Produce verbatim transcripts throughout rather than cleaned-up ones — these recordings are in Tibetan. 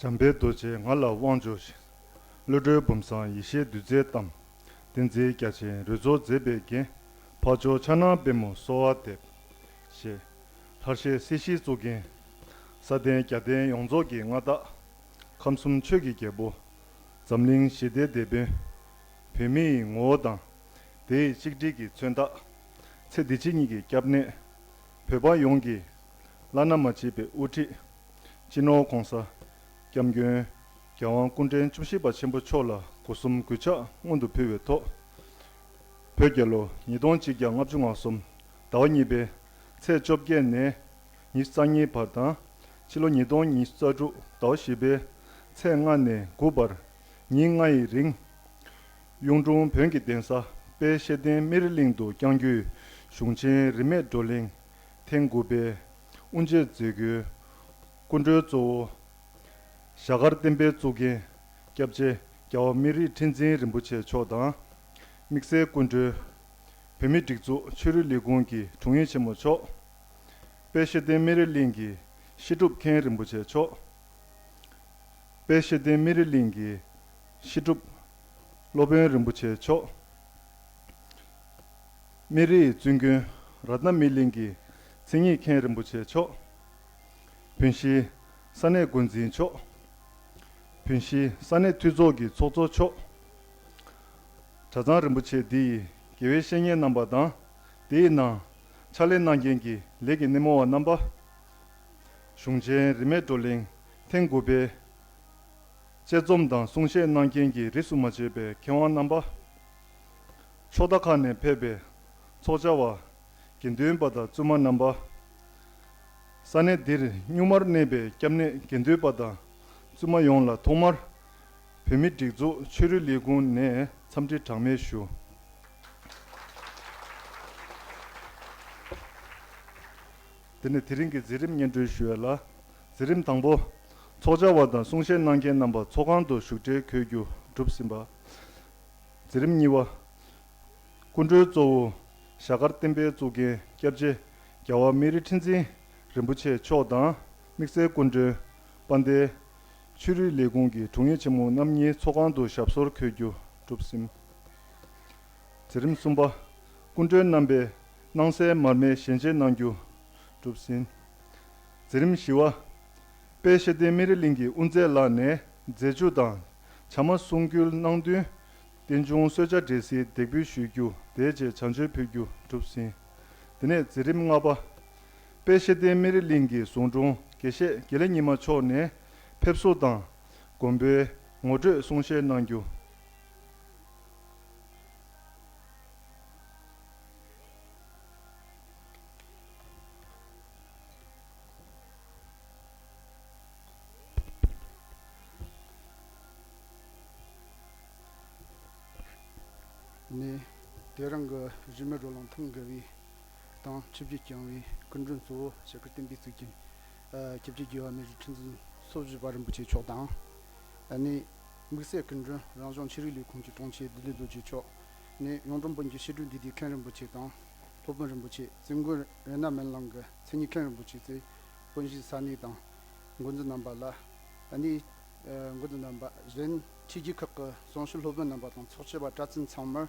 དམ་པའི་རྡོ་རྗེ་ང་ལ་དབང་འབྱོར་ཞིང་། བློ་གྲོས་བུམ་བཟང་ཡེ་ཤེས་བདུད་རྩིའི་གཏམ། བསྟན་འཛིན་རྒྱ་ཆེན་རོལ་མཚོ་མཛེས་པའི་རྒྱན། འཕགས་མཆོག་ཕྱག་ན་པདྨོ་གསོལ་བ་འདེབས། ཞེས། ལྷར་བཅས་སྲིད་ཞིའི་གཙུག་རྒྱན། ས་སྟེང་རྒྱལ་བསྟན་ཡོངས་རྫོགས་ཀྱི་མངའ་བདག། ཁམས་གསུམ་ཆོས་ཀྱི་རྒྱལ་པོ། འཛམ་གླིང་ཞི་བདེའི་དེད་དཔོན། བོད་མི་ཡི་ངོ་བོ་དང་། དེ་ཡི་གཅིག་སྒྲིལ་གྱི་མཚོན་རྟགས། ཚེ་འདི་ཕྱི་གཉིས་ཀྱི་སྐྱབས་གནས། བོད་པ་ཡོངས་ཀྱི་བླ་ན་མ་མཆིས་པའི་དབུ་ཁྲིད། སྤྱི་ནོར་༸གོང་ས་༸སྐྱབས་མགོན་༸རྒྱལ་དབང་སྐུ་ཕྲེང་བཅུ་བཞི་པ་ཆེན་པོ་མཆོག་ལ་སྒོ་གསུམ་གུས་ཕྱག་སྔོན་དུ་ཕུལ་བའི་ཐོག། བོད་རྒྱལ་ལོ་ཉིས་སྟོང་གཅིག་བརྒྱ་ལྔ་བཅུ་ང་གསུམ་ཟླ་བ་གཉིས་པའི་ཚེས་བཅོ་བརྒྱད་ནས་ཉི་ཤུ་རྩ་གཉིས་བར་དང་། ཕྱི་ལོ་ཉིས་སྟོང་ཉི་ཤུ་རྩ་དྲུག་ཟླ་བ་བཞི་པའི་ཚེས་ལྔ་ནས་དགུ་བར་ཉིན་ལྔ་ཡི་རིང་། གཡུང་དྲུང་བོན་གྱི་གདན་ས་དཔལ་ཤེར་ཕྡན་སྨན་རི་གླིང་དུ་བསྐྱང་རྒྱུའི་གཞུང་ཆེན་རིས་མེད་བགྲོ་གླེང་ཐེངས་དགུ་པའི་དབུ་འབྱེད་མཛད་སྒོའི་སྐུ་མགྲོན་གཙོ་བོ། ཞྭ་དཀར་བསྟན་པའི་གཙུག་རྒྱན་སྐྱབས་རྗེ་རྒྱལ་བ་སྨན་རི་ཁྲི་འཛིན་རིན་པོ་ཆེ་མཆོག་དང་། དམིགས་བསལ་སྐུ་མགྲོན། བོད་མིའི་སྒྲིག་འཛུགས་ཆོས་རིག་ལས་ཁུངས་ཀྱི་དྲུང་ཡིག་ཆེན་མོ་མཆོག། དཔལ་ཤེར་ཕྡན་སྨན་རི་གླིང་གི་བཤད་སྒྲུབ་མཁན་རིན་པོ་ཆེ་མཆོག། དཔལ་ཤེར་ཕྡན་སྨན་རི་གླིང་གི་བཤད་སྒྲུབ་སློབ་དཔོན་རིན་པོ་ཆེ་མཆོག། སྨན་རིའི་བཙུན་དགོན་རཏྣ་སྨིན་གླིང་གི་མཚན་ཉིད་མཁན་རིན་པོ་ཆེ་མཆོག། བོན་གཞིས་ས་གནས་འགོ་འཛིན་མཆོག། བོན་གཞིས་ས་གནས་འཐུས་ཚོགས་ཀྱི་ཚོགས་གཙོ་མཆོག། གྲྭ་ཚང་རིན་པོ་ཆེ་འདི་ཡི་དགེ་བའི་བཤེས་གཉེན་རྣམ་པ་དང་། དེའི་ནང་ཕྱག་ལས་གནང་མཁན་གྱི་ལས་ཀྱི་སྣེ་མོ་བ་རྣམ་པ། གཞུང་ཆེན་རིས་མེད་བགྲོ་གླེང་ཐེངས་དགུ་པའི་དཔྱད་རྩོམ་དང་གསུང་བཤད་གནང་མཁན་གྱི་རིས་སུ་མ་ཆད་པའི་མཁས་དབང་རྣམ་པ། ཕྱོགས་མཐའ་ཁག་ནས་ཕེབས་པའི་ཚོགས་བཅར་བ། དགེ་འདུན་པ་དང་བཙུན་མ་རྣམ་པ། ས་གནས་འདིར་སྔོན་མར་གནས་པའི་སྐྱབས་གནས་དགེ་འདུན་པ་དང་བཙུན་མ་ཡོངས་ལ་ཐོག་མར་བོད་མིའི་སྒྲིག་འཛུགས་ཆོས་རིག་ལས་ཁུངས་ནས་འཚམས་འདྲི་གྲངས་མེད་ཞུ། དེ་ནས་དེ་རིང་གི་མཛད་རིམ་སྙན་སྒྲོན་ཞུ་ཡ་ལ། མཛད་རིམ་དང་པོ། ཚོགས་བཅར་བ་དང་གསུང་བཤད་གནང་མཁན་རྣམ་པ་ཚོགས་ཁང་དུ་བཞུགས་གྲལ་འཁོད་རྒྱུ་གྲུབ་ཟིན་པ། མཛད་རིམ་གཉིས་པ། སྐུ་མགྲོན་གཙོ་བོ། ཞྭ་དཀར་བསྟན་པའི་གཙུག་རྒྱན་སྐྱབས་རྗེ་རྒྱལ་བ་སྨན་རི་ཁྲི་འཛིན་རིན་པོ་ཆེ་མཆོག་དང་དམིགས་བསལ་སྐུ་མགྲོན། དཔལ་ལྡན་ཆོས་རིག་ལས་ཁུངས་ཀྱི་དྲུང་ཡིག་ཆེན་མོ་རྣམ་གཉིས་ཚོགས་ཁང་དུ་ཞབས་སོར་འཁོད་རྒྱུ་གྲུབ་ཟིན། མཛད་རིམ་གསུམ་པ། སྐུ་མགྲོན་རྣམ་པས་སྣང་གསལ་མར་མེ་ཞལ་འབྱེད་གནང་རྒྱུ་གྲུབ་ཟིན། མཛད་རིམ་བཞི་པ། དཔལ་ཤེར་ཕྡན་སྨན་རི་གླིང་གི་དབུ་མཛད་ལགས་ནས་མཛད་བཅུ་དང་བྱ་མ་གསུང་བསྐུལ་གནང་བསྟུན། རྟེན་འབྱུང་གསོལ་ཇ་འབྲས་སིལ་འདེགས་འབུལ་ཞུ་རྒྱུ་དེ་བཅས་བྱང་མཆོད་ཕུལ་རྒྱུ་གྲུབ་ཟིན། དེ་ནས་མཛད་རིམ་ལྔ་པ། དཔལ་ཤེར་ཕྡན་སྨན་རི་གླིང་གི་ཟུང་དྲུང་དགེ་བཤེས་དགེ་ལེགས་ཉི་མ་མཆོག་ནས་ཕེབས་བསུ་དང་། དགོན་པའི་ངོ་སྤྲོད་གསུང་བཤད་གནང་རྒྱུ། ནས། དེ་རིང་གི་རིས་མེད་བགྲོ་གླེང་ཐེངས་དགུ་པའི་དང་ཆིབས་བསྒྱུར་བསྐྱངས་པའི་སྐུ་མགྲོན་གཙོ་བོ་ཞྭ་དཀར་བསྟན་པའི་གཙུག་རྒྱན། ཨ། སྐྱབས་རྗེ་རྒྱལ་བ་སྨན་རི་ཁྲི་འཛིན་སོ་བཞི་པ་རིན་པོ་ཆེ་མཆོག་དང་། ཨ་ནི། དམིགས་བསལ་སྐུ་མགྲོན་རང་གཞུང་ཆོས་རིག་ལས་ཁུངས་ཀྱི་དྲུང་ཆེ་བདེ་ལེགས་རྡོ་རྗེ་མཆོག། ནས་གཡུང་དྲུང་བོན་གྱི་བཤད་སྒྲུབ་འདུས་སྡེའི་མཁན་རིན་པོ་ཆེ་དང་། སློབ་དཔོན་རིན་པོ་ཆེ། བཙུན་དགོན་རཏྣ་སྨིན་གླིང་གི་མཚན་ཉིད་མཁན་རིན་པོ་ཆེ་ཚེ། དཔོན་གཞིས་ས་གནས་དང་། འགོ་འཛིན་རྣམ་པ་ལ། ཨ་ནི། ཨ། འགོ་འཛིན་རྣམ་པ་གཞན་ཆོས་བརྒྱུད་ཁག་གི་གསུང་ཞུ་སློབ་དཔོན་རྣམ་པ་དང་ཚོགས་བཅར་བ་གྲྭ་བཙུན་ཚང་མར།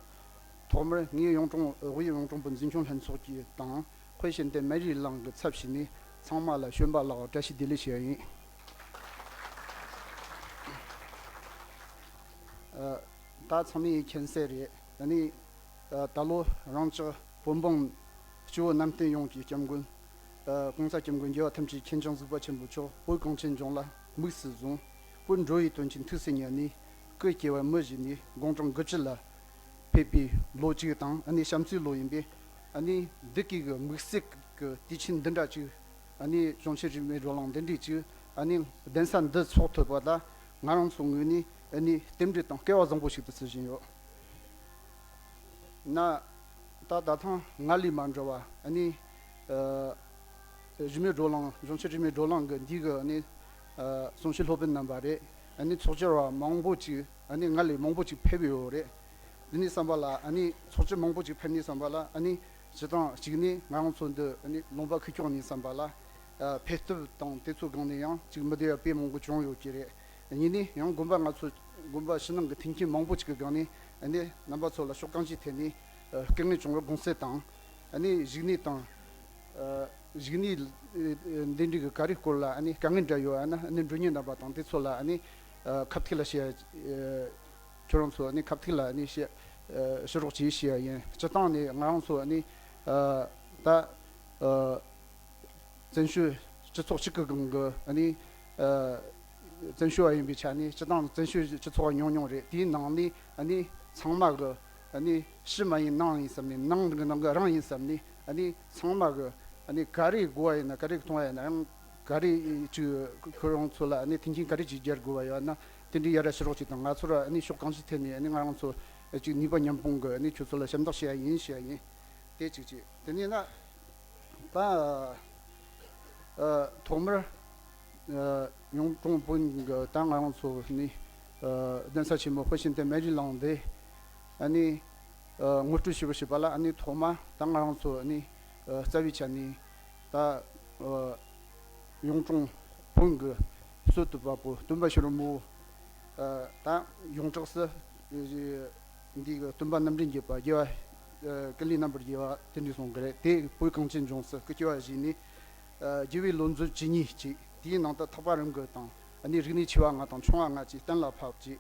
ཐོག་མར་ངས་གཡུང་དྲུང་དབུས་གཡུང་དྲུང་བོན་འཛིན་སྐྱོང་ལྷན་ཚོགས་ཀྱི་དང་། དཔལ་ཤེར་ཕྡན་སྨན་རིའི་གླིང་གི་ཚབ་བྱས་ནས་ཚང་མ་ལ་བྱོན་པ་ལགས་བཀྲ་ཤིས་བདེ་ལེགས་ཞུ་ཡ་ཡིན། ཨ། ད་ཚང་མས་མཁྱེན་གསལ་རེད། ཨ་ནི། ཨ། ད་ལོ་རང་ཅག་བོན་འབངས་སྤྱི་བོ་གནམ་བསྟན་ཡོངས་ཀྱི་སྐྱབས་མགོན། ཨ། ༸གོང་ས་༸སྐྱབས་མགོན་རྒྱལ་བ་ཐམས་ཅད་མཁྱེན་ཅིང་གཟིགས་པ་ཆེན་པོ་མཆོག་བོད་གངས་ཅན་ལྗོངས་ལ་དམིགས་སུ་བཟུང་། བོད་འགྲོ་བའི་དོན་ཆེན་ཐུགས་སུ་ཉར་ནས། སྐུ་སྐྱེ་བ་མི་བཞེས་ནས་དགུང་གྲངས་དགུ་བཅུ་ལ་ཕེབས་པའི་ལོ་གཅིག་དང་། ཨ་ནི་བྱམས་བརྩེའི་ལོ་ཡིན་པས། ཨ་ནི་འདི་གའི་གི་དམིགས་བསལ་གྱི་དུས་ཆེན་འདི་འདྲ་ཅིག། ཨ་ནི་གཞུང་ཆེན་རིས་མེད་བགྲོ་གླེང་འདི་འདྲ་ཅིག། ཨ་ནི་གདན་ས་འདི་ཚོགས་ཐུབ་པ་ལ་ང་རང་ཚོའི་ངོས་ནས་ཨ་ནི་རྟེན་འབྲེལ་དང་སྐལ་བ་བཟང་པོ་ཞིག་ཏུ་བརྩི་བཞིན་ཡོད། ན། ད་ད་ཐེངས་སྔར་ལས་མ་འགྲོ་བ། ཨ་ནི། ཨ། རིས་མེད་བགྲོ་གླེང་། གཞུང་ཆེན་རིས་མེད་བགྲོ་གླེང་གི་འདི་གི། ཨ་ནི། ཨ། གསུང་ཞུ་སློབ་དཔོན་རྣམ་པ་རེད། ཨ་ནི་ཚོགས་བཅར་བ་མང་པོ་ཅིག། ཨ་ནི་སྔར་ལས་མང་པོ་ཅིག་ཕེབས་ཡོད་རེད། འདི་ནས་བསམ་པ་ལ། ཨ་ནི་ཚོགས་སྤྱི་མང་པོ་ཅིག་ཕེབས་ནས་བསམ་པ་ལ། ཨ་ནི་སྤྱི་བཏང་གཅིག་ནས་ང་རང་ཚོ་འདི། ཨ་ནི་ལུང་པ་ཁུལ་ཕྱོགས་ནས་བསམ་པ་ལ། ཨ། འཕེལ་སྟོབས་དང་དེ་ཚོའི་སྒང་ནས་ཡང་ཅིག་མི་བདེ་བ་དཔེ་མང་པོ་བྱུང་ཡོད་ཀྱི་རེད། གཉིས་ནས་ཡང་དགོན་པ་ང་ཚོ་དགོན་པ་ཕྱི་ནང་གི་མཐུན་རྐྱེན་མང་པོ་ཅིག་གི་སྒང་ནས་ཨ་ནི་རྣམ་པ་ཚོ་ལ་ཕྱོགས་གང་ཅིའི་ཐད་ནས་ཨ་སྐུ་ངལ་བྱུང་བར་དགོངས་སེལ་དང་། ཨ་ནི་རིག་གནས་དང་ཨ་རིག་གནས་ཨ་འདི་འདྲའི་གི་ག་རེ་སྐོར་ལ་ཨ་ནི་དཀའ་ངལ་འདྲ་ཡོད་ཨ་ན་ཨ་ནི་མགྲོན་གཉེར་རྣམ་པ་དང་དེ་ཚོ་ལ་ཨ་ནི་ཨ་ཁ་ཐུག་ལ་བཤད་ཨ་ཁྱོད་རང་ཚོ་ཨ་ནི་ཁ་ཐུག་ལ་ཨ་ནི་བཤད་ཨ་ཕྱི་རོགས་ཀྱིས་བཤད་ཡ་ཡིན། སྤྱི་བཏང་ནས་ང་རང་ཚོ་ཨ་ནི་ཨ་ད་ཨ་བཙན་བྱོལ་སྤྱི་ཚོགས་གཅིག་གི་སྒང་གི་ཨ་ནི་ཨ་བཙན་བྱོལ་བ་ཡིན་པའི་ཆ་ནས་སྤྱི་བཏང་བཙན་བྱོལ་སྤྱི་ཚོགས་ཉུང་ཉུང་རེད། དེའི་ནང་ནས་ཨ་ནི་ཚང་མ་གི་ཨ་ནི་ཕྱི་མ་ཡིན་ནང་ཡིན་བསམ་ནས་ནང་གི་ནང་གི་རང་ཡིན་བསམ་ནས་ཨ་ནི་ཚང་མ་གི་ཨ་ནི་ག་རེ་དགོས་པ་ཡིན་ན་ག་རེ་གཏོང་བ་ཡིན་ན་ཡང་ག་རེ་ཅིག་ཁོ་རང་ཚོ་ལ་ཨ་ནི་མཐུན་རྐྱེན་ག་རེ་ཅིག་སྦྱར་དགོས་པ་ཡོད་ན་དེ་འདྲའི་ཡ་ར་ཕྱི་རོགས་ཅིག་དང་ང་ཚོར་ཨ་ནི་ཕྱོགས་གང་ཅིའི་ཐད་ནས་ཨ་ནི་ང་རང་ཚོ་ཅིག་ནུས་པ་མཉམ་སྤུངས་གི་ཨ་ནི་ཁྱོད་ཚོ་ལ་ཞབས་འདེགས་ཞུ་ཡ་ཡིན་ཞུ་ཡ་ཡིན། དེ་གཅིག་བྱས། དེ་ནས་ན་ད་ཨ་ཐོག་མར་ཨ་གཡུང་དྲུང་བོན་གྱི་ད་ང་རང་ཚོ་ནི་ཨ་གདན་ས་ཆེན་མོ་དཔལ་ཆེན་བསྟན་པའི་རི་གླིང་དེ་ཨ་ནི་ཨ་ངོ་སྤྲོད་ཞུ་བར་བྱེད་པ་ལ་ཨ་ནི་ཐོག་མ་ད་ང་རང་ཚོ་ཨ་ནི་ཨ་རྩ་བའི་ཆ་ནས་ད་ཨ་གཡུང་དྲུང་བོན་གྱི་སྲོལ་གཏོད་པ་པོ་སྟོན་པ་ཤུལ་མོ་ཨ་ད་ཡོངས་གྲགས་སུ་འདི་གི་སྟོན་པ་རྣམ་འདྲེན་བརྒྱད་པ་རྒྱལ་བ་ཨ་ཀུན་ལེགས་རྣམ་པར་རྒྱལ་བ་དེ་འདྲ་གསུང་གི་རེད། དེ་བོད་གངས་ཅན་ལྗོངས་སུ་སྐུ་སྐྱེ་བ་བཞེས་ནས་ཨ་རྒྱལ་བའི་བློ་མཛོད་ཇི་སྙེད་ཅིག་དེའི་ནང་དུ་ཐེག་པ་རིམ་དགུ་དང་ཨ་ནི་རིག་གནས་ཆེ་བ་ལྔ་དང་ཆུང་བ་ལྔ་ཅིག་གཏན་ལ་ཕབ་ཅིག་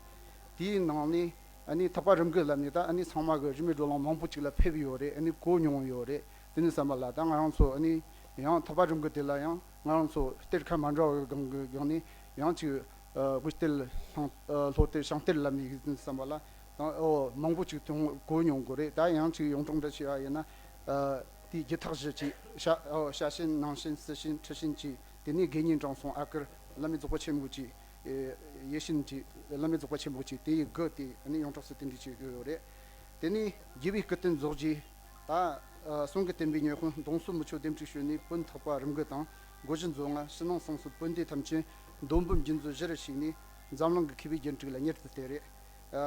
དེའི་ནང་ནས་ཨ་ནི་ཐེག་པ་རིམ་དགུ་ལབ་ནས་ད་ཨ་ནི་ཚང་མ་གི་རིས་མེད་བགྲོ་གླེང་མང་པོ་ཅིག་ལ་ཕེབས་ཡོད་རེད། ཨ་ནི་གོ་མྱོང་ཡོད་རེད། དེ་ནས་བསམ་པ་ལ་ད་ང་རང་ཚོ་ཨ་ནི་ཡང་ཐེག་པ་རིམ་དགུ་དེ་ལ་ཡང་ང་རང་ཚོ་གཏེར་ཁ་མ་འདྲ་བའི་སྒང་གི་སྒང་ནས་ཡང་ཅིག་ཨ་དབུ་གཏེར་ལྷང་ཨ་ལྷོ་གཏེར་བྱང་གཏེར་ལབ་ནས་ཡིག་འཛིན་བསམ་པ་ལ་ད་ཨོ་མང་པོ་ཅིག་མཐོང་གོ་མྱོང་གི་རེད། ད་ཡང་ཅིག་ཡོངས་གྲགས་འདྲ་བྱས་པ་ཡིན་ན་ཨ་དེའི་རྒྱུད་ཐག་བཞི་ཅིག་ཤ་ཨོ་ཤ་ཤེན་ནང་ཤེན་སྲི་ཤེན་ཁྲི་ཤེན་ཅིག་དེ་ནས་དགེ་བསྙེན་དྲང་སྲོང་ཨ་ཀར་བླ་མེད་རྫོགས་པ་ཆེན་པོ་ཅིག་ཨེ་ཡེ་ཤེས་ཀྱི་བླ་མེད་རྫོགས་པ་ཆེན་པོ་གཅིག་དེ་ཡི་དགུ་དེ་ནི་ཡོངས་གྲགས་སུ་དེ་འདྲ་ཅིག་ཡོད་རེད། དེ་ནི་རྒྱལ་བའི་སྐུ་རྟེན་རྫོགས་རྗེས་ད་ཨ་གསུང་གི་བསྟན་པའི་ཉི་དཔོན་གདུང་སྲོལ་མུ་ཆོ་ལྡེམ་ཕྲུག་ཞོན་ནས་བོན་ཐེག་པ་རིམ་དགུ་དང་སྒོ་བཞི་མཛོད་ལྔ་ཕྱི་ནང་གསང་གསུམ་བོན་སྡེ་ཐམས་ཅད་མདོ་འབུམ་རྒྱུད་མཛོད་བཞི་རུ་ཞུགས་ནས་འཛམ་གླིང་གི་མཁས་པའི་རྒྱན་དྲུག་ལ་མྱུར་དུ་སྟེར་རེད། ཨ་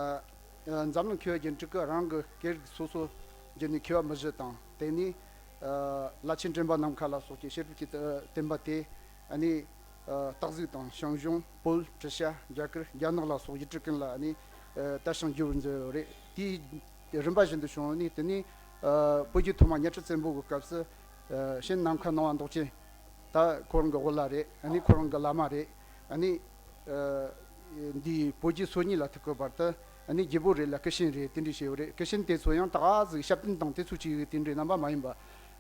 ཨ་འཛམ་གླིང་མཁས་པའི་རྒྱན་དྲུག་གི་རང་གི་སྐད་རིགས་སོ་སོ་བརྒྱུད་ནས་མཁས་པ་མི་བཞི་དང་དེ་ནས་ཨ་བླ་ཆེན་དྲན་པ་ནམ་མཁའ་ལ་སོགས་ཀྱི་བཤད་སྒྲུབ་ཀྱི་བསྟན་པ་དེ་ཨ་ནི། ཨ་སྟག་གཟིག་དང་ཞང་ཞུང་བོད་བྲིས་ཤ་རྒྱ་གར་རྒྱ་ནག་ལ་སོགས་ཡུལ་གྲུ་ཀུན་ལ་ནི་ཨ་དར་ཞིང་རྒྱས་པར་མཛད་ཡོད་རེད། དེའི་རིམ་པ་བཞིན་དུ་བྱུང་ནས་དེ་ནས་ཨ་བོད་ཀྱི་ཐོག་མ་གཉའ་ཁྲི་བཙན་པོ་གི་སྐབས་སུ་ཨ་གཤེན་ནམ་མཁའ་སྣང་བ་མདོག་ཅན་ད་ཁོ་རང་གི་དབུ་བླ་རེད། ཨ་ནི་ཁོ་རང་གི་བླ་མ་རེད། ཨ་ནི་ཨ་འདིའི་བོད་རྒྱལ་སོ་གཉིས་ལ་ཐུག་གི་བར་དུ་ཨ་ནི་རྒྱལ་པོ་རེད་ལ་སྐུ་གཤེན་རེད་དེ་འདྲ་བྱས་ཡོད་རེད། སྐུ་གཤེན་དེ་ཚོ་ཡང་ད་ག་ཟིག་ཞབས་བརྟན་དང་དེ་ཚོ་བྱས་ཡོད་དེ་འདྲའི་རྣམ་པ་མ་ཡིན་པ་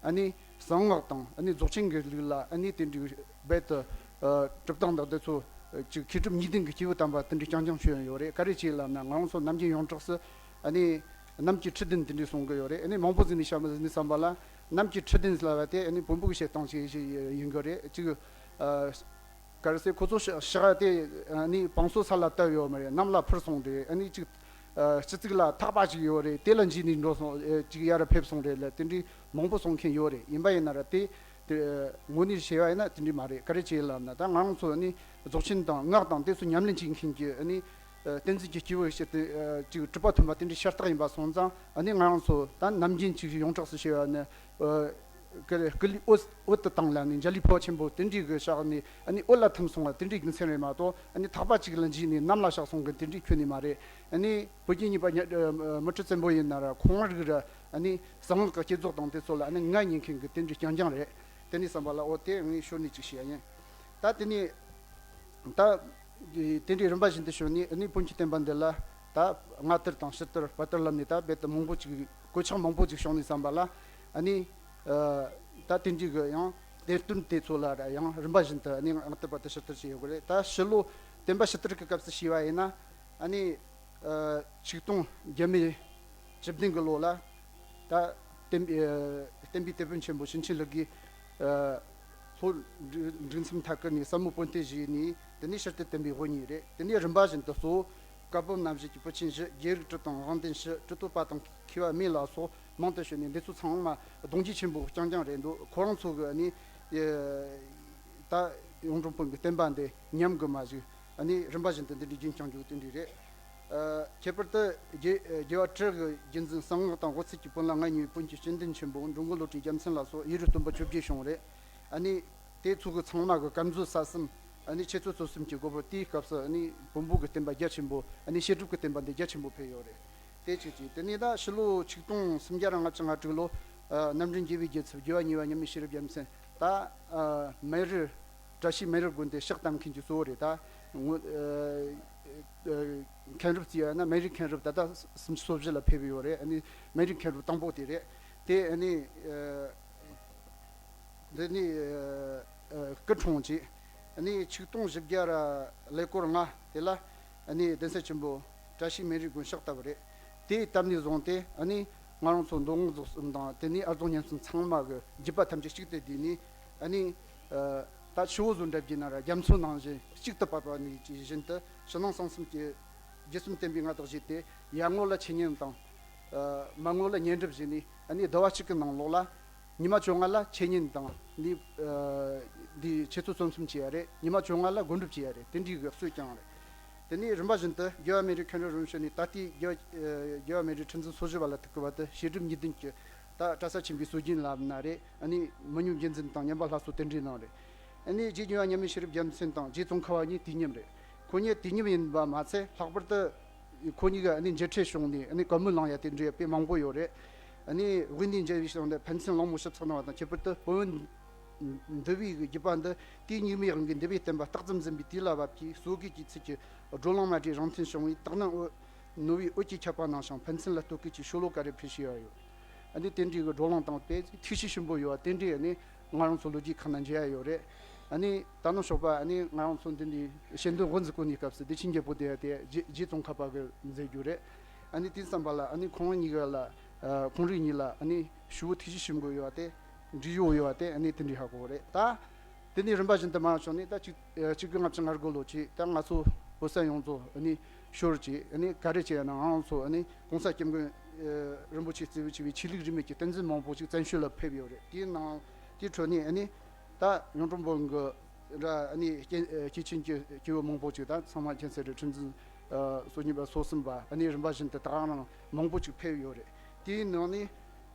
ཨ་ནི་གསང་སྔགས་དང་ཨ་ནི་རྫོགས་ཆེན་གྱི་ལུགས་ལ་ཨ་ནི་དེ་འདྲའི། རྦད་དེ་ཨ་གྲུབ་སྟངས་དང་དེ་ཚོ་ཨ་ཅིག་མཁས་གྲུབ་གཉིས་ལྡན་གྱི་སྐྱེས་བུ་དམ་པ་དེ་འདྲའི་རྐྱང་རྐྱང་བྱོན་ཡོད་རེད། ག་རེ་བྱས་ལབ་ན་ང་རང་ཚོ་ནམ་རྒྱུན་ཡོངས་གྲགས་སུ་ཨ་ནི་གནམ་གྱི་ཁྲི་བདུན་དེ་འདྲའི་གསུང་གི་ཡོད་རེད། ཨ་ནི་མང་པོ་ཟིག་ནས་བཤད་མི་ཟིག་ནས་བསམ་པ་ལ་གནམ་གྱི་ཁྲི་བདུན་ལབ་པ་དེ་ཨ་ནི་བོན་པོ་གི་བཤད་སྟངས་ཤིག་ཡིན་གི་རེད། ཅིག་ཨ་ག་རེ་ཟེར་ཁོ་ཚོ་ཕྱག་ཕྱག་དེ་ཨ་ནི་བང་སོ་ས་ལ་བཏབ་ཡོད་མ་རེད། གནམ་ལ་འཕུར་སོང་རེད། ཨ་ནི་ཅིག་ཨ་སྤྱི་གཙུག་ལ་ཐག་པ་ཅིག་ཡོད་རེད། དེ་ལ་འཇིགས་ནས་འགྲོ་སོང་ཨ་ཅིག་ཡར་ཕེབས་སོང་རེད་ལ་དེ་འདྲའི་མང་པོ་གསུང་མཁན་ཡོད་རེད། ཡིན་པ་ཡིན་ན་ར་དེ། དེ་དངོས་གནས་བྱས་པ་ཡིན་ན་དེ་འདྲ་མ་རེད། ག་རེ་བྱས་ལབ་ན་ད་ང་རང་ཚོ་ནི་རྫོགས་ཆེན་དང་སྔགས་དང་དེ་ཚོ་ཉམས་ལེན་བྱེད་མཁན་གྱི་ནི་བསྟན་འཛིན་གྱི་སྐྱེས་བུ་ཞིག་དེ་ཅིག་གྲུབ་པ་ཐོན་པ་དེ་འདྲའི་ཤ་སྟག་ཡིན་པ་སོང་ཙང་ནི་ང་རང་ཚོ་ད་ནམ་རྒྱུན་ཅིག་ཡོངས་གྲགས་སུ་བྱས་པ་ནི་སྐུ་ལུས་འོད་འོད་དུ་བཏང་ལ་ནི་འཇའ་ལུས་ཕོ་བ་ཆེན་པོ་དེ་འདྲའི་གི་ཕྱག་ནི་ནི་འོད་ལ་ཐིམ་སོང་བ་དེ་འདྲའི་རྒྱུ་མཚན་རེད་མ་གཏོགས་ནི་ཐག་པ་གཅིག་ལ་འཇིགས་ནས་གནམ་ལ་བཤགས་སོང་གི་དེ་འདྲའི་ཁྱོན་ནས་མ་རེད། ནི་བོད་ཀྱི་གཉིས་པ་མུ་ཁྲི་བཙན་པོ་ཡིན་ན་ར་ཁོང་རིགས་ར་ནི་གསང་སྔགས་ཀྱི་བསྐྱེད་རྫོགས་དང་དེ་ཚོ་ལ་ནི་ང་ཉན་མཁན་གྱི་དེ་འདྲའི་རྐྱང་རྐྱང་རེད། དེ་ནས་བསམ་པ་ལ་འོ་དེ་ངས་ཤོར་ནས་ཅིག་བཤད་ཡིན། ད་དེ་ནས་ད་དེ་འདྲའི་རིམ་པ་བཞིན་དུ་ཤོར་ནས་ནི་བོན་གྱི་བསྟན་པ་འདི་ལ་ད་སྔ་དར་དང་ཕྱི་དར་བར་དར་ལབ་ནས་ད་རྦད་དེ་མང་པོ་ཅིག་གོད་ཆག་མང་པོ་ཅིག་བྱུང་ནས་བསམ་པ་ལ་ནི་ད་དེ་འདྲའི་གི་ཡང་གཏེར་སྟོན་དེ་ཚོ་ལ་ཡང་རིམ་པ་བཞིན་དུ་ནི་སྔ་དར་བར་དར་ཕྱི་དར་བྱས་ཡོད་གི་རེད། ད་ཕྱི་ལོ་བསྟན་པ་ཕྱི་དར་གྱི་སྐབས་སུ་བྱས་པ་ཡིན་ན་ནི། ཆིག་སྟོང་བརྒྱ་མེད་བཅུ་བདུན་གྱི་ལོ་ལ་ད་བསྟན་པའི་བསྟན་པའི་དེད་དཔོན་ཆེན་པོ་ཞི་མཆིལ་ལུགས་ཀྱིས་ལྷོ་འབྲི་འབྲིང་མཚམས་མཐའ་ཁུལ་ནས་ཟབ་མོ་བོན་སྡེ་བཞེས་ནས་དེ་ནས་ཕྱིར་དུ་བསྟན་པའི་དབུ་བརྙེས་རེད། དེ་ནས་རིམ་པ་བཞིན་དུ་གཙོ་བོ་བཀའ་བབས་རྣམ་བཞི་གི་བུ་ཆེན་བཞི་རྒྱལ་རིགས་གྲུ་དང་དབང་ལྡན་ཕྱི་གྲུ་ཐོབ་པ་དང་མཁས་པ་སྨན་ལ་སོགས་མང་དུ་བྱོན་ནས་འདི་ཚོ་ཚང་མ་གདུང་རྒྱུད་ཆེན་པོ་རྐྱང་རྐྱང་རེད་འདུག་ཁོ་རང་ཚོ་གི་ནི་ད་གཡུང་དྲུང་བོན་གྱི་བསྟན་པ་འདི་ཉམས་དགོས་མ་བཞུགས། ཨ་ནི་རིམ་པ་བཞིན་དུ་འདི་འདྲའི་རྒྱུན་བསྐྱངས་འཇུག་དེ་འདྲ་རེད། ཨ་ཁྱད་པར་དུ་རྒྱལ་རྒྱལ་བ་སྤྲུལ་གྱི་རྒྱུན་འཛིན་གསང་སྔགས་དང་དབུ་ཚད་ཀྱི་བོན་ལ་ང་ཉིད་བོན་གྱི་སྤྱི་འདུན་ཆེན་པོ་འགྲོ་མགོན་བློ་གྲོས་རྒྱལ་མཚན་ལ་སོགས་ཡུ་རུ་སྟོན་པ་བཅོ་བརྒྱད་བྱུང་རེད། ཨ་ནི་དེ་ཚོ་གི་ཚང་མ་གི་བཀའ་མཛོད་ས་གསུམ་ ཨ་ནི་ཆུ་ཚོད་བཅུ་གསུམ་གྱི་དགོང་དག་དེའི་སྐབས་སུ་ཨ་ནི་བོན་པོ་གི་བསྟན་པ་རྒྱ་ཆེན་པོ། ཨ་ནི་བཤད་སྒྲུབ་ཀྱི་བསྟན་པ་འདི་རྒྱ་ཆེན་པོ་འཕེལ་ཡོད་རེད། དེ་གཅིག་གཅིག་དེ་ནས་ད་ཕྱི་ལོ་ཆིག་སྟོང་སུམ་བརྒྱ་དང་ལྔ་བཅུ་ང་དྲུག་ལོ། ཨ་གནམ་རིན་རྒྱལ་པོའི་རྒྱལ་ཚབ་རྒྱལ་བ་གཉིས་པ་མཉམ་མེད་ཤེས་རབ་རྒྱལ་མཚན། ད་ཨ་སྨན་རི། བཀྲ་ཤིས་སྨན་རི་དགོན་དེ་ཕྱག་བཏབ་མཁན་གྱི་གཙོ་བོ་རེད། ད་ངོ་ཨ་ཨ་མཁན་རབས་བརྩིས་ཡ་ན་སྨན་རི་མཁན་རབས་ད་ལྟ་སུམ་ཅུ་སོ་བཞི་ལ་ཕེབས་ཡོད་རེད། ཨ་ནི་སྨན་རི་མཁན་རབས་དང་པོ་དེ་རེད། དེ་ཨ་ནི་ཨ་འདི་ནི་ཨ་ཨ་སྐུ་འཁྲུངས་རྗེས། ཨ་ནི་ཆིག་སྟོང་བཞི་བརྒྱ་ར་ཀླད་ཀོར་ལྔ་དེ་ལ་ཨ་ནི་གདན་ས་ཆེན་པོ་བཀྲ་ཤིས་སྨན་རིའི་དགོན་ཕྱག་བཏབ་པ་རེད། དེ་བཏབ་ནས་བཟུང་སྟེ་ཨ་ནི་ང་རང་ཚོ་མདོ་སྔགས་རྫོགས་གསུམ་དང་དེ་ནས་ཨ་རྫོགས་ཉམས་སུ་ཚང་མ་གི་རྒྱུད་པ་ཐམས་ཅད་གཅིག་ཏུ་བསྡུས་ནས། ཨ་ནི་ཨ་ད་ཆུ་བོ་བཟོ་འདྲ་བགྱིས་ན་ར་རྒྱ་མཚོ་ནང་བཞིན་གཅིག་ཏུ་བབས་པ་ནས་ཇི་བཞིན་དུ་ཕྱི་ནང་གསང་གསུམ་གྱི་རྒྱུད་གསུམ་བསྟན་པའི་མངའ་བདག་བཞེས་ཏེ། ཡར་ངོ་ལ་འཆད་ཉན་དང་། ཨ་མར་ངོ་ལ་བསྙེན་སྒྲུབ་བྱས་ནས། ཨ་ནི་ཟླ་བ་གཅིག་གི་ནང་ལོགས་ལ། ཉི་མ་བཅོ་ལྔ་ལ་འཆད་ཉན་དང་ནི། ཨ་འདི་ཆུ་ཚོད་བཅུ་གསུམ་བྱས་ཡ་རེད། ཉི་མ་བཅོ་ལྔ་ལ་སྒོམ་སྒྲུབ་བྱས་ཡ་རེད། དེ་འདྲའི་གི་སྲོལ་བསྐྱངས་རེད། དེ་ནས་རིམ་པ་བཞིན་དུ་རྒྱལ་བ་སྨན་རིའི་མཁན་རབས་རིམ་བྱོན་ནས་ད་ལྟའི་རྒྱལ་བ་ཨ་རྒྱལ་བ་སྨན་རིའི་ཁྲི་འཛིན་སོ་བཞི་པ་ལ་ཐུག་གི་བར་དུ་བཤད་སྒྲུབ་གཉིས་ལྡན་གྱི་ད་གྲྭ་ས་ཆེན་པོའི་སྲོལ་རྒྱུན་བསླབ་གནང་རེད། ཨ་ནི་མི་ཉུང་རྒྱུན་འཛིན་དང་བསྙེན་པ་སླར་གསོ་རྟེན་འབྲེལ་གནང་རེད། ཨ་ནི་རྗེ་རྙིང་པ་མཉམ་མེད་ཤེས་རབ་རྒྱལ་མཚན་དང་རྗེ་ཙོང་ཁ་པ་གཉིས་དུས་མཉམ་རེད། ཁོ་གཉིས་དུས་མཉམ་ཡིན་པ་མ་ཚད། ལྷག་པར་དུ་ཁོ་གཉིས་ཀྱིས་ཨ་ནི་མཇལ་འཕྲད་བྱུང་ནས་ཨ་ནི་བཀའ་མོལ་གནང་ཡ་དེ་འདྲའི་དཔེ་མང་པོ་ཡོད་རེད། ཨ་ནི་དབུས་ནས་མཇལ་བའི་ཞིང་དུ་ཕན་ཚུན་གླེང་མོལ་ཞིབ་ཚགས་གནང་བ་དང་། ཁྱད་པར་དུ་བོན་འདུལ་བའི་རྒྱུད་པ་འདི་དུས་སྙིགས་མའི་དབང་གིས་འདུལ་བའི་བསྟན་པ་རྟགས་ཙམ་འཛིན་པའི་དུས་ལ་བབ་ཀྱི་སོ་གོས་ཀྱི་ཚུལ་གྱིས་བགྲོ་གླེང་མ་བགྲོས་རང་མཐུན་བྱུང་བས། དག་སྣང་འོད་ནོར་བུའི་འོད་ཀྱིས་ཁྱབ་པ་ནང་བཞིན་ཕན་ཚུན་ལ་བསྟོད་སྐུལ་གྱི་ཤོ་ལོ་ཀ་རེ་ཕུལ་བཞིན་ཡོད། ཨ་ནི་དེ་འདྲའི་གི་བགྲོ་གླེང་དང་དཔེ་ཐུགས་གཤིས་ཞིམ་པོ་ཡོད་པ་དེ་འདྲའི་ཨ་ནི་ང་རང་ཚོ་ལོ་རྒྱུས་ཁག་ན་མཇལ་ཡ་ཡོད་རེད། ཨ་ནི་ད་ནངས་ཞོགས་པ་ཨ་ནི་ང་རང་ཚོ་འདི་འདྲའི་ཞལ་འདོན་དབུ་འཛུགས་གོ་ནིའི་སྐབས་སུ་བདེ་ཆེན་རྒྱལ་པོ་དེ་ཡ་དེ་རྗེ་རྗེ་ཙོང་ཁ་པ་གི་མཛད་རྒྱུ་རེད། ཨ་ནི་དེ་བསམ་པ་ལ་ཨ་ནི་ཁོང་གཉིས་ཀ་ལ་ཨ་ཁོང་རིགས་གཉིས་ལ་ཨ་ནི་ཞུ་བོ་ཐུགས་གཤིས་ཞིམ་པོ་ཡོད་པ་དེ། འདྲིས་ཡོད་ཡོད་པ་དེ་ཨ་ནི་དེ་འདྲའི་ཧ་གོ་རེད་ད། དེ་ནས་རིམ་པ་བཞིན་དུ་མར་བྱུང་ནས་ད་གཅིག་ཨ་གཅིག་དགུ་ལྔ་བཅུ་ང་དགུ་ལོ་ཅིག་ད་ང་ཚོ་བོད་ས་ཡོངས་རྫོགས་ཨ་ནི་ཤོར་ཅིག་ཨ་ནི་ག་རེ་བྱས་ན་ང་ཚོ་ཨ་ནི་གོང་ས་སྐྱབས་མགོན་ཨ་རིན་པོ་ཆེ་གཙོས་པའི་ཆོས་ལུགས་རིས་མེད་ཀྱི་བསྟན་འཛིན་མང་པོ་ཅིག་བཙན་བྱོལ་ལ་ཕེབས་ཡོད་རེད། དེའི་ནང་དེའི་ཁྲོད་ནས་ཨ་ནི་ད་གཡུང་དྲུང་བོན་གྱི་ར་ཨ་ནི་སྐྱེ་སྐྱེས་ཆེན་གྱི་སྐྱེས་བུ་མང་པོ་ཅིག་ད་ཚང་མ་མཁྱེན་གསལ་རེད། ཁྲི་འཛིན་ཨ་སོ་གཉིས་པ་སོ་གསུམ་པ་ཨ་ནི་རིམ་པ་བཞིན་དུ་ད་ག་རང་མང་པོ་ཅིག་ཕེབས་ཡོད་རེད། དེའི་ནང་ནས།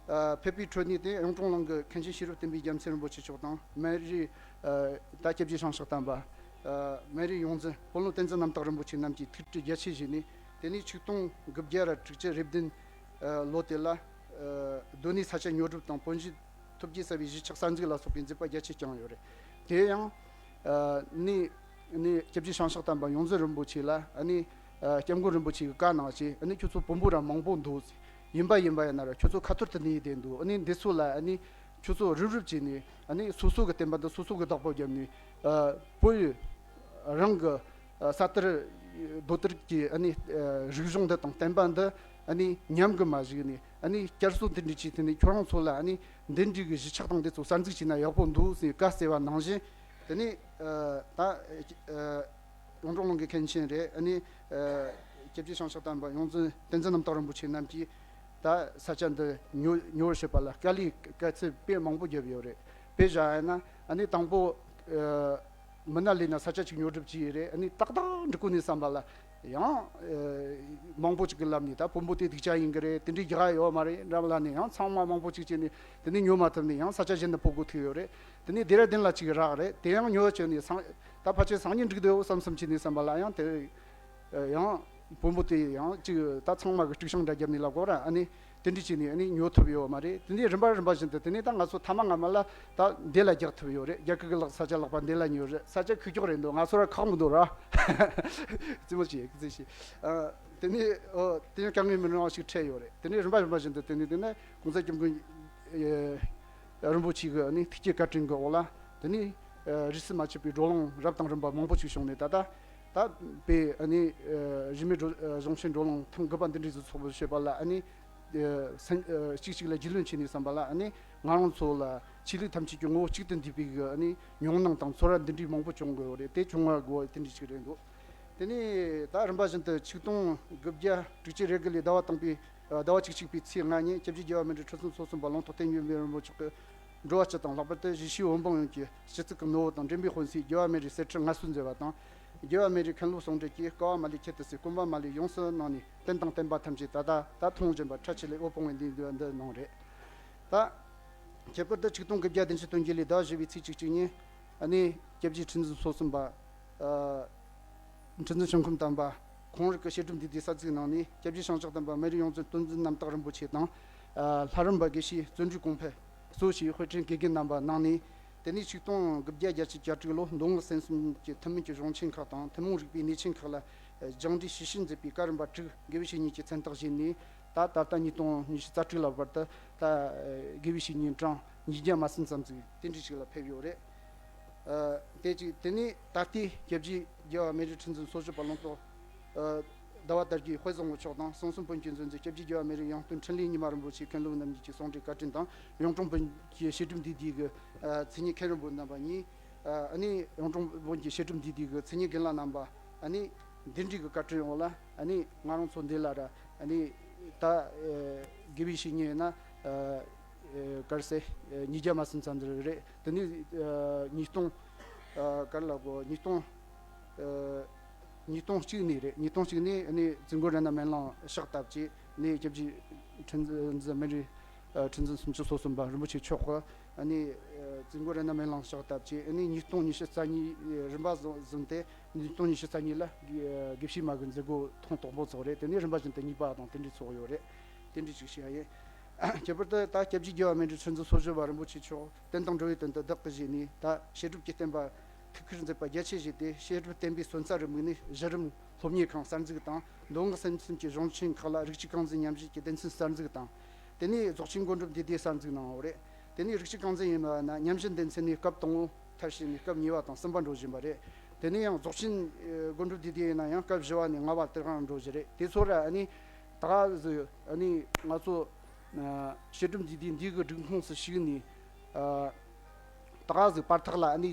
ཨ་ཕེབས་པའི་ཁྲོད་ནས་དེ་གཡུང་དྲུང་ལུང་གི་མཁན་ཆེན་ཤེས་རབ་བསྟན་པའི་རྒྱལ་མཚན་རིན་པོ་ཆེ་མཆོག་དང་། སྨན་རིའི་ཨ་ད་སྐྱབས་རྗེ་བྱང་ཕྱོགས་དམ་པ། ཨ་སྨན་རིའི་ཡོངས་འཛིན་དཔོན་སློབ་བསྟན་འཛིན་རྣམ་དག་རིན་པོ་ཆེ་རྣམས་ཀྱིས་ཐུགས་ཁྲལ་རྒྱ་ཆེ་བཞེས་ནས། དེ་ནས་ཆིག་སྟོང་དགུ་བརྒྱ་ར་དྲུག་ཅུ་རེ་བདུན་ཨ་ལོ་དེ་ལ་ཨ་སྡོད་གནས་ས་ཆ་ཉོ་སྒྲུབ་དང་། བོན་གཞིས་ཐོབ་རྒྱུ་གསར་བའི་གཞིས་ཆགས་གསར་འཛུགས་ལ་སོགས་པའི་མཛད་པ་རྒྱ་ཆེ་བསྐྱངས་ཡོད་རེད། དེ་ཡང་ཨ་ནི་ནི་སྐྱབས་རྗེ་བྱང་ཕྱོགས་དམ་པ་ཡོངས་འཛིན་རིན་པོ་ཆེ་ལ་ཨ་ནི་ཨ་སྐྱབས་མགོན་རིན་པོ་ཆེ་གིས་བཀའ་གནང་བྱས། ཨ་ནི་ཁྱོད་ཚོ་བོན་པོ་ར་མང་པོ་འདུག་ཡིན་པ་ཡིན་པ་ཡིན་ན་ར་ཁྱོད་ཚོ་ཁ་ཐོར་དུ་གནས་བསྡད་འདུག་ཨ་ནི་འདི་ཚོ་ལ་ཨ་ནི་ཁྱོད་ཚོ་རུབ་རུབ་བྱས་ནས་ཨ་ནི་སོ་སོ་གི་བསྟན་པ་འདི་སོ་སོ་གི་བདག་པོ་བརྒྱབ་ནས། ཨ་བོད་ཡུལ་རང་གི་ཨ་ས་དར་རྡོ་དར་གྱི་ཨ་ནི་ཨ་རིག་གཞུང་འདི་དང་བསྟན་པ་འདི་ཨ་ནི་ཉམས་གི་མ་བཞུགས་ནས། ཨ་ནི་བསྐྱར་གསོ་འདི་འདྲ་བྱས་ཏེ་ནི་ཁྱོད་རང་ཚོ་ལ་ཨ་ནི་འདི་འདྲའི་གི་གཞིས་ཆགས་དང་འདི་ཚོ་གསར་འཛུགས་བྱས་ན་ཡག་པོ་འདུག་ཟེར་བཀའ་སྩལ་བ་ནང་བཞིན། དེ་ནས་ཨ་ད་ཨ་གཡུང་དྲུང་ལུང་གི་མཁན་ཆེན་རེད། ཨ་ནི་ཨ་སྐྱབས་རྗེ་བྱང་ཕྱོགས་དམ་པ་ཡོངས་འཛིན་བསྟན་འཛིན་རྣམ་དག་རིན་པོ་ཆེ་རྣམས་ཀྱིས་ད་ས་ཆ་འདི་ཉོ་ཉོ་བར་བྱེད་པ་ལ་དཀའ་ལས་དཀའ་ཚེགས་དཔེ་མང་པོ་བརྒྱབ་ཡོད་རེད། དཔེ་བཞག་ཡ་ན་ཨ་ནི་དང་པོ་ཨ་མི་སྣ་ལས་ན་ས་ཆ་ཅིག་ཉོ་སྒྲུབ་བྱས་ཡོད་རེད། ཨ་ནི་ཏག་ཏག་འགྲིག་གོ་ནས་བསམ་པ་ལ་ཡང་ཨ་མང་པོ་ཅིག་གི་ལམ་ནས་ད་བོན་པོ་དེ་སྡུག་ཅག་ཡིན་གི་རེད། དེ་འདྲའི་རྒྱག་ཡ་ཡོད་མ་རེད་འདྲ་བ་ལ་ནས་ཡང་ཚང་མ་མང་པོ་ཅིག་བྱས་ནས་དེ་ནས་ཉོ་མ་ཐུབ་ནས་ཡང་ས་ཆ་གཞན་དུ་སྤོ་དགོས་ཐུག་ཡོད་རེད། དེ་ནས་ལྡེ་ར་ལྡུན་ལ་ཅིག་རག་རེད། དེ་ཡང་ཉོ་བྱས་ནས་སང་ད་ཕལ་ཆེར་སང་ཉིན་འགྲིག་འདོད་བསམ་བསམ་བྱས་ནས་བསམ་པ་ལ་ཡང་དེ་ཡང་བོན་པོ་དེ་ཡང་ཅིག་ད་ཚང་མ་གི་དཀྲུག་ཤིང་འདྲ་བརྒྱབ་ནས་ལབ་དགོས་ར། ཨ་ནི་དེ་འདྲ་བྱས་ནས་ཨ་ནི་ཉོ་ཐུབ་ཡོད་མ་རེད། དེ་ནས་རིམ་པ་རིམ་པ་བཞིན་དུ་དེ་ནས་ད་ང་ཚོ་ཐ་མ་སྔ་མ་ལ་ད་འདི་ལ་རྒྱག་ཐུབ་ཡོད་རེད། རྒྱ་གར་གི་ལག་ས་ཆ་ལག་པ་འདི་ལ་ཉོས་རེད། ས་ཆ་ཁུག་ཀྱོག་རེད་འདུག་ང་ཚོ་ར་ཁག་མི་འདུག་ར། རྩེད་མོ་བྱེད་ཀྱི་ཟེར་ཞིག་ཨ་དེ་ནས་ཨོ་དེ་ནས་དཀའ་ངལ་མི་འདྲ་བ་ཞིག་འཕྲད་ཡོད་རེད། དེ་ནས་རིམ་པ་རིམ་པ་བཞིན་དུ་དེ་ནས་དེ་ནས་གོང་ས་སྐྱབས་མགོན་ཨེ་རིན་པོ་ཆེ་གི་ཨ་ནི་ཐུགས་བསྐྱེད་བཀའ་དྲིན་གྱི་འོག་ལ་དེ་ནས་ཨ་རིས་སུ་མ་ཆད་པའི་བགྲོ་གླེང་རབ་དང་རིམ་པ་མང་པོ་ཞིག་བྱུང་ནས། ད་ལྟ་ད་དཔེ་ཨ་ནི་ཨ་རིས་མེད་བགྲོ་ཨ་གཞུང་ཆེན་བགྲོ་གླེང་ཐེངས་དགུ་པ་འདི་འདྲའི་ཚོགས་པ་བྱེད་པ་ལ་ཨ་ནི་ཨ་སེམས་ཨ་གཅིག་གཅིག་ལ་རྒྱུས་ལོན་བྱས་ནས་བསམ་པ་ལ་ཨ་ནི་ང་རང་ཚོ་ལ་ཆོས་ལུགས་ཐམས་ཅད་ཀྱི་ངོ་བོ་གཅིག་ཏུ་འདུས་པའི་གི་ཨ་ནི་མྱོང་སྣང་དང་ཚོར་བ་འདི་འདྲའི་མང་པོ་བྱུང་དགོས་རེད། དེ་བྱུང་བ་དགོས་པ་དེ་འདྲའི་ཞིག་རེད་འདུག་དེ་ནས་ད་རིམ་པ་བཞིན་དུ་ཆིག་སྟོང་དགུ་བརྒྱ་དྲུག་ཅུ་རེ་དགུ་ལོའི་ཟླ་བ་དང་པོའི་ཟླ་བ་བཅུ་གཅིག་པའི་ཚེས་ལྔ་ཉིན་སྐྱབས་རྗེ་རྒྱལ་བ་སྨན་རི་ཁྲི་སྲོང་ཚོ་གསུམ་པ་ལུང་རྟོགས་བསྟན་འགྱུར་མེད་རིན་པོ་ཆེ་གིས་འགྲོ་བ་སྤྱི་དང་ལྷག་པར་དུ་གཞིས་བྱེས་བོན་སྤུན་ཡོངས་ཀྱི་སྤྱི་གཙུག་གི་ནུ་བོ་དང་འདྲེན་པའི་དཔོན་སྲས་རྒྱལ་བ་སྨན་རིའི་གསེར་ཁྲི་མངའ་གསོལ་མཛད་པ་དང་། རྒྱལ་བ་སྨན་རིའི་མཁན་སློབ་ཟུང་འབྲེལ་གྱིས་དཀའ་བ་མ་ལུས་ཁྱད་དུ་བསད། གོམ་པ་མ་ལུས་ཡོངས་སུ་གནང་ནས་བསྟན་དང་བསྟན་པ་ཐམས་ཅད་ད་ལྟ་ད་མཐོང་བཞིན་པ་ཁྲ་ཆིལ་ལེ་འོད་སྤུངས་པའི་མདུན་དུ་འདི་གནང་རེད། ད་ཁྱད་པར་དུ་ཆིག་སྟོང་དགུ་བརྒྱ་བདུན་ཅུ་དོན་བརྒྱད་ལོའི་ཟླ་བ་བཞི་པའི་ཚེས་བཅུ་གཅིག་ཉིན་ཨ་ནི་སྐྱབས་རྗེ་ཁྲི་འཛིན་སོ་གསུམ་པ་ ཨ། ཁྲི་འཛིན་ཆོས་འཁོར་དམ་པ་ཁོང་རང་གི་བཤད་སྒྲུབ་འདུས་སྡེ་གསར་འཛུགས་གནང་ནས། སྐྱབས་རྗེ་ཞང་ཞག་དམ་པ་སྨན་རིའི་གཡང་རྩེ་སྟོན་འཛིན་རྣམ་དག་རིན་པོ་ཆེ་དང་། ཨ། ལྷ་རམས་པ་དགེ་བཤེས་བརྩོན་འགྲུས་གོང་འཕེལ་གཙོ་བྱས་དཔེ་སྐྲུན་དགེ་རྒན་རྣམ་པ་གནང་ནས། དེ་ནས་ཆིག་སྟོང་དགུ་བརྒྱ་བརྒྱད་ཅུ་གྱ་དྲུག་ལོར་མདོ་སྔགས་སེམས་གསུམ་གྱི་ཐུན་མིན་གྱི་གཞུང་ཆེན་ཁག་དང་ཐུན་མོང་རིག་པའི་གནས་ཆེན་ཁག་ལ་སྦྱང་འབྲས་ཞིབ་ཕྲ་མཛད་པའི་བཀའ་རམས་པ་དྲུག་དགེ་བའི་བཤེས་གཉེན་གྱི་མཚན་རྟགས་བཞེས་ནས། ད་ད་ལྟ་ཉིས་སྟོང་ཉི་ཤུ་རྩ་དྲུག་ལ་བར་དུ་ད་དགེ་བའི་བཤེས་གཉེན་གྲངས་ཉིས་བརྒྱ་མ་ཟིན་ཙམ་ཞིག་དེ་འདྲ་ཞིག་ལ་ཕེབས་ཡོད་རེད། ཨ། དེ་གཅིག་དེ་ནས་ད་ལྟའི་སྐྱབས་རྗེ་རྒྱལ་བ་སྨན་རི་ཁྲི་འཛིན་གསོལ་ཞབས་པ་ལུང་རྟོགས། ཨ། ཟླ་བ་དར་རྒྱས་དཔལ་བཟང་པོ་མཆོག་དང་། གསང་གསུམ་བོན་གྱི་མཛོད་འཛིན་སྐྱབས་རྗེ་རྒྱལ་བ་སྨན་རི་གཡུང་སྟོན་འཕྲིན་ལས་ཉི་མ་རིན་པོ་ཆེ་མཁན་སློབ་རྣམ་གཉིས་ཀྱི་གསུང་འགྲེལ་བཀའ་དྲིན་དང་། གཡུང་དྲུང་བོན་གྱི་བཤད་སྒྲུབ་འདུས་སྡེ་གི་ཨ་མཚན་ཉིད་མཁན་རིན་པོ་རྣམ་པ་གཉིས། ཨ་ནི་གཡུང་དྲུང་བོན་གྱི་བཤད་སྒྲུབ་འདུས་སྡེ་གི་མཚན་ཉིད་རྒན་ལགས་རྣམ་པ། ཨ་ནི་འདི་འདྲའི་གི་བཀའ་དྲིན་འོག་ལ། ཨ་ནི་ང་རང་ཚོ་འདི་ལ་ར། ཨ་ནི་ད་ཨ་དགེ་བའི་བཤེས་གཉེན་ཡིན་ན་ཨ་ཨ་ག་རེ་ཟེར། ཨ་ཉིས་བརྒྱ་མ་ཟིན་ཙམ་རེད། དེ་ནས་ཨ་ཉིས་སྟོང་། ཨ་ག་རེ་ལབ་དགོས། ཉིས་སྟོང་། ཨ་ཉིས་སྟོང་གཅིག་ནས་རེད། ཉིས་སྟོང་གཅིག་ནས་ཨ་ནི་ཙིང་གོ་ར་ན་སྨན་གླིང་ཕྱག་བཏབ་བྱས་ནས། སྐྱབས་རྗེ་ཁྲི་འཛིན་སྨན་རི་ཨ་ཁྲི་འཛིན་སུམ་ཅུ་སོ་གསུམ་པ་རིན་པོ་ཆེ་མཆོག་གིས་ཨ་ནི་ཨ་ཙིང་གོ་ར་ན་སྨན་གླིང་ཕྱག་བཏབ་བྱས། ཨ་ནི་ཉིས་སྟོང་ཉི་ཤུ་རྩ་གཉིས་རིམ་པ་བཟུང་བཟུང་སྟེ། ཉིས་སྟོང་ཉི་ཤུ་རྩ་གཉིས་ལ་དགེ་དགེ་བཤེས་མ་གི་མཛད་སྒོ་ཐེངས་དང་པོ་ཚོགས་རེད། དེ་ནས་རིམ་པ་བཞིན་དུ་གཉིས་པ་དང་དེ་འདྲའི་ཚོགས་ཡོད་རེད། དེ་འདྲའི་ཅིག་བཤད་ཡ་ཡིན། ཁྱད་པར་དུ་ད་སྐྱབས་རྗེ་རྒྱལ་བ་སྨན་རི་ཁྲི་འཛིན་གསོལ་ཞབས་པ་རིན་པོ་ཆེ་མཆོག་བསྟན་དང་འགྲོ་བའི་དོན་དུ་བདག་གིས་བཞེས་ནས། ད་བཤད་སྒྲུབ་ཀྱི་བསྟན་པ་ཐུགས་ཁུར་མཛད་པ་རྒྱ་ཆེ་བཞེས་ཏེ། བཤད་སྒྲུབ་བསྟན་པའི་སོན་རྩ་རུ་དམིགས་ནས་གཞི་རིམ་སློབ་གཉེར་ཁང་གསར་འཛུགས་དང་། མདོ་སྔགས་སེམས་གསུམ་གྱི་གཞུང་ཆེན་ཁག་ལ་རིགས་གཅིག་རྐང་འཛིན་ཉམས་ཞིབ་ཀྱི་སྡེ་ཚན་གསར་འཛུགས་དང་། དེ་ནས་རྫོགས་ཆེན་སྒོམ་སྒྲུབ་འདུས་སྡེ་གསར་འཛུགས་གནང་བ་རེད། དེ་ནས་རིགས་གཅིག་རྐང་འཛིན་ཡིན་པ་ན་ཉམས་ཞིབ་སྡེ་ཚན་ནས་སྐབས་དང་པོ་མཐར་ཕྱིན་ནས་སྐབས་གཉིས་པ་དང་གསུམ་པ་འགྲོ་བཞིན་པ་རེད། དེ་ནས་ཡང་རྫོགས་ཆེན་ཨ་སྒོམ་སྒྲུབ་འདུས་སྡེ་ཡིན་ན་ཡང་སྐབས་བཞི་བ་ནས་ལྔ་བ་དེ་གང་འགྲོ་བཞིན་རེད། དེ་ཚོ་ར་ཨ་ནི་ད་ག་ཟིག་ཨ་ནི་ང་ཚོ་ཨ་བཤད་སྒྲུབ་འདུས་སྡེ་འདི་གི་སྒྲིག་ཁོངས་སུ་ཞུགས་ནས། ཨ་ད་ག་ཟིག་བར་ཐག་ལ་ཨ་ནི་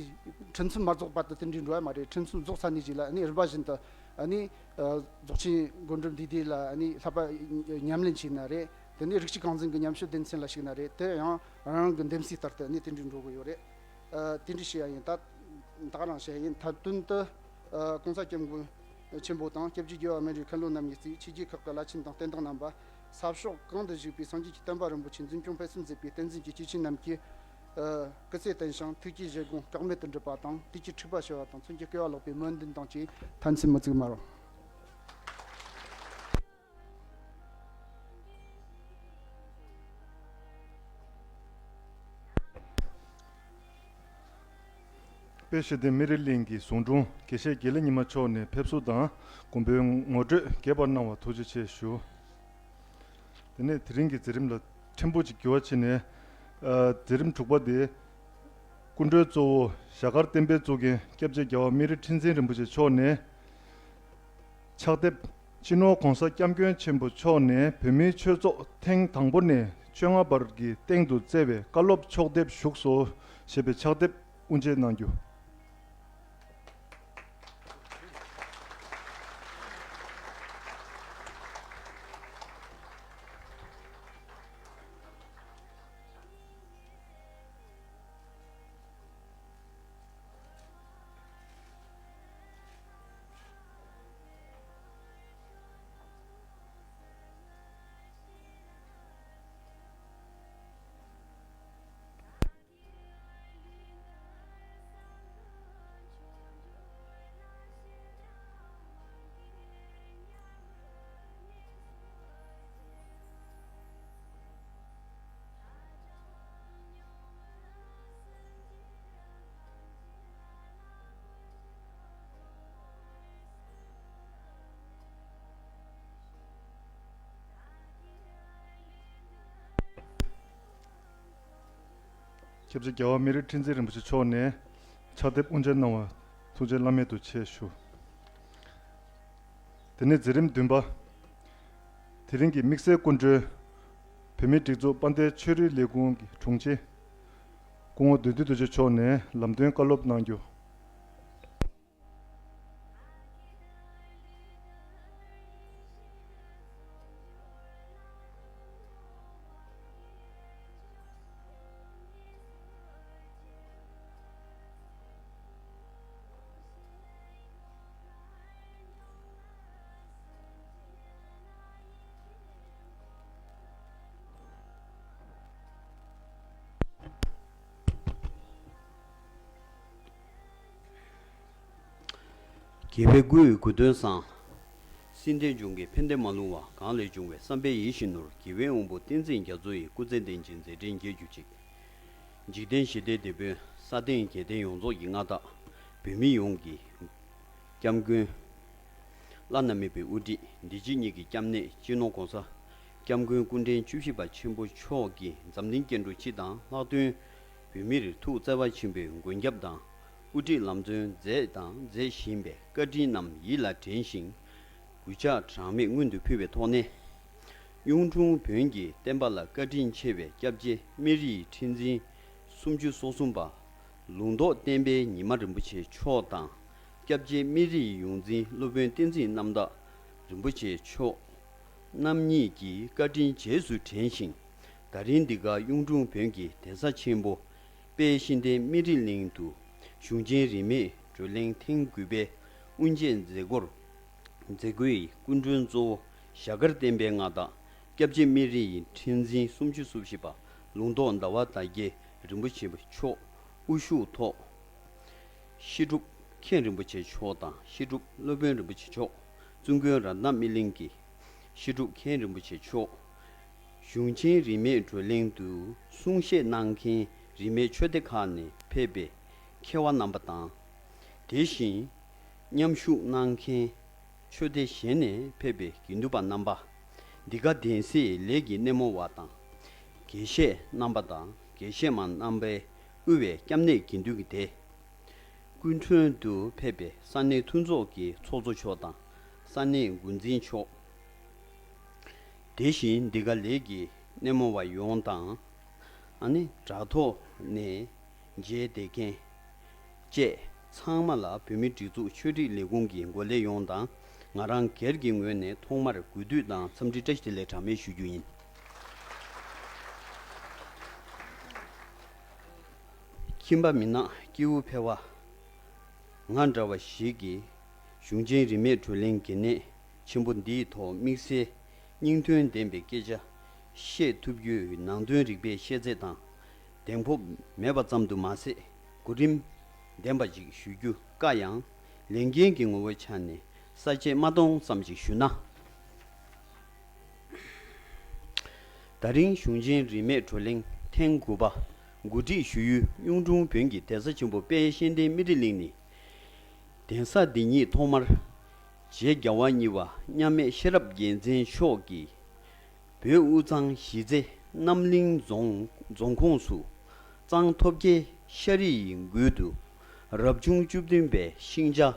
ཁྲིད་མཚམས་མ་རྫོགས་བར་དུ་དེ་འདྲའི་འགྲོ་ཡ་མ་རེད། ཁྲིད་མཚམས་རྫོགས་ཚར་ནས་ཅིག་ལ་ཨ་ནི་རིམ་པ་བཞིན་དུ་ཨ་ནི་ཨ་རྫོགས་ཆེན་སྒོམ་སྒྲུབ་འདུས་སྡེ་ལ་ཨ་ནི་བསླབ་པ་ཉམས་ལེན་བྱས་ན་རེད། དེ་ནས་རིགས་གཅིག་རྐང་འཛིན་གྱི་ཉམས་ཞིབ་སྡེ་ཚན་ལ་ཞུགས་ན་རེད། དེ་ཡང་རང་རང་གི་འདེམས་གསེས་ལྟར་དུ་ཨ་ནི་དེ་འདྲའི་འགྲོ་གི་ཡོད་རེད། ཨ་དེ་འདྲའི་བཤད་ཡ་ཡིན། ད་ད་ག་རང་བཤད་ཡ་ཡིན། མཐའ་དོན་དུ་ཨ་གོང་ས་སྐྱབས་མགོན་ཆེན་པོ་དང་སྐྱབས་རྗེ་རྒྱལ་བ་སྨན་རིའི་མཁན་སློབ་རྣམ་གཉིས་གཙོས་ཆོས་བརྒྱུད་ཁག་གི་བླ་ཆེན་དང་བསྟན་བདག་རྣམ་པ། ས་ཕྱོགས་གང་དུ་བཞུགས་པའི་སངས་རྒྱས་ཀྱི་བསྟན་པ་རིན་པོ་ཆེ་འཛིན་སྐྱོང་སྤེལ་གསུམ་མཛད་པའི་བསྟན་འཛིན་གྱི་སྐྱེས་ཆེན་རྣམས་ཀྱིས། ཨ་སྐུ་ཚེ་བརྟན་ཞིང་ཐུགས་ཀྱི་བཞེད་དགོངས་བཀག་མེད་དུ་འགྲུབ་པ་དང་། དུས་ཀྱི་འཁྲུག་པ་ཞི་བ་དང་། མཚོན་གྱི་བསྐལ་བ་ལེགས་པའི་སྨོན་འདུན་དང་བཅས་མཐར་འཚམས་མི་བཙུགས་མ་རུང་། དཔལ་ཞི་བདེ་སྨན་རི་གླིང་གི་ཟུང་དྲུང་དགེ་བཤེས་དགེ་ལེགས་ཉི་མ་མཆོག་ནས་ཕེབས་བསུ་དང་དགོན་པའི་ངོ་སྤྲོད་རྒྱས་པར་གནང་བར་ཐུགས་རྗེ་ཆེ་ཞུ། དེ་ནས་དེ་རིང་གི་མཛད་རིམ་ལ་ཕྲན་བུ་ཅིག་འགྱུར་བ་ཕྱིན་ནས། ཨ་མཛད་རིམ་དྲུག་པ་དེ། སྐུ་མགྲོན་གཙོ་བོ་ཞྭ་དཀར་བསྟན་པའི་གཙུག་རྒྱན་སྐྱབས་རྗེ་རྒྱལ་བ་སྨན་རི་ཁྲི་འཛིན་རིན་པོ་ཆེ་མཆོག་ནས། ཕྱག་དེབ། སྤྱི་ནོར་༧གོང་ས་༧སྐྱབས་མགོན་ཆེན་པོ་མཆོག་ནས་བོད་མིའི་ཆོས་ཚོགས་ཐེངས་དང་པོ་ནས་བཅོ་ལྔ་བར་གྱི་སྟེང་དུ་བསྩལ་བའི་བཀའ་སློབ་ཕྱོགས་བསྡེབས་བཞུགས་སོ་ཞེས་པའི་ཕྱག་དེབ་དབུ་འབྱེད་གནང་རྒྱུ། སྐྱབས་རྗེ་རྒྱལ་བ་སྨན་རི་ཁྲི་འཛིན་རིན་པོ་ཆེ་མཆོག་ནས་ཕྱག་དེབ་དབུ་འབྱེད་གནང་བར་ཐུགས་རྗེ་བླ་མེད་དུ་ཆེ་ཞུ། དེ་ནས་མཛད་རིམ་བདུན་པ། དེ་རིང་གི་དམིགས་བསལ་སྐུ་མགྲོན། བོད་མིའི་སྒྲིག་འཛུགས་དཔལ་ལྡན་ཆོས་རིག་ལས་ཁུངས་ཀྱི་དྲུང་ཆེ། སྐུ་ངོ་བདུད་འདུལ་རྡོ་རྗེ་མཆོག་ནས་ལམ་སྟོན་བཀའ་སློབ་གནང་རྒྱུ། དགེ་བའི་སྐུའི་གོ་སྟོན་བཟང་། སྲིད་མཐའི་འབྱུང་ཁུངས་ཕན་བདེ་མ་ལུས་པ། གང་ལས་བྱུང་བའི་བསམ་པའི་ཡིད་བཞིན་ནོར། དགེ་བའི་དབང་པོ་བསྟན་འཛིན་རྒྱ་མཚོ་ཡི། སྐུ་ཚེ་བརྟན་ཅིང་མཛད་འཕྲིན་རྒྱས་གྱུར་ཅིག། འཇིག་རྟེན་ཞི་བདེའི་དེད་དཔོན། ས་སྟེང་རྒྱལ་བསྟན་ཡོངས་རྫོགས་ཀྱི་མངའ་བདག། བོད་མི་ཡོངས་ཀྱི་སྐྱབས་མགོན། བླ་ན་མེད་པའི་དབུ་ཁྲིད། འདི་ཕྱི་གཉིས་ཀྱི་སྐྱབས་གནས་སྤྱི་ནོར་༸གོང་ས་༸སྐྱབས་མགོན་སྐུ་ཕྲེང་བཅུ་བཞི་པ་ཆེན་པོ་མཆོག་གིས་འཛམ་གླིང་སྐྱེ་འགྲོ་སྤྱི་དང་ལྷག་དོན་བོད་མིར་ཐུགས་བརྩེ་བ་ཆེན་པོས་མགོན་སྐྱབས་དང་དབུ་ཁྲིད་ལམ་སྟོན་མཛད་དང་མཛད་བཞིན་པའི་བཀའ་དྲིན་རྣམས་ཡིད་ལ་དྲན་ཞིང་། གུས་ཕྱག་གྲངས་མེད་སྔོན་དུ་ཕུལ་བའི་ཐོག་ནས། གཡུང་དྲུང་བོན་གྱི་བསྟན་པ་ལ་བཀའ་དྲིན་ཆེ་བའི་སྐྱབས་རྗེ་སྨན་རིའི་ཁྲི་འཛིན་སུམ་ཅུ་སོ་གསུམ་པ། ལུང་རྟོགས་བསྟན་པའི་ཉི་མ་རིན་པོ་ཆེ་མཆོག་དང་། སྐྱབས་རྗེ་སྨན་རིའི་ཡོངས་འཛིན་སློབ་དཔོན་བསྟན་འཛིན་རྣམ་དག་རིན་པོ་ཆེ་མཆོག་རྣམ་གཉིས་ཀྱི་བཀའ་དྲིན་རྗེས་སུ་དྲན་ཞིང་། ད་རིང་འདི་ག་གཡུང་དྲུང་བོན་གྱི་གདན་ས་ཆེན་པོ། དཔལ་གཤེན་བསྟན་སྨན་རི་གླིང་དུ་གཞུང་ཆེན་རིས་མེད་བགྲོ་གླེང་ཐེངས་དགུ་པའི་དབུ་འབྱེད་མཛད་སྒོར། མཛད་སྒོའི་སྐུ་མགྲོན་གཙོ་བོ་ཞྭ་དཀར་བསྟན་པའི་མངའ་བདག་སྐྱབས་རྗེ་སྨན་རིའི་ཁྲི་འཛིན་སུམ་ཅུ་སོ་བཞི་པ་ལུང་རྟོགས་ཟླ་བ་དར་རྒྱས་རིན་པོ་ཆེ་མཆོག་དབུ་བཞུགས་ཐོག་བཤད་སྒྲུབ་མཁན་རིན་པོ་ཆེ་མཆོག་དང་། བཤད་སྒྲུབ་སློབ་དཔོན་རིན་པོ་ཆེ་མཆོག་བཙུན་དགོན་རཏྣ་སྨིན་གླིང་གི་བཤད་སྒྲུབ་མཁན་རིན་པོ་ཆེ་མཆོག་གཞུང་ཆེན་རིས་མེད་བགྲོ་གླེང་དུ་གསུང་བཤད་གནང་མཁན་རིས་མེད་ཆོས་སྡེ་ཁག་ནས་ཕེབས་པའི་མཁས་པ་རྣམ་པ་དང་། དེ་བཞིན་མཉམ་ཞུགས་གནང་མཁན་ཆོས་སྡེ་གཞན་ནས་ཕེབས་པའི་དགེ་འདུན་པ་རྣམ་པ། འདི་ག་གདན་སའི་ལས་ཀྱི་སྣེ་མོ་བ་དང་། དགེ་བཤེས་རྣམ་པ་དང་དགེ་བཤེས་མ་རྣམ་པས་དབུས་པའི་སྐྱབས་གནས་དགེ་འདུན་གྱི་སྡེ། སྐུ་མགྲོན་དུ་ཕེབས་པའི་ས་གནས་མཐུན་ཚོགས་ཀྱི་ཚོགས་གཙོ་མཆོག་དང་ས་གནས་འགོ་འཛིན་མཆོག་དེ་བཞིན་འདི་ག་ལས་ཀྱི་སྣེ་མོ་བ་ཡོངས་དང་། ཨ་ནི་དྲ་ཐོག་ནས་མཇལ་བསྡད་མཁན་བཅས་ཚང་མ་ལ་བོད་མིའི་སྒྲིག་འཛུགས་ཆོས་སྒྲིག་ལས་ཁུངས་ཀྱི་འགོ་ལས་ཡོངས་དང་ང་རང་སྒེར་གྱི་ངོས་ནས་ཐོག་མར་གུས་འདུད་དང་འཚམས་འདྲི་བཀྲ་ཤིས་བདེ་ལེགས་གྲངས་མེད་ཞུ་རྒྱུ་ཡིན། ཁྱིམ་པ་མི་ནག་སྐྱེས་བུ་ཕལ་བ། ང་འདྲ་བ་ཞིག་གིས་གཞུང་ཆེན་རིས་མེད་བགྲོ་གླེང་གི་གནས་ཆེན་པོ་འདིའི་ཐོག་དམིགས་བསལ་སྙིང་དོན་ལྡན་པའི་སྐད་ཆ་བཤད་ཐུབ་རྒྱུའི་ནང་དོན་རིག་པའི་ཤེས་ཚད་དང་གདེང་སྤོབས་མེད་པ་ཙམ་དུ་མ་ཟད་གོ་རིམ་ལྡན་པ་ཞིག་ཞུ་རྒྱུ་དཀའ་ཡང་ལས་འགན་གྱི་ངོ་བོའི་ཆ་ནས་ས་བཅད་མ་སྟོང་ཙམ་ཞིག་ཞུ་ན། ད་རིང་གཞུང་ཆེན་རིས་མེད་བགྲོ་གླེང་ཐེངས་དགུ་པ་གོ་སྒྲིག་ཞུ་ཡུལ་གཡུང་དྲུང་བོན་གྱི་གདན་ས་ཆེན་པོ་དཔལ་གཤེན་བསྟན་སྨན་རི་གླིང་ནི། གདན་ས་འདི་ཉིད་ཐོག་མར་རྗེ་རྒྱལ་བ་གཉིས་པ་མཉམ་མེད་ཤེས་རབ་རྒྱལ་མཚན་མཆོག་གིས་བོད་དབུས་གཙང་གཞིས་རྩེ་རྣམ་གླིང་རྫོང་རྫོང་ཁོངས་སུ་གཙང་ཐོབ་རྒྱལ་ཤ་རི་ཡི་མགུལ་དུ་རབ་བྱུང་བཅུ་བདུན་པའི་ཤིང་བྱ་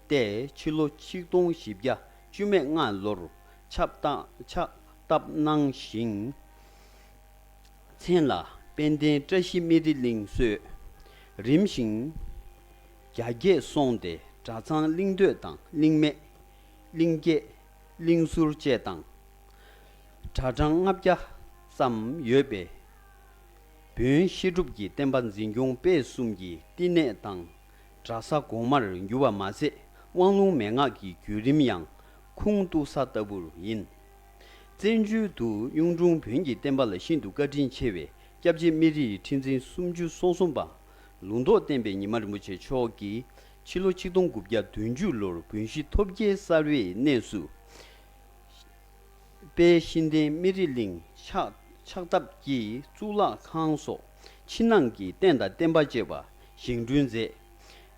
སྟེ་ཕྱི་ལོ་ཆིག་སྟོང་བཞི་བརྒྱ་བཅུ་མེད་ལྔ་ལོར་ཕྱག་བཏབ་ཕྱག་བཏབ་གནང་ཞིང་། མཚན་ལ་དཔལ་ལྡན་བཀྲ་ཤིས་སྨན་རི་གླིང་གསོལ། རིམ་བཞིན་རྒྱ་སྐྱེད་སོང་སྟེ་གྲྭ་ཚང་གླིང་སྟོད་དང་གླིང་སྨད། གླིང་སྐྱེས། གླིང་ཟུར་བཅས་དང་། གྲྭ་གྲངས་ལྔ་བརྒྱ་ཙམ་ཡོད་པའི་བོན་བཤད་སྒྲུབ་ཀྱི་བསྟན་པ་འཛིན་སྐྱོང་སྤེལ་གསུམ་གྱི་བསྟི་གནས་དང་གྲྭ་ས་གོང་མར་གྱུར་པ་མ་ཟད་དབང་ལུང་མན་ངག་གི་བརྒྱུད་རིམ་ཡང་ཁུངས་གཏུགས་ས་ལྟ་བུར་ཡིན། བཙན་བྱོལ་དུ་གཡུང་དྲུང་བོན་གྱི་བསྟན་པ་ལ་ཤིན་ཏུ་བཀའ་དྲིན་ཆེ་བའི་སྐྱབས་རྗེ་སྨན་རིའི་ཁྲི་འཛིན་སུམ་ཅུ་སོ་གསུམ་པ་ལུང་རྟོགས་བསྟན་པའི་ཉི་མ་རིན་པོ་ཆེ་མཆོག་གིས་ཕྱི་ལོ་ཆིག་སྟོང་དགུ་བརྒྱ་བདུན་ཅུ་ལོར་བོན་གཞིས་ཐོབ་རྒྱལ་གསར་བའི་གནས་སུ། དཔལ་གཤེན་བསྟན་སྨན་རི་གླིང་ཕྱག་ཕྱག་བཏབ་ཀྱིས་གཙུག་ལག་ཁང་སོགས་ཕྱི་ནང་གི་རྟེན་དང་བརྟེན་པ་བཅས་པ་བཞེངས་སྐྲུན་མཛད།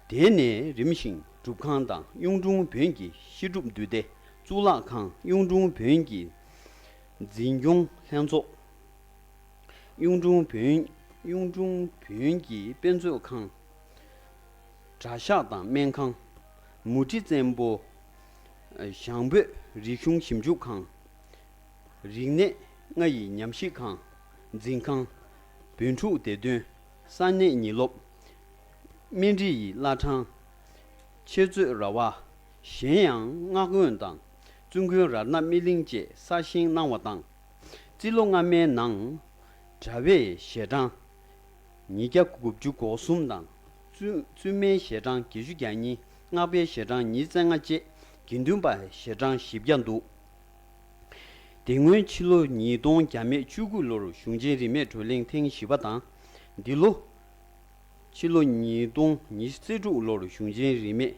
དེ་ནས་རིམ་བཞིན་སྒྲུབ་ཁང་དང་གཡུང་དྲུང་བོན་གྱི་བཤད་སྒྲུབ་འདུས་སྡེ་གཙུག་ལག་ཁང་། གཡུང་དྲུང་བོན་གྱི་འཛིན་སྐྱོང་ལྷན་ཚོགས། གཡུང་དྲུང་བོན་གཡུང་དྲུང་བོན་གྱི་དཔེ་མཛོད་ཁང་། གྲྭ་ཤག་དང་སྨན་ཁང་། མུ་ཁྲི་བཙན་པོ། ཞང་བོད་རིག་གཞུང་ཞིབ་འཇུག་ཁང་། རིག་གནས་ལྔ་ཡི་ཉམས་ཞིབ་ཁང་། འཛིན་ཁང་། བོན་ཕྲུག་སྡེ་བདུན། ས་གནས་ཉིན་སློབ། སྨན་རི་ཡི་བླ་བྲང་། འཆད་རྩོད་ར་བ། གཞན་ཡང་སྔགས་དགོན་དང་བཙུན་དགོན་རཏྣ་སྨིན་གླིང་བཅས་གསར་བཞེངས་གནང་བ་དང་། རྩིས་ལོ་སྔ་མའི་ནང་གྲྭ་པའི་ཞལ་གྲངས་ཉིས་བརྒྱ་དགུ་བཅུ་གོ་གསུམ་དང་། བཙུན་བཙུན་མའི་ཞལ་གྲངས་བརྒྱད་ཅུ་གྱ་གཉིས། སྔགས་པའི་ཞལ་གྲངས་ཉིས་རྩ་ལྔ་བཅས་དགེ་འདུན་པ་ཞལ་གྲངས་བཞི་བརྒྱ་འདུག། དེ་སྔོན་ཕྱི་ལོ་ཉིས་སྟོང་བརྒྱ་མེད་བཅུ་དགུ་ལོར་གཞུང་ཆེན་རིས་མེད་བགྲོ་གླེང་ཐེངས་བཞི་པ་དང་། འདི་ལོ་ཕྱི་ལོ་ཉིས་སྟོང་ཉི་ཤུ་རྩ་དྲུག་ལོར་གཞུང་ཆེན་རིས་མེད་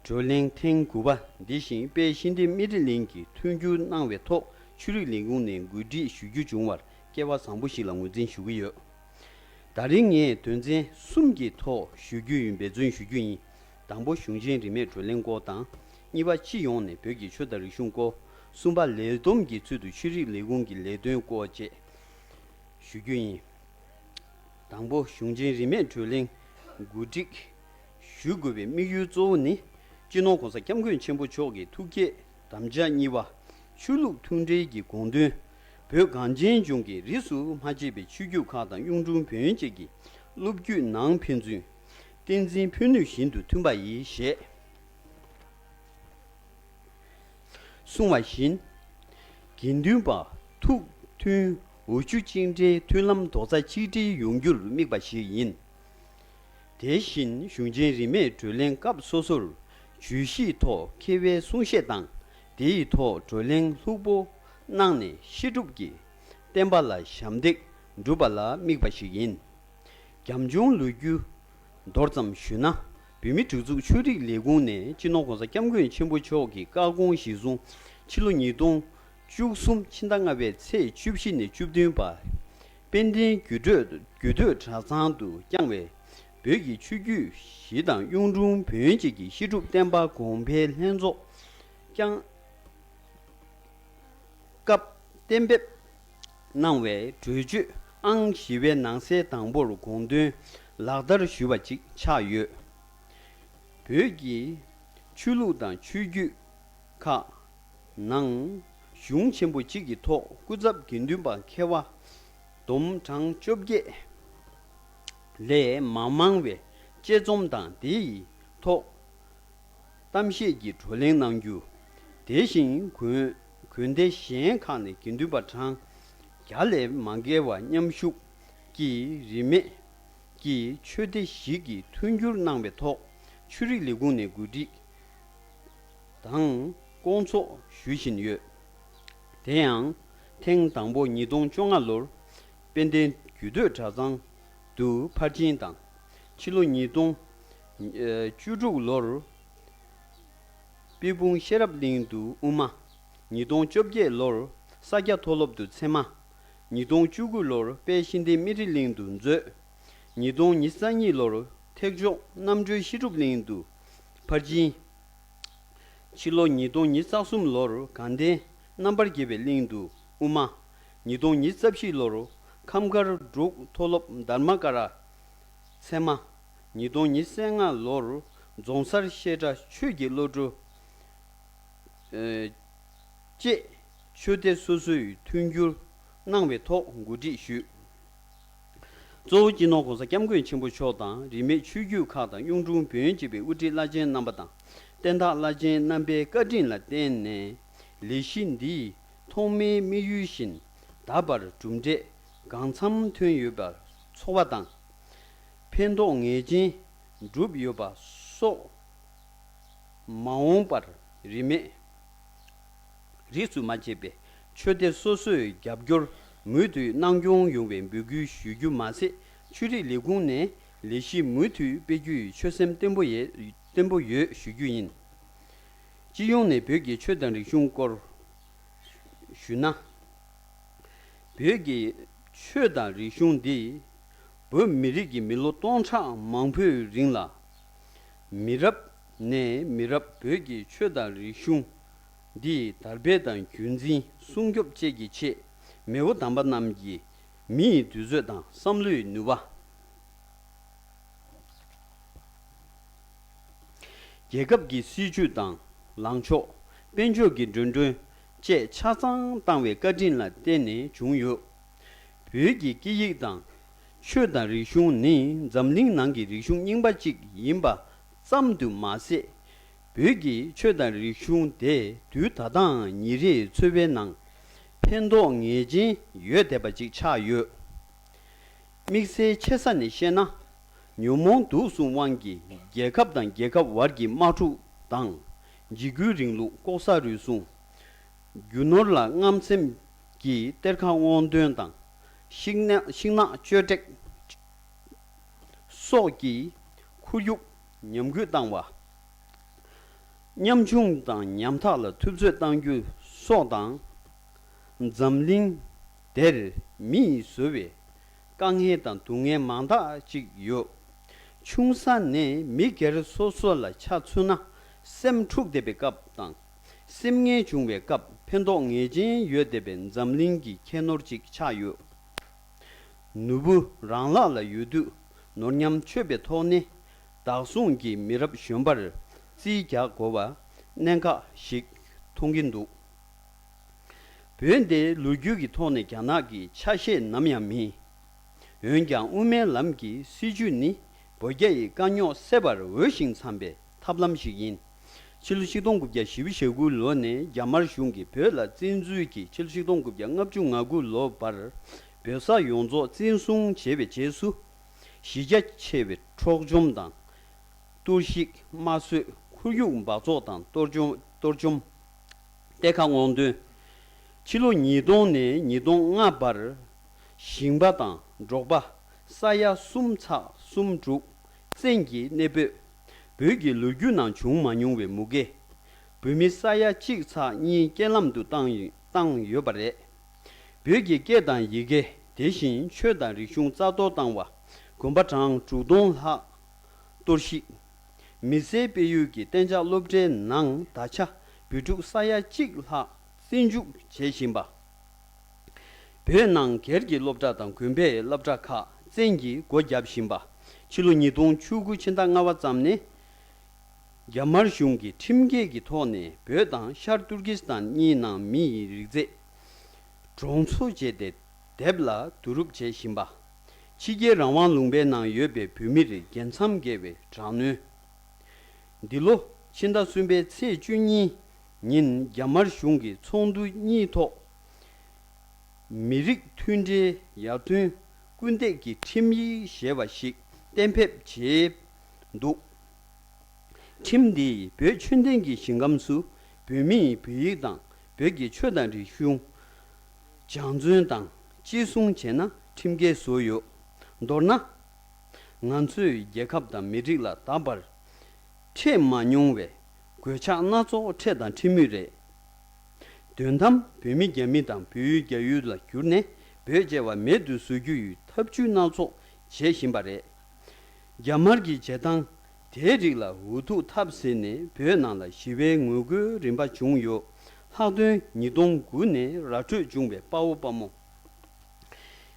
བགྲོ་གླེང་ཐེངས་དགུ་པ་འདི་བཞིན་དཔལ་ཤེས་ལྡན་སྨན་རི་གླིང་གིས་མཐུན་འགྱུར་གནང་བའི་ཐོག་ཆོས་རིག་ལས་ཁུངས་ནས་གོ་སྒྲིག་ཞུ་རྒྱུ་བྱུང་བར་སྐལ་བ་བཟང་པོ་ཞིག་ལ་ངོས་འཛིན་ཞུ་གི་ཡོད། ད་རིང་ངས་དོན་ཚན་གསུམ་གྱི་ཐོག་ཞུ་རྒྱུ་ཡིན། འབད་བརྩོན་ཞུ་རྒྱུ་ཡིན། དང་པོ་གཞུང་ཆེན་རིས་མེད་བགྲོ་གླེང་སྐོར་དང་། གཉིས་པ་སྤྱི་ཡོངས་ནས་བོད་ཀྱི་ཆོས་དང་རིག་གཞུང་སྐོར། གསུམ་པ་ལས་བསྡོམས་ཀྱི་ཚུལ་དུ་ཆོས་རིག་ལས་ཁུངས་ཀྱི་ལས་དོན་སྐོར་བཅས་ཞུ་རྒྱུ་ཡིན། དང་པོ་གཞུང་ཆེན་རིས་མེད་བགྲོ་གླེང་གོ་སྒྲིག་ཞུ་དགོས་པའི་དམིགས་ཡུལ་གཙོ་བོ་ནི། སྤྱི་ནོར་༸གོང་ས་༸སྐྱབས་མགོན་ཆེན་པོ་མཆོག་གི་ཐུགས་བསྐྱེད་དམ་བཅའ་གཉིས་པ། ཆོས་ལུགས་མཐུན་འབྲེལ་གྱི་དགོངས་དོན། བོད་གངས་ཅན་ལྗོངས་ཀྱི་རིས་སུ་མ་ཆད་པའི་ཆོས་བརྒྱུད་ཁག་དང་གཡུང་དྲུང་བོན་བཅས་ཀྱི་སློབ་བརྒྱུད་ནང་ཕན་ཚུན་བསྟན་འཛིན་ཕན་ནུས་བཞིན་དུ་མཐུན་པ་ཡིན་ཞེས། གསུངས་པ་བཞིན། དགེ་འདུན་པ་ཐུགས་མཐུན་འོ་ཆུ་གཅིག་འདྲེས་མཐུན་ལམ་རྡོག་རྩ་གཅིག་སྒྲིལ་ཡོང་རྒྱུར་དམིགས་པ་ཞིག་ཡིན། དེ་བཞིན་གཞུང་ཆེན་རིས་མེད་བགྲོ་གླེང་སྐབས་སོ་སོར་བརྗོད་གཞིའི་ཐོག་མཁས་པའི་གསུང་བཤད་དང་། དེའི་ཐོག་བགྲོ་གླེང་ལྷུག་པོ་གནང་ནས་བཤད་སྒྲུབ་ཀྱི་བསྟན་པ་ལ་ཞབས་འདེགས་སྒྲུབ་པ་ལ་དམིགས་པ་ཞིག་ཡིན། རྒྱབ་ལྗོངས་ལོ་རྒྱུས་མདོར་ཙམ་ཞུས་ན། བོད་མིའི་སྒྲིག་འཛུགས་ཆོས་རིག་ལས་ཁུངས་ནས་སྤྱི་ནོར་༸གོང་ས་༸སྐྱབས་མགོན་ཆེན་པོ་མཆོག་གི་བཀའ་དགོངས་གཞིར་བཟུང་ཕྱི་ལོ་ཉིས་སྟོང་བཅུ་གསུམ་ཕྱི་ཟླ་ལྔ་པའི་ཚེས་བཅུ་བཞི་ནས་བཅུ་བདུན་བར། དཔལ་ལྡན་རྒྱུད་སྟོད་རྒྱུད་སྟོད་གྲྭ་ཚང་དུ་བསྐྱངས་པའི་བོད་ཀྱི་ཆོས་བརྒྱུད་བཞི་དང་གཡུང་དྲུང་བོན་བཅས་ཀྱི་བཤད་སྒྲུབ་བསྟན་པ་གོང་འཕེལ་ལྷན་ཚོགས་བསྐྱངས་སྐབས་གཏན་འབེབས་གནང་བའི་གྲོས་ཆོད་ཨང་བཞི་པའི་ནང་གསལ་དང་པོར་དགོངས་དོན་ལག་བསྟར་ཞུས་པ་ཅིག་ཆགས་ཡོད། བོད་ཀྱི་ཆོས་ལུགས་དང་ཆོས་བརྒྱུད་ཁག་ནང་གཞུང་ཆེན་པོ་གཅིག་གི་ཐོག་སྐུ་ཚབ་དགེ་འདུན་པ་མཁས་པ་བསྡོམས་གྲངས་བཅོ་བརྒྱད་ལས་མ་མང་བའི་དཔྱད་རྩོམ་དང་། དེའི་ཐོག་གཏམ་བཤད་ཀྱི་བགྲོ་གླེང་གནང་རྒྱུ། དེ་བཞིན་དགོན་དགོན་སྡེ་གཞན་ཁག་ནས་དགེ་འདུན་པ་གྲངས་བརྒྱ་ལས་མ་བརྒལ་བ་མཉམ་ཞུགས་ཀྱིས་རིས་མེད་ཀྱི་ཆོས་སྡེ་བཞི་གིས་མཐུན་འགྱུར་གནང་བའི་ཐོག་ཆོས་རིག་ལས་ཁུངས་ནས་གོ་སྒྲིག་དང་སྐོང་ཚོགས་ཞུ་བཞིན་ཡོད། དེ་ཡང་ཐེངས་དང་པོ་ཉིས་སྟོང་བཅོ་ལྔ་ལོར་དཔལ་ལྡན་རྒྱུད་སྟོད་གྲྭ་ཚང་དུ་ཕར་ཕྱིན་དང་། ཕྱི་ལོ་ཉིས་སྟོང་བཅུ་དྲུག་ལོར་པད་སྤུངས་ཤེས་རབ་གླིང་དུ་དབུ་མ། ཉིས་སྟོང་བཅོ་བརྒྱད་ལོར་ས་སྐྱ་མཐོ་སློབ་ཏུ་ཚད་མ། ཉིས་སྟོང་བཅུ་དགུ་ལོར་དཔལ་ཤེས་ལྡན་སྨན་རི་གླིང་དུ་མཛོད། ཉིས་སྟོང་ཉེར་གཉིས་ལོར་ཐེག་མཆོག་རྣམ་གྲོལ་བཤད་སྒྲུབ་གླིང་དུ་ཕར་ཕྱིན། ཕྱི་ལོ་ཉིས་སྟོང་ཉེར་གསུམ་ལོར་དགའ་ལྡན་རྣམ་པར་རྒྱལ་བའི་གླིང་དུ་དབུ་མ། ཉིས་སྟོང་ཉེར་བཞི་ལོར་ཁམས་དཀར་འབྲུག་མཐོ་སློབ་དྷརྨ་ཀ་ར་ཚད་མ། ཉིས་སྟོང་ཉེར་ལྔ་ལོར་རྫོང་སར་བཤད་གྲྭ་ཆོས་ཀྱི་བློ་གྲོས་བཅས་ཆོས་སྡེ་སོ་སོས་མཐུན་འགྱུར་གནང་བའི་ཐོག་གོ་སྒྲིག་ཞུས། གཙོ་བོ་སྤྱི་ནོར་༸གོང་ས་༸སྐྱབས་མགོན་ཆེན་པོ་མཆོག་དང་། རིས་མེད་ཆོས་བརྒྱུད་ཁག་དང་གཡུང་དྲུང་བོན་བཅས་པའི་དབུ་ཁྲིད་བླ་ཆེན་རྣམ་པ་དང་། བསྟན་བདག་བླ་ཆེན་རྣམ་པའི་བཀའ་དྲིན་ལ་བརྟེན་ནས། ལས་གཞི་འདིའི་ཐོག་མའི་དམིགས་ཡུལ་བཞིན་ད་བར་གྲུབ་འབྲས་གང་འཚམ་ཐོན་ཡོད་པར་ཚོར་བ་དང་། ཕན་ཐོགས་ངེས་ཅན་བསྒྲུབས་ཡོད་པ་སོགས། མ་འོངས་པར་རིས་མེད་རིས་སུ་མ་ཆད་པའི་ཆོས་སྡེ་སོ་སོས་རྒྱབ་སྐྱོར་མུ་མཐུད་གནང་སྐྱོང་ཡོང་བའི་འབོད་སྐུལ་ཞུ་རྒྱུ་མ་ཟད། ཆོས་རིག་ལས་ཁུངས་ནས་ལས་གཞི་མུ་མཐུད་སྤེལ་རྒྱུའི་ཆོད་སེམས་བརྟན་པོ་ཡོད་བརྟན་པོ་ཡོད་ཞུ་རྒྱུ་ཡིན། སྤྱི་ཡོངས་ནས་བོད་ཀྱི་ཆོས་དང་རིག་གཞུང་སྐོར་ཞུས་ན། བོད་ཀྱི་ཆོས་དང་རིག་གཞུང་འདི་བོད་མི་རིགས་ཀྱི་མི་ལོ་སྟོང་ཕྲག་མང་པོའི་རིང་ལ་མི་རབས་ནས་མི་རབས་བོད་ཀྱི་ཆོས་དང་རིག་གཞུང་འདི་དར་སྤེལ་དང་རྒྱུན་འཛིན་སྲུང་སྐྱོབ་བཅས་ཀྱི་ཆེད་མེས་པོ་དམ་པ་རྣམས་ཀྱི་མི་ཡི་དུས་ཚོད་དང་བསམ་བློའི་ནུས་པ། རྒྱལ་ཁབ་ཀྱི་སྲིད་ཇུས་དང་ལངས་ཕྱོགས། དཔལ་འབྱོར་གྱི་འགྲོ་གྲོན་བཅས་ཆ་ཚང་བཏང་བའི་བཀའ་དྲིན་ལ་བརྟེན་ནས་བྱུང་ཡོད། བོད་ཀྱི་སྐད་ཡིག་དང་ཆོས་དང་རིག་གཞུང་ནི་འཛམ་གླིང་ནང་གི་རིག་གཞུང་རྙིང་པ་གཅིག་ཡིན་པ་ཙམ་དུ་མ་ཟད། བོད་ཀྱི་ཆོས་དང་རིག་གཞུང་དེ་དུས་ད་ལྟའང་ཉིན་རེའི་འཚོ་བའི་ནང་ཕན་ཐོགས་ངེས་ཅན་ཡོད་བསྡད་པ་ཅིག་ཆགས་ཡོད། དམིགས་བསལ་ཆེ་ས་ནས་བཤད་ན། ཉོན་མོངས་དུག་གསུམ་དབང་གིས་རྒྱལ་ཁབ་དང་རྒྱལ་ཁབ་བར་གྱི་དམག་འཁྲུག་དང་། འཇིགས་སྐུལ་རིང་ལུགས། ལྐོག་ཟ་རུལ་སུངས། རྒྱུ་ནོར་ལ་རྔམ་སེམས་ཀྱིས་གཏེར་ཁ་དབང་འདོན་དང་། ཤིང་ནགས་ཤིང་ནགས་གཅོད་བྲེག་སོགས་ཀྱིས་ཁོར་ཡུག་ཉམས་རྒུད་བཏང་བ། ཉམ་ཆུང་དང་ཉམ་ཐག་ལ་ཐུབ་ཚོད་གཏང་རྒྱུ་སོགས་དང་། འཛམ་གླིང་འདིར་མི་ཡིས་བཟོས་པའི་དཀའ་ངལ་དང་སྡུག་བསྔལ་མང་དག་ཅིག་ཡོད། ཆུང་ས་ནས་མི་སྒེར་སོ་སོ་ལ་ཆ་མཚོན་ན། སེམས་འཁྲུགས་བསྡད་པའི་སྐབས་དང་། སེམས་ངལ་བྱུང་བའི་སྐབས་ཕན་ཐོགས་ངེས་ཅན་ཡོད་བསྡད་པའི་འཛམ་གླིང་གི་ཁྱད་ནོར་ཅིག་ཆགས་ཡོད། ནོར་བུ་རང་ལག་ལ་ཡོད་དུས་ནོར་ཉམས་ཆོད་པའི་ཐོག་ནས། བདག་བཟུང་གིས་མི་རབས་གཞོན་པར་རྩིས་རྒྱག་དགོས་པ་གནད་འགག་ཞིག་མཐོང་གིན་འདུག། བོད་འདི་ལོ་རྒྱུས་ཀྱི་ཐོག་ནས་རྒྱ་ནག་གི་ཆ་ཤས་ནམ་ཡང་མིན། འོན་ཀྱང་དབུ་མའི་ལམ་གྱི་སྲིད་བྱུས་ནི་བོད་རྒྱ་ཡི་དཀའ་རྙོག་སེལ་བར་འོས་ཤིང་འཚམ་པའི་ཐབས་ལམ་ཞིག་ཡིན། ཕྱི་ལོ་ཆིག་སྟོང་དགུ་བརྒྱ་བཞི་བཅུ་ཞེ་དགུ་ལོ་ནས་རྒྱ་དམར་གཞུང་གིས་བོད་ལ་བཙན་འཛུལ་གྱིས་ཕྱི་ལོ་ཆིག་སྟོང་དགུ་བརྒྱ་ལྔ་བཅུ་ང་དགུ་ལོ་བར་བོད་ས་ཡོངས་རྫོགས་བཙན་བཟུང་བྱས་པའི་རྗེས་སུ། གཞི་རྒྱ་ཆེ་བའི་འཕྲོག་བཅོམ་དང་། གཏོར་བཤིག་དམར་གསོད་ཁོར་ཡུག་འབག་བཙོག་དང་གཏོར་བཅོམ་གཏོར་བཅོམ། གཏེར་ཁ་སྔོག་འདོན། ཕྱི་ལོ་ཉིས་སྟོང་ནས་ཉིས་སྟོང་ལྔ་བར། ཞིང་པ་དང་འབྲོག་པ་ས་ཡ་གསུམ་ཚེག་གསུམ་དྲུག་བཙན་གྱིས་གནས་སྤོས། བོད་ཀྱི་ལོ་རྒྱུས་ནང་བྱུང་མ་མྱོང་བའི་མུ་གེ། བོད་མི་ས་ཡ་གཅིག་ཚེག་གཉིས་རྐྱེན་ལམ་དུ་བཏང་ཡོད་བཏང་ཡོད་པ་རེད། བོད་ཀྱི་སྐད་དང་ཡི་གེ། དེ་བཞིན་ཆོས་དང་རིག་གཞུང་རྩ་གཏོར་བཏང་བ། དགོན་པ་གྲངས་དྲུག་སྟོང་ལྷག་གཏོར་བཤིག། མི་སེར་སྤེལ་ཡུལ་གྱི་གཏན་འཇགས་སློབ་གྲྭའི་ནང་ད་ཆ་བོད་ཕྲུག་ས་ཡ་གཅིག་ལྷག་བཙོན་འཇུག་བྱེད་བཞིན་པ། བོད་ནང་སྒེར་གྱི་སློབ་གྲྭ་དང་དགོན་པའི་སློབ་གྲྭ་ཁག་བཙན་གྱིས་སྒོ་བརྒྱབ་བཞིན་པ། ཕྱི་ལོ་ཉིས་སྟོང་བཅུ་དགུ་ཕྱི་ཟླ་ལྔ་པ་ཙམ་ནས། རྒྱ་དམར་གཞུང་གིས་ཁྲིམས་འགལ་གྱི་ཐོག་ནས་བོད་དང་ཤར་ཏུར་ཀི་སི་ཐན་གཉིས་ནང་མི་ཡི་རིགས་རྫས་གྲོང་ཚོ་བཅས་ཏེ་དེབ་ལ་བསྡུ་རུབ་བྱེད་བཞིན་པ། ཕྱི་རྒྱལ་རང་དབང་ལུང་པའི་ནང་ཡོད་པའི་བོད་མི་རིགས་རྒྱལ་མཚམས་བརྒལ་བའི་དྲག་གནོན། འདི་ལོ་ཕྱི་ཟླ་གསུམ་པའི་ཚེས་བཅུ་གཉིས་ཉིན་རྒྱ་དམར་གཞུང་གིས་ཚོགས་འདུ་གཉིས་ཐོག་མི་རིགས་མཐུན་སྒྲིལ་ཡར་ཐོན་སྐུལ་འདེད་ཀྱི་ཁྲིམས་ཡིག་ཞེས་པ་ཞིག་གཏན་འབེབས་བྱས་འདུག། ཁྲིམས་འདིས་བོད་ཆོས་ལྡན་གྱི་ཞིང་ཁམས་སུ་བོད་མིའི་བོད་ཡིག་དང་བོད་ཀྱི་ཆོས་དང་རིག་གཞུང་སྦྱང་བརྩོན་དང་གཅེས་སྲུང་བྱས་ན་ཁྲིམས་འགལ་བཟོས་ཡོད། མདོར་ན། ང་ཚོས་རྒྱལ་ཁབ་དང་མི་རིགས་ལ་ད་བར་འཕྲད་མ་མྱོང་བའི་གོད་ཆག་སྣ་ཚོགས་འཕྲད་དང་འཕྲད་མུས་རེད། དོན་དམ་བོད་མི་རྒྱ་མི་དང་བོད་ཡུལ་རྒྱ་ཡུལ་ལ་བསྒྱུར་ནས་བོད་ཅེས་པ་མེད་དུ་བཟོ་རྒྱུ་ཡི་ཐབས་ཇུས་སྣ་ཚོགས་བྱེད་བཞིན་པ་རེད། རྒྱ་དམར་གྱི་བྱེད་སྟངས་དེའི་རིགས་ལ་འུ་ཐུག་ཐབས་ཟད་ནས་བོད་ནང་ལ་ཞི་བའི་ངོ་རྒོལ་རིམ་པ་བྱུང་ཡོད། ལྷག་དོན་ཉིས་སྟོང་དགུ་ནས་ར་འཕྲོད་བྱུང་བའི་དཔའ་བོ་དཔའ་མོ་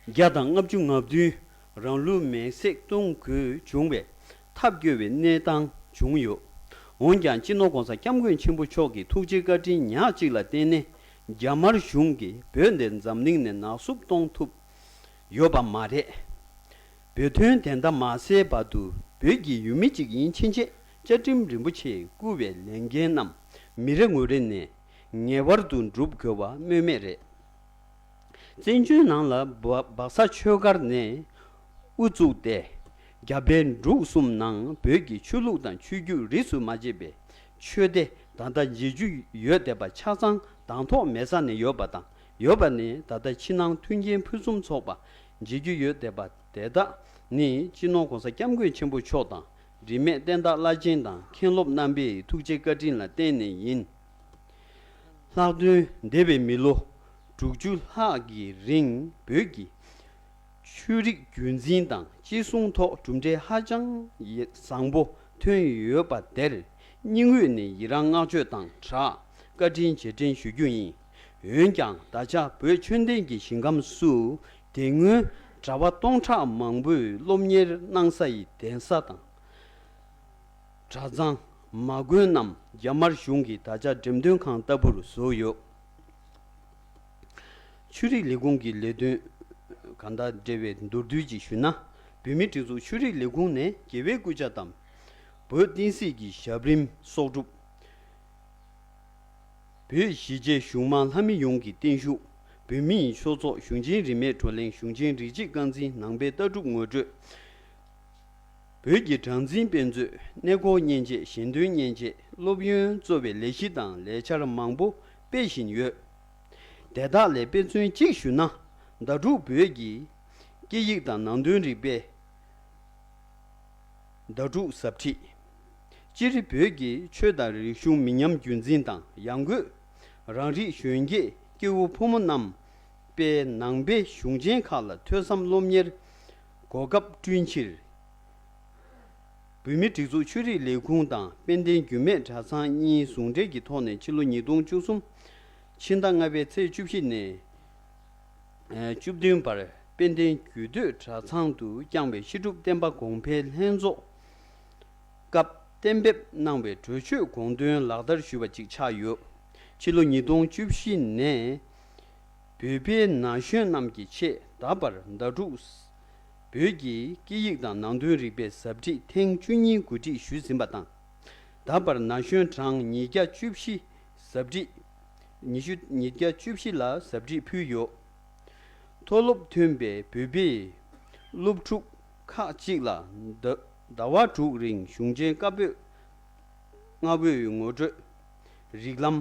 བརྒྱ་དང་ལྔ་བཅུ་ང་བདུན་རང་ལུས་མེར་སྲེག་གཏོང་དགོས་བྱུང་བའི་ཐབས་སྐྱོ་བའི་གནས་སྟངས་བྱུང་ཡོད། འོན་ཀྱང་སྤྱི་ནོར་༸གོང་ས་༸སྐྱབས་མགོན་ཆེན་པོ་མཆོག་གི་ཐུགས་རྗེ་བཀའ་དྲིན་ཉག་གཅིག་ལ་བརྟེན་ནས་རྒྱ་དམར་གཞུང་གིས་བོད་འདི་འཛམ་གླིང་ནས་ནག་བསུབ་གཏོང་ཐུབ་ཡོད་པ་མ་རེད། བོད་དོན་བདེན་མཐའ་མ་གསལ་བར་དུ་བོད་ཀྱི་ཡུལ་མི་གཅིག་ཡིན་ཕྱིན་ཆད་བཅའ་ཁྲིམས་རིན་པོ་ཆེས་བསྐུར་བའི་ལས་འགན་རྣམས་མི་རེ་ངོ་རེ་ནས་ངེས་པར་དུ་སྒྲུབ་དགོས་པ་སྨོས་མེད་རེད། བཙན་བྱོལ་ནང་ལ་སྦག་སྦག་ས་ཆོས་སྒར་ནས་དབུ་བཙུགས་ཏེ། རྒྱ་བལ་འབྲུག་གསུམ་ནང་བོད་ཀྱི་ཆོས་ལུགས་དང་ཆོས་བརྒྱུད་རིས་སུ་མ་ཆད་པའི་ཆོས་སྡེ་ད་ལྟ་མཇལ་རྒྱུ་ཡོད་བསྡད་པ་ཆ་ཚང་དང་ཐོག་མེད་ས་ནས་ཡོད་པ་དང་ཡོད་པ་ནས་ད་ལྟ་ཕྱི་ནང་མཐུན་རྐྱེན་ཕུན་སུམ་ཚོགས་པ་མཇལ་རྒྱུ་ཡོད་བསྡད་པ་དེ་དག་ནི་སྤྱི་ནོར་༸གོང་ས་༸སྐྱབས་མགོན་ཆེན་པོ་མཆོག་དང་རིས་མེད་བསྟན་བདག་བླ་ཆེན་དང་མཁན་སློབ་རྣམ་པའི་ཐུགས་རྗེ་བཀའ་དྲིན་ལ་བརྟེན་ནས་ཡིན། ལྷག་དོན་འདས་པའི་མི་ལོ་དྲུག་ཅུ་ལྷག་གི་རིང་བོད་ཀྱི་ཆོས་རིག་རྒྱུན་འཛིན་དང་གཅེས་སྲུང་ཐོག་གྲུབ་འབྲས་ཧ་ཅང་ཡ་བཟང་པོ་ཐོན་ཡོད་པ་དེར་སྙིང་དབུས་ནས་ཡི་རངས་བསྔགས་བརྗོད་དང་སྦྲགས་བཀའ་དྲིན་རྗེས་དྲན་ཞུ་རྒྱུ་ཡིན། འོན་ཀྱང་ད་ཆ་བོད་ཆོས་ལྡན་གྱི་ཞིང་ཁམས་སུ་དེ་སྔོན་གྲྭ་པ་སྟོང་ཕྲག་མང་པོས་སློབ་གཉེར་གནང་ས་ཡི་གདན་ས་དང་། གྲྭ་ཚང་། མ་དགོན་རྣམས་རྒྱ་དམར་གཞུང་གིས་ད་ཆ་འགྲེམས་སྟོན་ཁང་ལྟ་བུར་བཟོས་ཡོད། ཆོས་རིག་ལས་ཁུངས་ཀྱི་ལས་དོན་གང་དང་འབྲེལ་བའི་མདོར་བསྡུས་ཅིག་ཞུས་ན། བོད་མིའི་སྒྲིག་འཛུགས་ཆོས་རིག་ལས་ཁུངས་ནས་རྒྱལ་བའི་སྐུ་ཕྱྭ་དང་། བོད་བསྟན་སྲིད་ཀྱི་ཞབས་རིམ་གསོག་སྒྲུབ། བོད་གཞིས་བྱེས་གཞུང་མང་ལྷ་མི་ཡོངས་ཀྱི་བརྟན་བཞུགས། བོད་མིའི་ཆོས་ཚོགས་གཞུང་ཆེན་རིས་མེད་བགྲོ་གླེང་གཞུང་ཆེན་རིགས་གཅིག་རྐང་འཛིན་ནང་པའི་ལྟ་གྲུབ་ངོ་སྤྲོད། བོད་ཀྱི་གྲངས་འཛིན་དཔེ་མཛོད། གནས་སྐོར་མཉེན་ཆས། ཞལ་འདོན་མཉེན་ཆས། སློབ་ཡོན་གཙོ་བའི་ལས་གཞི་དང་ལས་འཆར་མང་པོ་སྤེལ་བཞིན་ཡོད། དེ་དག་ལས་དཔེ་མཚོན་གཅིག་ཞུ་ན། ཟླ་དྲུག་བོད་ཀྱི་སྐད་ཡིག་དང་ནང་དོན་རིག་པའི་ཟླ་དྲུག་ཟབ་ཁྲིད། སྤྱིར་བོད་ཀྱི་ཆོས་དང་རིག་གཞུང་མི་ཉམས་རྒྱུན་འཛིན་དང་ཡང་སྒོས་རང་རིགས་གཞོན་སྐྱེས་སྐྱེ་བོ་ཕོ་མོ་རྣམས་དཔལ་ནང་པའི་གཞུང་ཆེན་ཁག་ལ་ཐོས་བསམ་སློབ་གཉེར་གོ་སྐབས་བསྐྲུན་ཕྱིར། བོད་མིའི་སྒྲིག་འཛུགས་ཆོས་རིག་ལས་ཁུངས་དང་དཔལ་ལྡན་རྒྱུད་སྨད་གྲྭ་ཚང་གཉིས་ཟུང་འབྲེལ་གྱི་ཐོག་ནས་ཕྱི་ལོ་ཉིས་སྟོང་བཅུ་གསུམ་ཕྱི་ཟླ་ལྔ་པའི་ཚེས་བཅུ་བཞི་ནས་བཅུ་བདུན་བར་དཔལ་ལྡན་རྒྱུད་སྟོད་གྲྭ་ཚང་དུ་བསྐྱངས་པའི་བཤད་སྒྲུབ་བསྟན་པ་གོང་འཕེལ་ལྷན་ཚོགས་སྐབས་གཏན་འབེབས་གནང་བའི་གྲོས་ཆོད་དགོངས་དོན་ལག་བསྟར་ཞུས་པ་ཅིག་ཆགས་ཡོད། ཕྱི་ལོ་ཉིས་སྟོང་བཅུ་བཞི་ནས་བོད་པའི་ན་གཞོན་རྣམས་ཀྱི་ཆེད་ད་བར་ཟླ་དྲུག་བོད་ཀྱི་སྐད་ཡིག་དང་ནང་དོན་རིག་པའི་ཟབ་ཁྲིད་ཐེངས་བཅུ་གཉིས་གོ་སྒྲིག་ཞུས་ཟིན་པ་དང་། ད་བར་ན་གཞོན་གྲངས་ཉིས་བརྒྱ་བཅུ་བཞི་ཟབ་ཁྲིད་ཉི་ཤུ་ཉིས་བརྒྱ་བཅུ་བཞི་ལ་ཟབ་ཁྲིད་ཕུལ་ཡོད། མཐོ་སློབ་ཐོན་པའི་བོད་པའི་སློབ་ཕྲུག་ཁག་ཅིག་ལ་ཟླ་ཟླ་བ་དྲུག་རིང་གཞུང་ཆེན་བཀའ་པོད་ལྔ་པོའི་ངོ་སྤྲོད། རིགས་ལམ།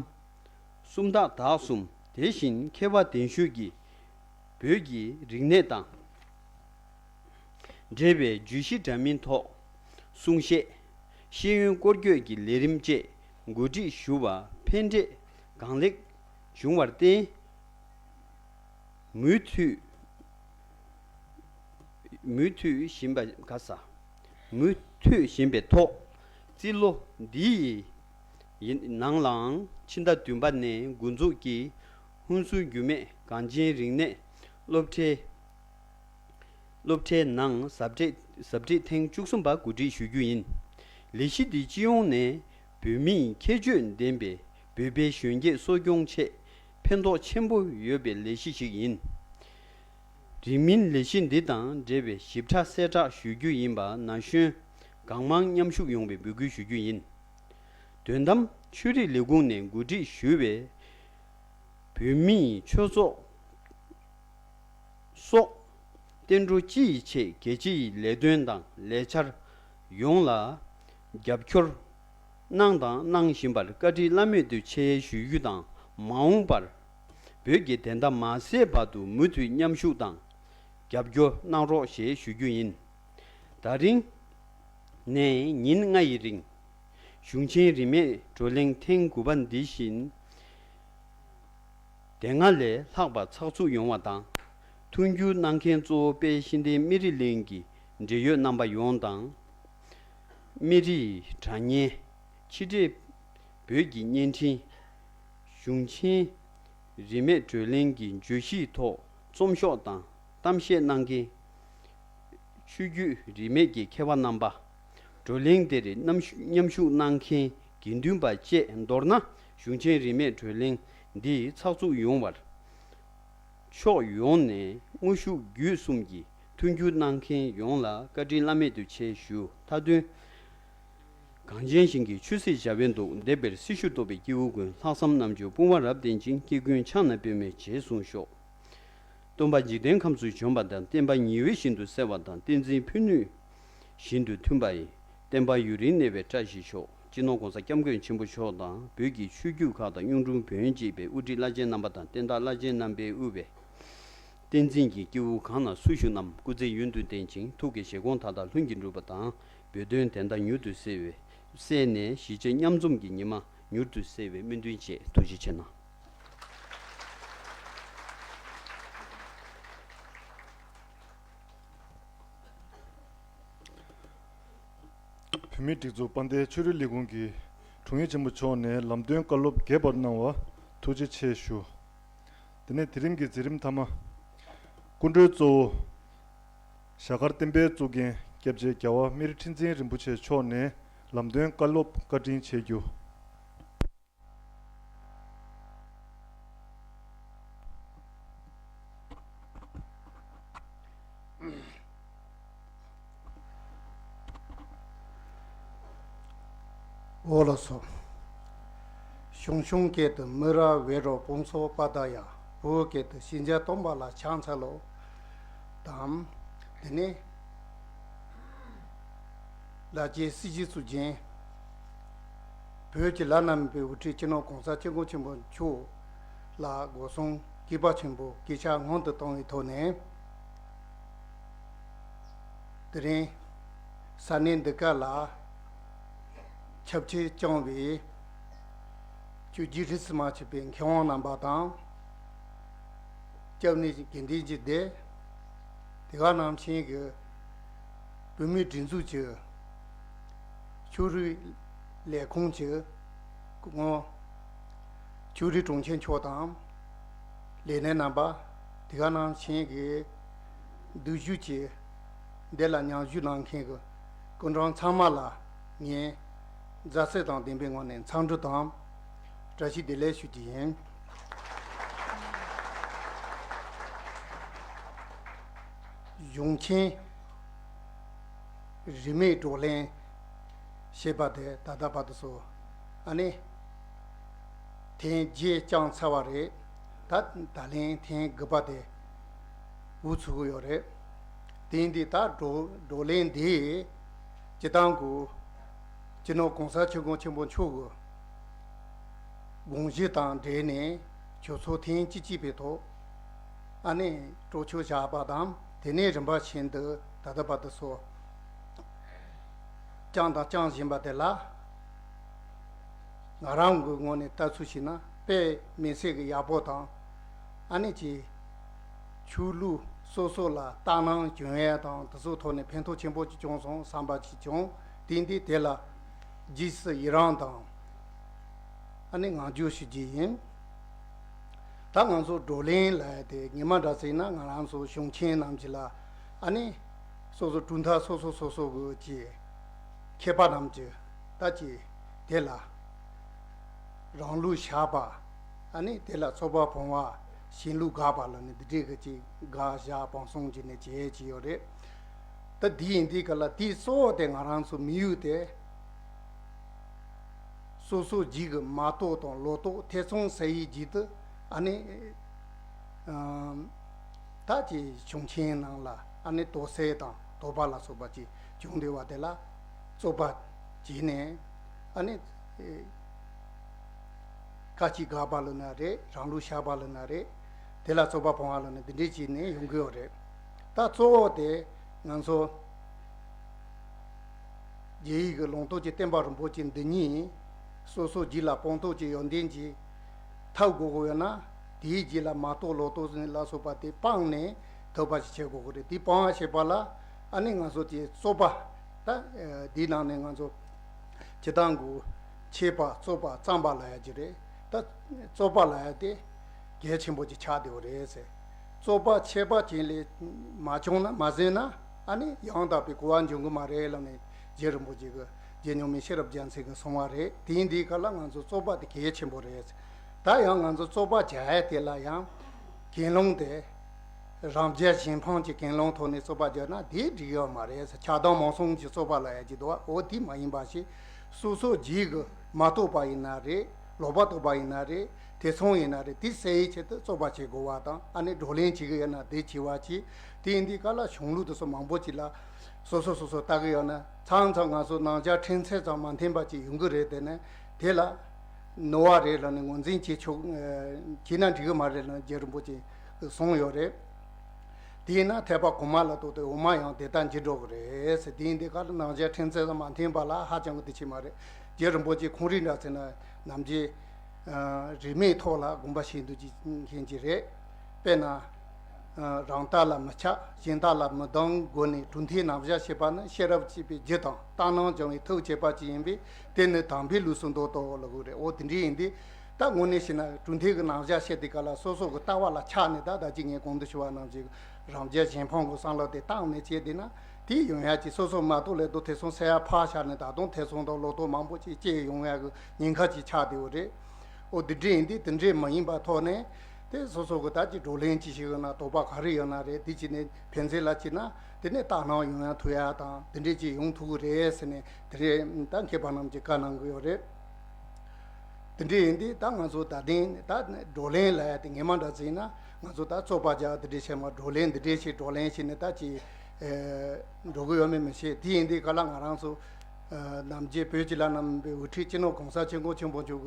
སུམ་རྟགས་དག་གསུམ་དེ་བཞིན་མཁས་པ་གདན་ཞུས་ཀྱིས་བོད་ཀྱི་རིག་གནས་དང་འབྲེལ་བའི་བརྗོད་གཞི་འདྲ་མིན་ཐོག་གསུང་བཤད། ཤེས་ཡོན་སྐོར་སྐྱོད་ཀྱི་ལས་རིམ་བཅས་གོ་སྒྲིག་ཞུ་བ་ཕན་འབྲས་གང་ལེགས་བྱུང་བར་བརྟེན། མུ་མཐུད། མུ་མཐུད་བཞིན་པ་ག་ས། མུ་མཐུད་བཞིན་པའི་ཐོག་རྩིས་ལོ་འདིའི་ཡི་ནང་ལའང་ཕྱི་ཟླ་བདུན་པ་ནས་འགོ་འཛུགས་ཀྱིས་ཧུན་སུར་རྒྱུད་སྨད་གངས་ཅན་རིག་གནས་སློབ་གྲྭའི་སློབ་གྲྭའི་ནང་ཟབ་ཁྲིད་ཟབ་ཁྲིད་ཐེངས་བཅུ་གསུམ་པ་གོ་སྒྲིག་ཞུ་རྒྱུ་ཡིན། ལས་གཞི་འདི་སྤྱི་ཡོངས་ནས་བོད་མིའི་ཁྱད་ཆོས་ལྡན་པའི་བོད་པའི་གཞོན་སྐྱེས་གསོ་སྐྱོང་ཆེད་ཕན་ཐོགས་ཆེན་པོ་ཡོད་པའི་ལས་གཞི་ཞིག་ཡིན། རིང་མིན་ལས་གཞི་འདི་དང་འབྲེལ་བའི་ཞིབ་ཕྲ་གསལ་བསྒྲགས་ཞུ་རྒྱུ་ཡིན་པ་ན་གཞོན་གང་མང་མཉམ་ཞུགས་ཡོང་བའི་འབོད་སྐུལ་ཞུ་རྒྱུ་ཡིན། དོན་དམ་ཆོས་རིག་ལས་ཁུངས་ནས་གོ་སྒྲིག་ཞུས་པའི་བོད་མིའི་ཆོས་ཚོགས་སོགས་བསྟན་འགྲོ་སྤྱི་ཡི་ཆེད་རྒྱལ་སྤྱི་ཡི་ལས་དོན་དང་ལས་འཆར་ཡོངས་ལ་རྒྱབ་སྐྱོར་གནང་དང་གནང་བཞིན་པར་བཀའ་དྲིན་བླ་མེད་དུ་ཆེ་ཞུ་རྒྱུ་དང་། མ་འོངས་པར་བོད་ཀྱི་བདེན་མཐའ་མ་ཟད་བར་དུ་མུ་མཐུད་མཉམ་ཞུགས་དང་རྒྱབ་སྐྱོར་གནང་རོགས་ཞེས་ཞུ་རྒྱུ་ཡིན། ད་རིང་ནས་ཉིན་ལྔ་ཡི་རིང་གཞུང་ཆེན་རིས་མེད་བགྲོ་གླེང་ཐེངས་དགུ་པ་འདི་བཞིན་དེ་སྔ་ལས་ལྷག་པ་ཚགས་ཚུད་ཡོང་བ་དང་། མཐུན་འགྱུར་གནང་མཁན་གཙོ་བོ་དཔལ་ཤེས་ལྡན་སྨན་རི་གླིང་གི་འབྲེལ་ཡོད་རྣམ་པ་ཡོངས་དང་། སྨན་རིའི་དྲ་བརྙན། ཕྱི་འབྲེལ་བོད་ཀྱི་བརྙན་འཕྲིན། གཞུང་ཆེན་རིས་མེད་བགྲོ་གླེང་གི་བརྗོད་གཞིའི་ཐོག་རྩོམ་ཤོག་དང་གཏམ་བཤད་གནང་མཁན་ཆོས་བརྒྱུད་རིས་མེད་ཀྱི་མཁས་པ་རྣམ་པ། བགྲོ་གླེང་དེར་མཉམ་མཉམ་ཞུགས་གནང་མཁན་དགེ་འདུན་པ་བཅས། མདོར་ན་གཞུང་ཆེན་རིས་མེད་བགྲོ་གླེང་འདི་ཚགས་ཚུད་ཡོང་བར་ཕྱོགས་ཡོངས་ནས་དངོས་ཤུགས་བརྒྱུད་གསུམ་གྱིས་མཐུན་འགྱུར་གནང་མཁན་ཡོངས་ལ་བཀའ་དྲིན་བླ་མེད་དུ་ཆེ་ཞུ། མཐའ་དོན། གངས་ཅན་ཞིང་གི་ཆོས་སྲིད་བྱ་བའི་མདོག་འདེབས་པའི་སྲི་ཞུ་རྟོགས་པའི་སྐྱེ་བོ་ཀུན། ལྷག་བསམ་རྣམ་དཔྱོད་དཔུང་བ་རབ་བརྟན་ཅིང་། སྐྱེ་ཀུན་ཕྱག་ན་པདྨོས་རྗེས་བཟུང་ཤོག། སྟོན་པ་འཇིག་རྟེན་ཁམས་སུ་བྱོན་པ་དང་། བསྟན་པ་ཉི་འོད་བཞིན་དུ་གསལ་བ་དང་། བསྟན་འཛིན་ཕུ་ནུ་བཞིན་དུ་མཐུན་པ་ཡི། བསྟན་པ་ཡུན་རིང་གནས་པའི་བཀྲ་ཤིས་ཤོག། སྤྱི་ནོར་༸གོང་ས་༸སྐྱབས་མགོན་ཆེན་པོ་མཆོག་དང་། བོད་ཀྱི་ཆོས་བརྒྱུད་ཁག་དང་གཡུང་དྲུང་བོན་གཅིག་པའི་དབུ་ཁྲིད་བླ་ཆེན་རྣམ་པ་དང་། བསྟན་བདག་བླ་ཆེན་རྣམ་པས་དབུས་པའི་བསྟན་འཛིན་གྱི་སྐྱེས་བུ་གང་ན་སུ་བཞུགས་རྣམས་སྐུ་ཚེ་ཡུན་དུ་བརྟན་ཅིང་། ཐུགས་ཀྱི་བཞེད་དགོངས་མཐའ་དག་ལྷུན་གྱིས་འགྲུབ་པ་དང་། བོད་དོན་བདེན་མཐའ་མྱུར་དུ་གསལ་བའི་གསལ་ནས། གཞིས་བྱེས་མཉམ་འཛོམས་ཀྱི་ཉི་མ་མྱུར་དུ་གསལ་བའི་སྨོན་འདུན་བཅས། ཐུགས་རྗེ་ཆེ་གནང་། བོད་མིའི་སྒྲིག་འཛུགས་དཔལ་ལྡན་ཆོས་རིག་ལས་ཁུངས་ཀྱི་དྲུང་ཡིག་ཆེན་པོ་མཆོག་ནས་ལམ་སྟོན་བཀའ་སློབ་རྒྱས་པར་གནང་བར་ཐུགས་རྗེ་ཆེ་ཞུ། དེ་ནས་དེ་རིང་གི་མཛད་རིམ་མཐའ་མ། སྐུ་མགྲོན་གཙོ་བོ་ཞྭ་དཀར་བསྟན་པའི་གཙུག་རྒྱན་སྐྱབས་རྗེ་རྒྱལ་བ་སྨན་རི་ཁྲི་འཛིན་རིན་པོ་ཆེ་མཆོག་ནས་ལམ་སྟོན་བཀའ་སློབ་བཀའ་དྲིན་ཆེ་རྒྱུ། འོ་ལགས་སོ། ཞང་ཞུང་སྐད་དུ་མི་ར་བེ་རོ་བོང་སོ་པ་ད་ཡ། བོད་སྐད་དུ་ཤིན་ཅང་སྟོན་པ་ལ་ཕྱག་འཚལ་ལོ། དང་། དེ་ནས་ལ་རྒྱའི་སྲིད་ཞིའི་གཙུག་རྒྱན། བོད་ཀྱི་བླ་ན་མེད་པའི་དབུ་ཁྲིད་སྤྱི་ནོར་༸གོང་ས་༸སྐྱབས་མགོན་ཆེན་པོ་མཆོག་ལ་སྒོ་གསུམ་གུས་པ་ཆེན་པོས་གུས་ཕྱག་སྔོན་དུ་བཏང་བའི་ཐོག་ནས། དེ་རིང་ས་གནས་འདི་ག་ལ་ ཁྱབ་ཆེ་བསྐྱངས་པའི་ཆོས་བརྒྱུད་རིས་སུ་མ་ཆད་པའི་མཁས་དབང་རྣམ་པ་དང་། སྐྱབས་གནས་དགེ་འདུན་གྱི་སྡེ། དེ་ག་ནང་བཞིན་གྱི་བོད་མིའི་སྒྲིག་འཛུགས་ཀྱི་ཆོས་རིག་ལས་ཁུངས་ཀྱི་སྐུ་ངོ་ཆོས་རིག་དྲུང་ཆེ་མཆོག་དང་། ལས་སྣེ་རྣམ་པ། དེ་ག་ནང་བཞིན་གྱི་འདུ་བཞུགས་ཀྱི་འདི་ལ་མཉམ་ཞུགས་གནང་མཁན་གྱི་སྐུ་མགྲོན་ཚང་མ་ལ་ངས་མཛའ་བརྩེ་དང་ལྡན་པའི་ངང་ནས་འཚམས་འདྲི་དང་བཀྲ་ཤིས་བདེ་ལེགས་ཞུ་རྒྱུ་ཡིན། གཞུང་ཆེན་རིས་མེད་བགྲོ་གླེང་ཞེས་པ་དེ་ད་ལྟ་བར་དུ་སོ་ཨ་ནི་ཐེངས་བརྒྱད་བསྐྱངས་ཚར་བ་རེད། ད་ད་ལན་ཐེངས་དགུ་པ་དེ་འགོ་ཚུགས་ཀྱི་ཡོད་རེད། དེ་ཡིན་དུས་ད་བགྲོ་བགྲོ་གླེང་འདི་སྤྱི་བཏང་གི་སྤྱི་ནོར་གོང་ས་སྐྱབས་མགོན་ཆེན་པོ་མཆོག་གི་དགོངས་གཞི་དང་འབྲེལ་ནས་ཆོས་ཚོགས་ཐེངས་བཅུ་གཅིག་པའི་ཐོག་ཨ་ནི་གྲོས་ཆོད་བཞག་པ་དང་། དེ་ནས་རིམ་པ་བཞིན་དུ་ད་ལྟ་བར་དུ་སོ་བསྐྱངས་དང་བསྐྱང་བཞིན་པ་དེ་ལ། ང་རང་གི་ངོས་ནས་ལྟ་ཚུལ་བྱས་ན་དཔེ་མི་སྲིད་ཀྱི་ཡག་པོ་དང་། ཨ་ནི་ཅིག་ཆོས་ལུགས་སོ་སོ་ལ་ལྟ་སྣང་བྱུང་ཡས་དང་དེ་ཚོའི་ཐོག་ནས་ཕན་ཐོགས་ཆེན་པོ་ཅིག་བྱུང་སོང་བསམ་པ་ཅིག་བྱུང་། དེ་འདི་དེ་ལ་རྗེས་སུ་ཡི་རང་དང་ཨ་ནི་བསྔགས་བརྗོད་ཞུ་རྒྱུ་ཡིན། ད་ང་ཚོ་བགྲོ་གླེང་ལབ་ཡ་དེ་ཉི་མ་འདྲ་ཟེར་ན་ང་རང་ཚོ་གཞུང་ཆེན་རྣམས་ཀྱི་ལ་ཨ་ནི་སོ་སོ་གྲུབ་མཐའ་སོ་སོ་སོ་སོ་གི་ཀྱི་མཁས་པ་རྣམས་ཀྱི་ད་ཀྱི་དེ་ལ་རང་ལུགས་བཞག་པ། ཨ་ནི་དེ་ལ་རྩོད་པ་སྤོང་བ། གཞན་ལུགས་དགག་པ་ལ་ནི་འདི་འདྲའི་གི་ཅིག་དགག་བཞག་སྤང་གསུམ་གྱི་ནི་བྱེད་ཀྱི་ཡོད་རེད། ད་འདི་ཡིན་དུས་ག་ལ་དེའི་གཙོ་བོ་དེ་ང་རང་ཚོ་མི་ཡུལ་དེ་སོ་སོ་རྒྱུད་ཀྱི་མ་རྟོགས་དང་ལོག་རྟོག་ཐེ་ཚོམ་ཟ་ཡི་རྒྱུད་དུ་ཨ་ནི་ད་ཀྱི་གཞུང་ཆེན་ནང་ལ་ཨ་ནི་དོགས་སེལ་དང་དོགས་པ་ལ་སོགས་པ་ཅིག་བྱུང་བསྡད་པ་དེ་ལ་རྩོད་པ་བྱས་ནས་ཨ་ནི། བཀའ་གཅིག་དགག་པ་ལབ་ན་རེད། རང་ལུགས་བཞག་པ་ལབ་ན་རེད། དེ་ལ་རྩོད་པ་སྤོང་བ་ལབ་ན་འདི་འདྲས་བྱས་ནས་ཡོང་གི་ཡོད་རེད། ད་གཙོ་བོ་དེ་ང་ཚོ་རྒྱ་ཡིག་གི་ལུང་རྟོགས་ཀྱི་བསྟན་པ་རིན་པོ་ཆེ་འདི་ཉིད་སོ་སོ་རྒྱུད་ལ་སྤངས་རྟོགས་ཀྱི་ཡོན་ཏན་གྱིས་ཐོབ་དགོས་ཀྱི་ཡོད་ན། དེའི་རྒྱུད་ལ་མ་རྟོགས་ལོག་རྟོག་ལ་སོགས་པ་དེ་སྤངས་ནས་ཐོབ་པ་ཞིག་བྱེད་དགོས་ཀྱི་རེད། དེ་སྤང་བ་བྱེད་པ་ལ་ཨ་ནི་ང་ཚོ་དེ་རྩོད་པ། ད་འདིའི་ནང་ནས་ང་ཚོ་སྤྱིར་བཏང་གི་འཆད་པ་རྩོད་པ་བརྩམས་པ་ལབ་ཡ་ཅིག་རེད། ད་རྩོད་པ་ལབ་ཡ་དེ་གལ་ཆེན་པོ་ཅིག་ཆགས་བསྡད་ཡོད་རེད་ཟེར། རྩོད་པ་འཆད་པ་ཅན་ལས་མ་བྱུང་ན་མ་ཟིན་ན་ཨ་ནི་ཡང་དག་པའི་གོ་བ་འབྱུང་གི་མ་རེད་ལབ་ནས་རྗེ་རིན་པོ་ཆེ་གི་རྗེ་མྱོང་མེད་ཤེས་རབ་རྒྱལ་མཚན་གྱིས་གསུངས་པ་རེད། དེ་ཡིན་དུས་ག་ལ་ང་ཚོ་རྩོད་པ་དེ་གལ་ཆེན་པོ་རེད་ཟེར། ད་ཡང་ང་ཚོ་རྩོད་པ་བྱ་ཡ་དེ་ལ་ཡང་གྱེན་ལངས་དེ། རང་རྒྱལ་གཞན་ཕམ་གྱི་གྱེན་ལངས་ཐོག་ནས་རྩོད་པ་རྒྱག་ན་དེ་འགྲིག་ཡོད་མ་རེད་ཟེར། ཆགས་སྡང་མང་གསུམ་གྱི་རྩོད་པ་ལབ་ཡ་ཅིག་འདུག་བ། འོ་དེ་མ་ཡིན་པ་ཞིག་སོ་སོ་རྒྱུད་ཀྱི་མ་རྟོགས་པ་ཡིན་ན་རེད། ལོག་པར་རྟོག་པ་ཡིན་ན་རེད། ཐེ་ཚོམ་ཡིན་ན་རེད། དེ་སེལ་ཡའི་ཆེད་དུ་རྩོད་པ་བྱེད་དགོས་པ་དང་ཨ་ནི་བགྲོ་གླེང་བྱེད་ཀྱི་ཡོད་ན་དེ་བྱེད་པ་ཅིག་དེ་ཡིན་དུས་ག་ལ་གཞུང་ལུགས་དེ་ཚོ་མང་པོ་ཅིག་ལ་སོ་སོ་སོ་སོ་ལྟ་གི་ཡོད་ན་མཚམས་མཚམས་ང་ཚོ་ནང་ཆ་ཕྲན་ཚེགས་ཙམ་མ་མཐུན་པ་ཅིག་ཡོང་གི་རེད། དེ་ནས་དེ་ལ་ནོར་བ་རེད་ལབ་ནས་ངོས་འཛིན་བྱེད་ཆོག་བྱེད་ན་འགྲིག་གི་མ་རེད་ལབ་ནས་རྗེ་རིན་པོ་ཆེ་གསུངས་ཡོད་རེད། དེས་ན་ཐེག་པ་གོང་མ་ལ་ལྟོས་ཏེ་འོག་མ་ཡང་དེ་ལྟར་འགྱུར་འགྲོ་གི་རེད་ཟེར། དེ་ཡིན་དུས་ག་ལ་ནང་ཆ་ཕྲན་ཚེགས་ཙམ་མ་མཐུན་པ་ལ་ཧ་ཅང་གི་དེ་ཆེ་མ་རེད། རྗེ་རིན་པོ་ཆེ་ཁོང་རིགས་འདྲ་ཟེར་ན་ནམ་རྒྱུན་རིས་མེད་ཐོག་ལ་དགོངས་པ་བཞེས་འདུག་ཅིག་མཁན་ཅིག་རེད། དཔེར་ན། རང་ལྟ་ལ་མི་ཆགས། གཞན་ལྟ་ལ་མི་སྡང་དགོས་ནས་གྲུབ་མཐའི་རྣམ་གཞག་བྱེད་པ་ནི་ཤེས་རབ་ཀྱི་པའི་རྒྱུ་དང་ལྟར་སྣང་སྦྱོང་བའི་ཐབས་བྱེད་པ་ཅིག་ཡིན་པས་དེ་ནི་དམ་པའི་ལུགས་སུ་འདོད་དོ་ལབ་དགོས་རེད། འོ་དེ་འདྲ་ཡིན་དུས་ད་དངོས་གནས་བྱས་ན་གྲུབ་མཐའི་གི་རྣམ་གཞག་བཤད་དུས་ག་ལ་སོ་སོ་གི་ལྟ་བ་ལ་ཆགས་ནས་ད་ད་ཅི་ངས་གོང་དུ་ཞུ་བ་ནང་བཞིན་རང་རྒྱལ་གཞན་ཕམ་གི་བསམ་བློ་དེ་བཏང་ནས་བྱས་བསྡད་ན་དེ་ཡོང་ཡ་ཅིག་སོ་སོ་མ་གཏོགས་ལས་དོ་ཐེ་ཚོམ་ཟ་ཡ་ཕར་བཞག་ནས་ད་དུང་ཐེ་ཚོམ་དང་ལོག་རྟོག་མང་པོ་ཅིག་སྐྱེ་ཡོང་ཡ་གི་ཉེན་ཁ་ཅིག་ཆགས་བསྡད་ཡོད་རེད། ཨོ་དེ་འདྲ་ཡིན་དུས་དེ་འདྲ་མ་ཡིན་པ་ཐོག་ནས་དེ་སོ་སོ་གི་ད་ཅིག་བགྲོ་གླེང་ཅིག་བྱེད་ཡོད་ན་དོགས་པ་ག་རེ་ཡོད་ན་རེད། དེ་ཅིག་ནས་ཕན་ཚུན་ལ་ཅིག་ན་དེ་ནས་ལྟ་སྣང་ཡོང་ཡ་ཐུབ་ཡ་དང་དེ་འདྲ་ཅིག་ཡོང་ཐུབ་ཀྱི་རེད་ཟེར་ནས་དེ་རེད། ད་མཁས་པ་རྣམས་ཀྱིས་བཀའ་གནང་གི་ཡོད་རེད། དེ་འདྲ་ཡིན་དུས་ད་ང་ཚོ་ད་ཐེངས་ད་བགྲོ་གླེང་ལབ་ཡ་དེ་ངས་མ་འདྲ་ཟིན་ན་ང་ཚོ་ད་རྩོད་པ་རྒྱག་དེ་འདྲ་བྱས་མ་བགྲོ་གླེང་འདི་འདྲ་ཞིག་བགྲོ་གླེང་བྱས་ནས་ད་ཅིག་འགྲོ་གི་ཡོད་མེད་མི་ཤེས། དེ་ཡིན་དུས་ག་ལ་ང་རང་ཚོ་ནམ་རྒྱུན་བོད་ཀྱི་ལ་ནང་པའི་དབུ་ཁྲིད་སྤྱི་ནོར་གོང་ས་སྐྱབས་མགོན་ཆེན་པོ་མཆོག་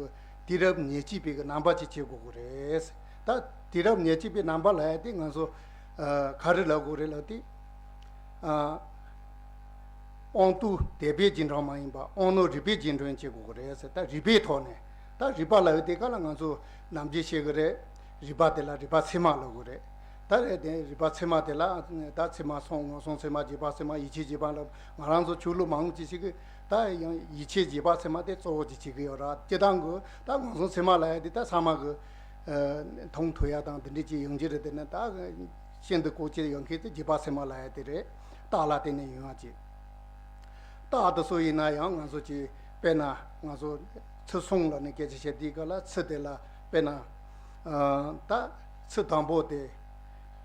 གི་དུས་རབས་ཉེར་གཅིག་པའི་གི་རྣམ་པ་ཅིག་བྱེད་དགོས་ཀྱི་རེད། ད་དུས་རབས་ཉེར་གཅིག་པའི་རྣམ་པ་ལབ་ཡ་དེ་ང་ཚོ་ག་རེ་ལབ་དགོས་རེད་ལབ་དུས། དབང་དུ་དད་པའི་རྗེས་འབྲང་མ་ཡིན་པ་དབང་རྣོན་རིག་པའི་རྗེས་འབྲང་བྱེད་དགོས་ཀྱི་རེད་ཟེར། ད་རིག་པའི་ཐོག་ནས་ད་རིག་པ་ལབ་ཡོད་དེ་ག་ལ་ང་ཚོ་ནམ་རྒྱུན་བཤད་ཀྱི་རེད། རིག་པ་དེ་ལ་རིག་པ་ཚད་མ་ལབ་དགོས་རེད། ད་རེད་དེ་རིག་པ་ཚད་མ་དེ་ལ་ད་ཚད་མ་སོང་ངོ་སོང་ཚད་མ་རྗེས་དཔག་ཚད་མ་ཡིད་ཆེས་རྗེས་དཔག་ལ་ང་རང་ཚོ་ཆོས་ལུགས་མང་ཆེ་ཞིག་གིས་ད་ཡང་ཡིད་ཆེས་རྗེས་དཔག་ཚད་མ་དེ་གཙོ་བོ་ཅིག་བྱེད་ཀྱི་ཡོད་ར། སྤྱིར་བཏང་གི་ད་ངོ་སོང་ཚད་མ་ལབ་ཡ་དེ་ད་ཚང་མ་གི་མཐོང་ཐུབ་ཡ་དང་དེ་འདྲ་ཅིག་ཡོང་གི་རེད། དེ་ནི་ད་ཤིན་ཏུ་གོ་ཅི་ཡོང་མཁན་དེ་རྗེས་དཔག་ཚད་མ་ལབ་ཡ་དེ་རེད། རྟགས་ལ་བརྟེན་ནས་ཡོང་ཡ་ཅིག་རྟགས་དེ་ཚོ་ཡིན་ན་ཡང་ང་ཚོ་ཅིག་དཔེར་ན་ང་ཚོ་ཚུལ་གསུམ་ལ་ནི་སྐད་ཆ་བཤད་དུས་སྐབས་ལ་ཚུལ་དེ་ལ་དཔེར་ན་ད་ཚུལ་དང་པོ་དེ་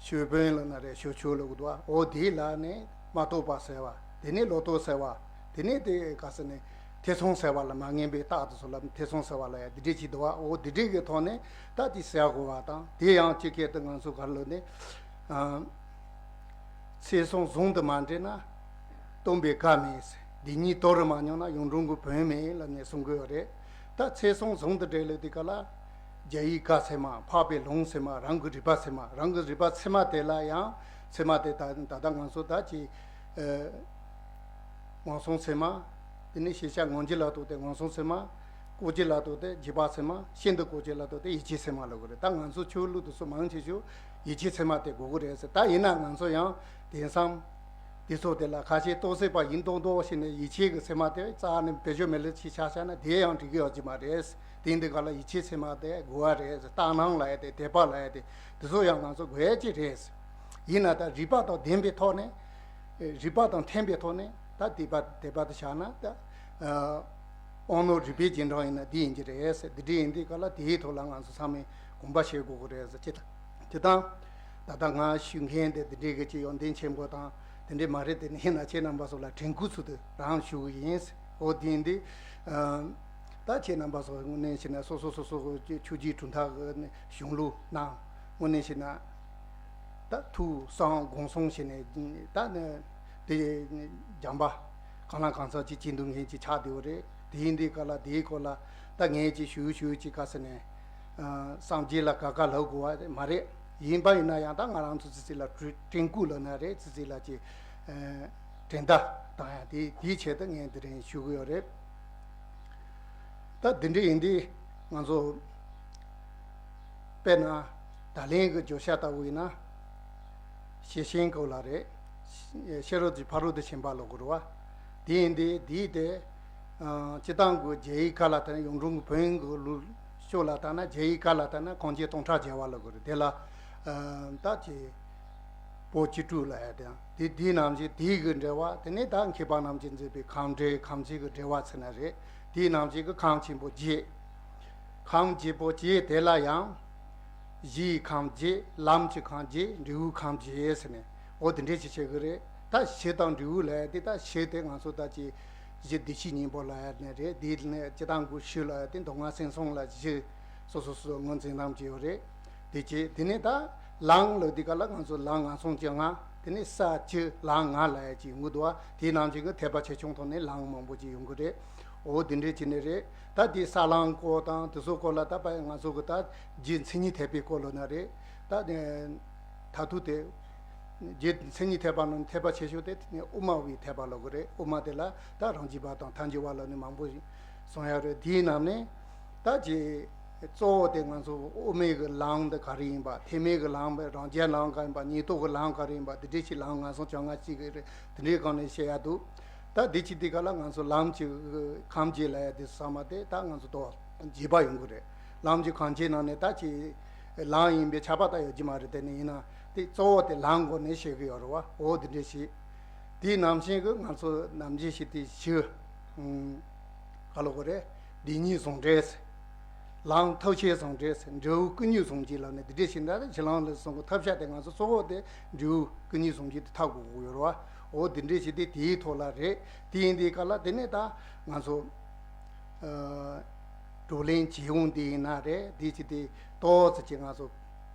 ཞུ་དཔོན་ལ་ན་རེ་ཞུ་ཆོས་ལ་གོ་འདུག་བ། འོ་དེ་ལ་ནི་མ་རྟོགས་པ་ཟེར་བ། དེ་ནས་ལོག་རྟོག་ཟེར་བ། དེ་ནས་དེ་ག་ཟེར་ནས་ཐེ་ཚོམ་ཟེར་བ་ལ་མ་ངེས་པའི་རྟགས་དེ་ཚོ་ལ་ཐེ་ཚོམ་ཟེར་བ་ལ་ཡ་དེ་འདྲས་ཅིག་འདུག་བ། འོ་དེ་འདྲས་ཀྱི་ཐོག་ནས་ད་དེ་ཟེར་དགོས་བ་དང་དེ་ཡང་སྤྱི་སྐད་དུ་ང་ཚོ་ག་ལ་ནི། ཚེ་བསོད་ཟུང་དུ་མ་འབྲེལ་ན། སྟོན་པའི་བཀའ་མེད། སྡིག་ཉེས་དོར་མ་མྱོང་ན། ཡོངས་འགྲོ་གི་བོན་མེད་ལབ་ནས་གསུང་གི་ཡོད་རེད། ད་ཚེ་བསོད་ཟུང་དུ་འབྲེལ་ལབ་དུས་སྐབས་ལ། རྒྱ་ཡིག་བཀའ་ཚད་མ། འཕགས་པའི་ལུང་ཚད་མ། རང་གི་རིག་པ་ཚད་མ། རང་གི་རིག་པ་ཚད་མ་དེ་ལ་ཡང་ཚད་མ་དེ་ད་ད་ལྟ་ང་ཚོ་ད་ཅི། ངོ་སོང་ཚད་མ། དེ་ནས་ཤེས་བྱ་ངོ་འཕྲོད་ལ་ལྟོས་ཏེ་ངོ་སོང་ཚད་མ། ལྐོག་གྱུར་ལ་ལྟོས་ཏེ་རྗེས་དཔག་ཚད་མ། ཤིན་ཏུ་གོ་ཅི་ལ་ལྟོས་ཏེ་ཡིད་ཆེས་ཚད་མ་ལབ་དགོས་རེད། ད་ང་ཚོ་ཆོས་ལུགས་དེ་ཚོ་མང་ཆེ་ཤོས་ཡིད་ཆེས་ཚད་མ་དེ་དགོས་ཀྱི་རེད་ཟེར། ད་ཡིན་ན་ང་ཚོ་ཡང་དེང་སང་དེ་ཚོ་དེ་ལ་ཁ་ཤས་རྟོགས་སད་པ་ཡིན་མདོག་མདོག་བྱས་ནས་ཡིད་ཆེས་ཀྱི་ཚད་མ་དེ་རྩ་ནས་བེད་སྤྱོད་མེད་ལ་ཅིག་ཆ་བཞག་ན་དེ་ཡང་འགྲིག་གི་ཡོད་ཀྱི་མ་རེད། དེ་འདི་ག་ལ་ཡིད་ཆེས་ཚད་མ་དེ་དགོས་པ་རེད་ཟེར། ལྟར་སྣང་ལབ་ཡ་དེ། དད་པ་ལབ་ཡ་དེ། དེ་ཚོ་ཡང་ང་ཚོ་དགོས་ཡ་ཅིག་རེད། ཡིན་ན་ད་རིགས་པ་དང་ལྡན་པའི་ཐོག་ནས། རིགས་པ་དང་མཐུན་པའི་ཐོག་ནས་ད་དད་པ་དད་པ་དེ་བཞག་ན་ད། དབང་རྣོན་རིག་པའི་རྗེས་འབྲང་ཡིན་ན་འདི་ཡིན་གྱི་རེད་ཟེར། འདི་འདྲ་ཡིན་དུས་སྐབས་ལ་དེའི་ཐོག་ལ་ང་ཚོ་ཚང་མས་དགོངས་པ་བཞེས་དགོས་ཀྱི་རེད་ཟེར། ཅི་ད་ཅི་དང་། ད་ལྟ་ང་ཞུ་མཁན་དེ་འདི་འདྲའི་གི་ཅིག་ཡོན་ཏན་ཆེན་པོ་དང་དེ་འདྲའི་མ་རེད། དེ་ནི་ཡིན་ན་ཁྱེད་རྣམ་པ་ཚོ་ལ་དྲན་སྐུལ་ཚུལ་དུ་རང་ཞུ་གི་ཡིན། འོ་དེ་ཡིན་དུས། ད་ཁྱེད་རྣམ་པ་ཚོ་དངོས་གནས་བྱས་ན་སོ་སོ་སོ་སོ་གི་ཆོས་བརྒྱུད་གྲུབ་མཐའ་གི་གཞུང་ལུགས་ནང་དངོས་གནས་བྱས་ན། ད་ཐུགས་བསམ་དགོངས་གསུང་བྱས་ནས་ད་ནི་དེ་སྦྱངས་པ་གང་ལ་གང་འཚམ་ཅིག་བྱེད་འདུག་མཁན་ཅིག་ཆགས་བསྡད་ཡོད་རེད། དེ་ཡིན་དུས་སྐབས་ལ་དེའི་སྐོར་ལ་ད་ངས་ཅིག་ཞུ་ཞུ་ཅིག་ག་ཟེར་ནས་བསམ་རྒྱུ་ལ་ག་ག་ལབ་དགོས་པ་མ་རེད། ཡིན་པ་ཡིན་ན་ཡང་ད་ང་རང་ཚོ་ཙི་ཙི་ལ་དྲན་དྲན་སྐུལ་ལབ་ན་རེད། ཙི་ཙི་ལ་ཅིག་དྲན་བརྡ་བཏང་ཡ་དེ་དེའི་ཆེད་དུ་ངས་དེ་རིང་ཞུ་གི་ཡོད་རེད། ད་འདི་འདྲ་ཡིན་དུས་ང་ཚོ་དཔེར་ན་ད་ལན་གྱི་བརྗོད་བྱ་ལྟ་བུ་ཡིན་ན། ཤེར་ཕྱིན་སྐོར་ལ་རེད། ཤེར་རོ་ཙི་ཕ་རོལ་ཏུ་ཕྱིན་པ་ལབ་དགོས་རེད་བ། དེ་ཡིན་དུས་དེའི་དེ། སྤྱིར་བཏང་གི་རྒྱ་ཡིག་ཁ་ལ་ད་ཡོངས་གྲུབ་ཀྱི་བོན་གྱི་ལུགས་སྲོལ་ལ་ལྟ་ན་རྒྱ་ཡིག་ཁ་ལ་ལྟ་ན་ཁམས་ཀྱི་སྟོང་ཕྲག་བརྒྱ་པ་ལབ་དགོས་རེད། དེ་ལ་ད་ཅི། པོ་ཅི་ཀྲུའུ་ལབ་ཡ་དེ་དེ་དེའི་ནང་བཞིན་དེའི་གི་འགྲེལ་བ་དེ་ནས་ད་མཁས་པ་རྣམས་ཀྱིས་མཛད་པའི་ཁམས་འགྲེལ་ཁམས་ཀྱི་གི་འགྲེལ་བ་ཚོ་ན་རེད། དེའི་ནང་བཞིན་གི་ཁམས་ཆེན་པོ་བརྒྱད། ཁམས་བརྒྱད་པོ་བརྒྱད་དེ་ལ་ཡང་། གཞིའི་ཁམས་བརྒྱད། ལམ་གྱི་ཁམས་བརྒྱད། འབྲས་བུའི་ཁམས་བརྒྱད་ཟེར་ནས་འོ་དེ་འདྲས་ཅིག་བྱེད་གི་རེད། ད་གཞི་དང་འབྲས་བུ་ལབ་ཡ་དེ་ད་གཞི་དེ་ང་ཚོ་ད་ཅི་གཞི་བདེ་གཤེགས་སྙིང་པོ་ལབ་ཡ་ནས་རེད། དེ་ནས་སྤྱིར་བཏང་གི་གཞི་ལབ་ཡ་དེ་མདོ་སྔགས་སེམས་གསུམ་ལ་གཞི་སོ་སོ་སོ་སོ་ངོས་འཛིན་སྟངས་ཅིག་ཡོད་རེད། དེ་ཅི་དེ་ནས་ད་ལམ་ལབ་དུས་སྐབས་ལ་ང་ཚོ་ལམ་ངན་སོང་བཅོ་ལྔ། དེ་ནས་ས་བཅུ་ལམ་ལྔ་ལབ་ཡ་ཅིག་ཡོང་གི་འདུག་བ། དེའི་ནང་བཞིན་གྱི་ཐེག་པ་ཆེ་ཆུང་ཐོག་ནས་ལམ་མང་པོ་ཅིག་ཡོང་གི་རེད། འོ་དེ་འདྲས་ཅིག་ནས་རེད། ད་དེ་ས་ལམ་སྐོར་དང་དེ་ཚོ་སྐོར་ལ་ད་ཕར་ང་ཚོ་གི་ད་རྗེ་མཚན་ཉིད་ཐེག་པའི་སྐོར་ལ་ན་རེད། ད་ད་དུ་དེ་རྗེ་མཚན་ཉིད་ཐེག་པ་ནང་ཐེག་པ་ཆེ་ཤོས་དེ་དེ་ནས་དབུ་མ་པའི་ཐེག་པ་ལབ་གི་རེད། དབུ་མ་དེ་ལ་ད་རང་རྒྱུད་པ་དང་ཐལ་འགྱུར་བ་ལབ་ནས་མང་པོ་ཞིག་གསུང་ཡ་རེད། དེའི་ནང་ནས་ད་ཅི་གཙོ་བོ་དེ་ང་ཚོ་དབུ་མའི་གི་ལམ་འདི་ག་རེ་ཡིན་པ། ཐེག་དམན་གི་ལམ་རང་རྒྱལ་ལམ་ག་ཡིན་པ། ཉན་ཐོས་གི་ལམ་ག་རེ་ཡིན་པ། དེ་འདྲས་ཅིག་ལམ་ངན་སོང་བཅོ་ལྔ་ཅིག་གི་རེད། དེ་འདྲའི་སྒང་ནས་བཤད་ཡ་འདུག་ད་འདི་ཅི་འདི་ག་ལ་ང་ཚོ་ལམ་གྱི་ཁམས་ཀྱི་ལ་ཡ་དེ་ཚང་མ་དེ་ད་ང་ཚོ་དོ་བརྒྱད་པ་ཡོང་གི་རེད། ལམ་གྱི་ཁམས་ཀྱི་ནང་ནས་ད་ཅི་ལམ་ཡིན་པའི་ཁྱབ་པ་ད་ཡོད་ཀྱི་མ་རེད། དེ་ནི་ཡིན་ན་དེ་གཙོ་བོ་དེ་ལམ་སྒོ་ནས་བཤད་གི་ཡོད་རེད་བ། འོ་འདི་འདྲ་ཞིག་དེའི་ནང་བཞིན་གྱི་ང་ཚོ་ནམ་རྒྱུན་ཞིག་དེ་ཞུ། ག་ལ་གོ་རེད། བདེན་གཉིས་ཟུང་འབྲེལ། ལམ་ཐབས་ཤེས་ཟུང་འབྲེལ། འབྲས་བུ་སྐུ་གཉིས་ཟུང་འབྲེལ་ལབ་ནས་འདི་འདྲས་ཞིག་འདྲ་ཞིག་ལམ་ལ་སོང་གི་ཐབས་ཤེས་དེ་ང་ཚོ་གཙོ་བོ་དེ་འབྲས་བུ་སྐུ་གཉིས་ཟུང་འབྲེལ་དེ་ཐབས་དགོས་ཀྱི་ཡོད་རེད་བ། འོ་འདི་འདྲས་ཞིག་དེ་དེའི་ཐོག་ལ་རེད། དེ་ཡིན་དུས་སྐབས་ལ་དེ་ནས་ད་ང་ཚོ་བགྲོ་གླེང་བྱེད་ཡོང་དེ་ཡིན་ན་རེད། དེ་ཅི་དེ་ཏོག་ཙམ་ཅིག་ང་ཚོ་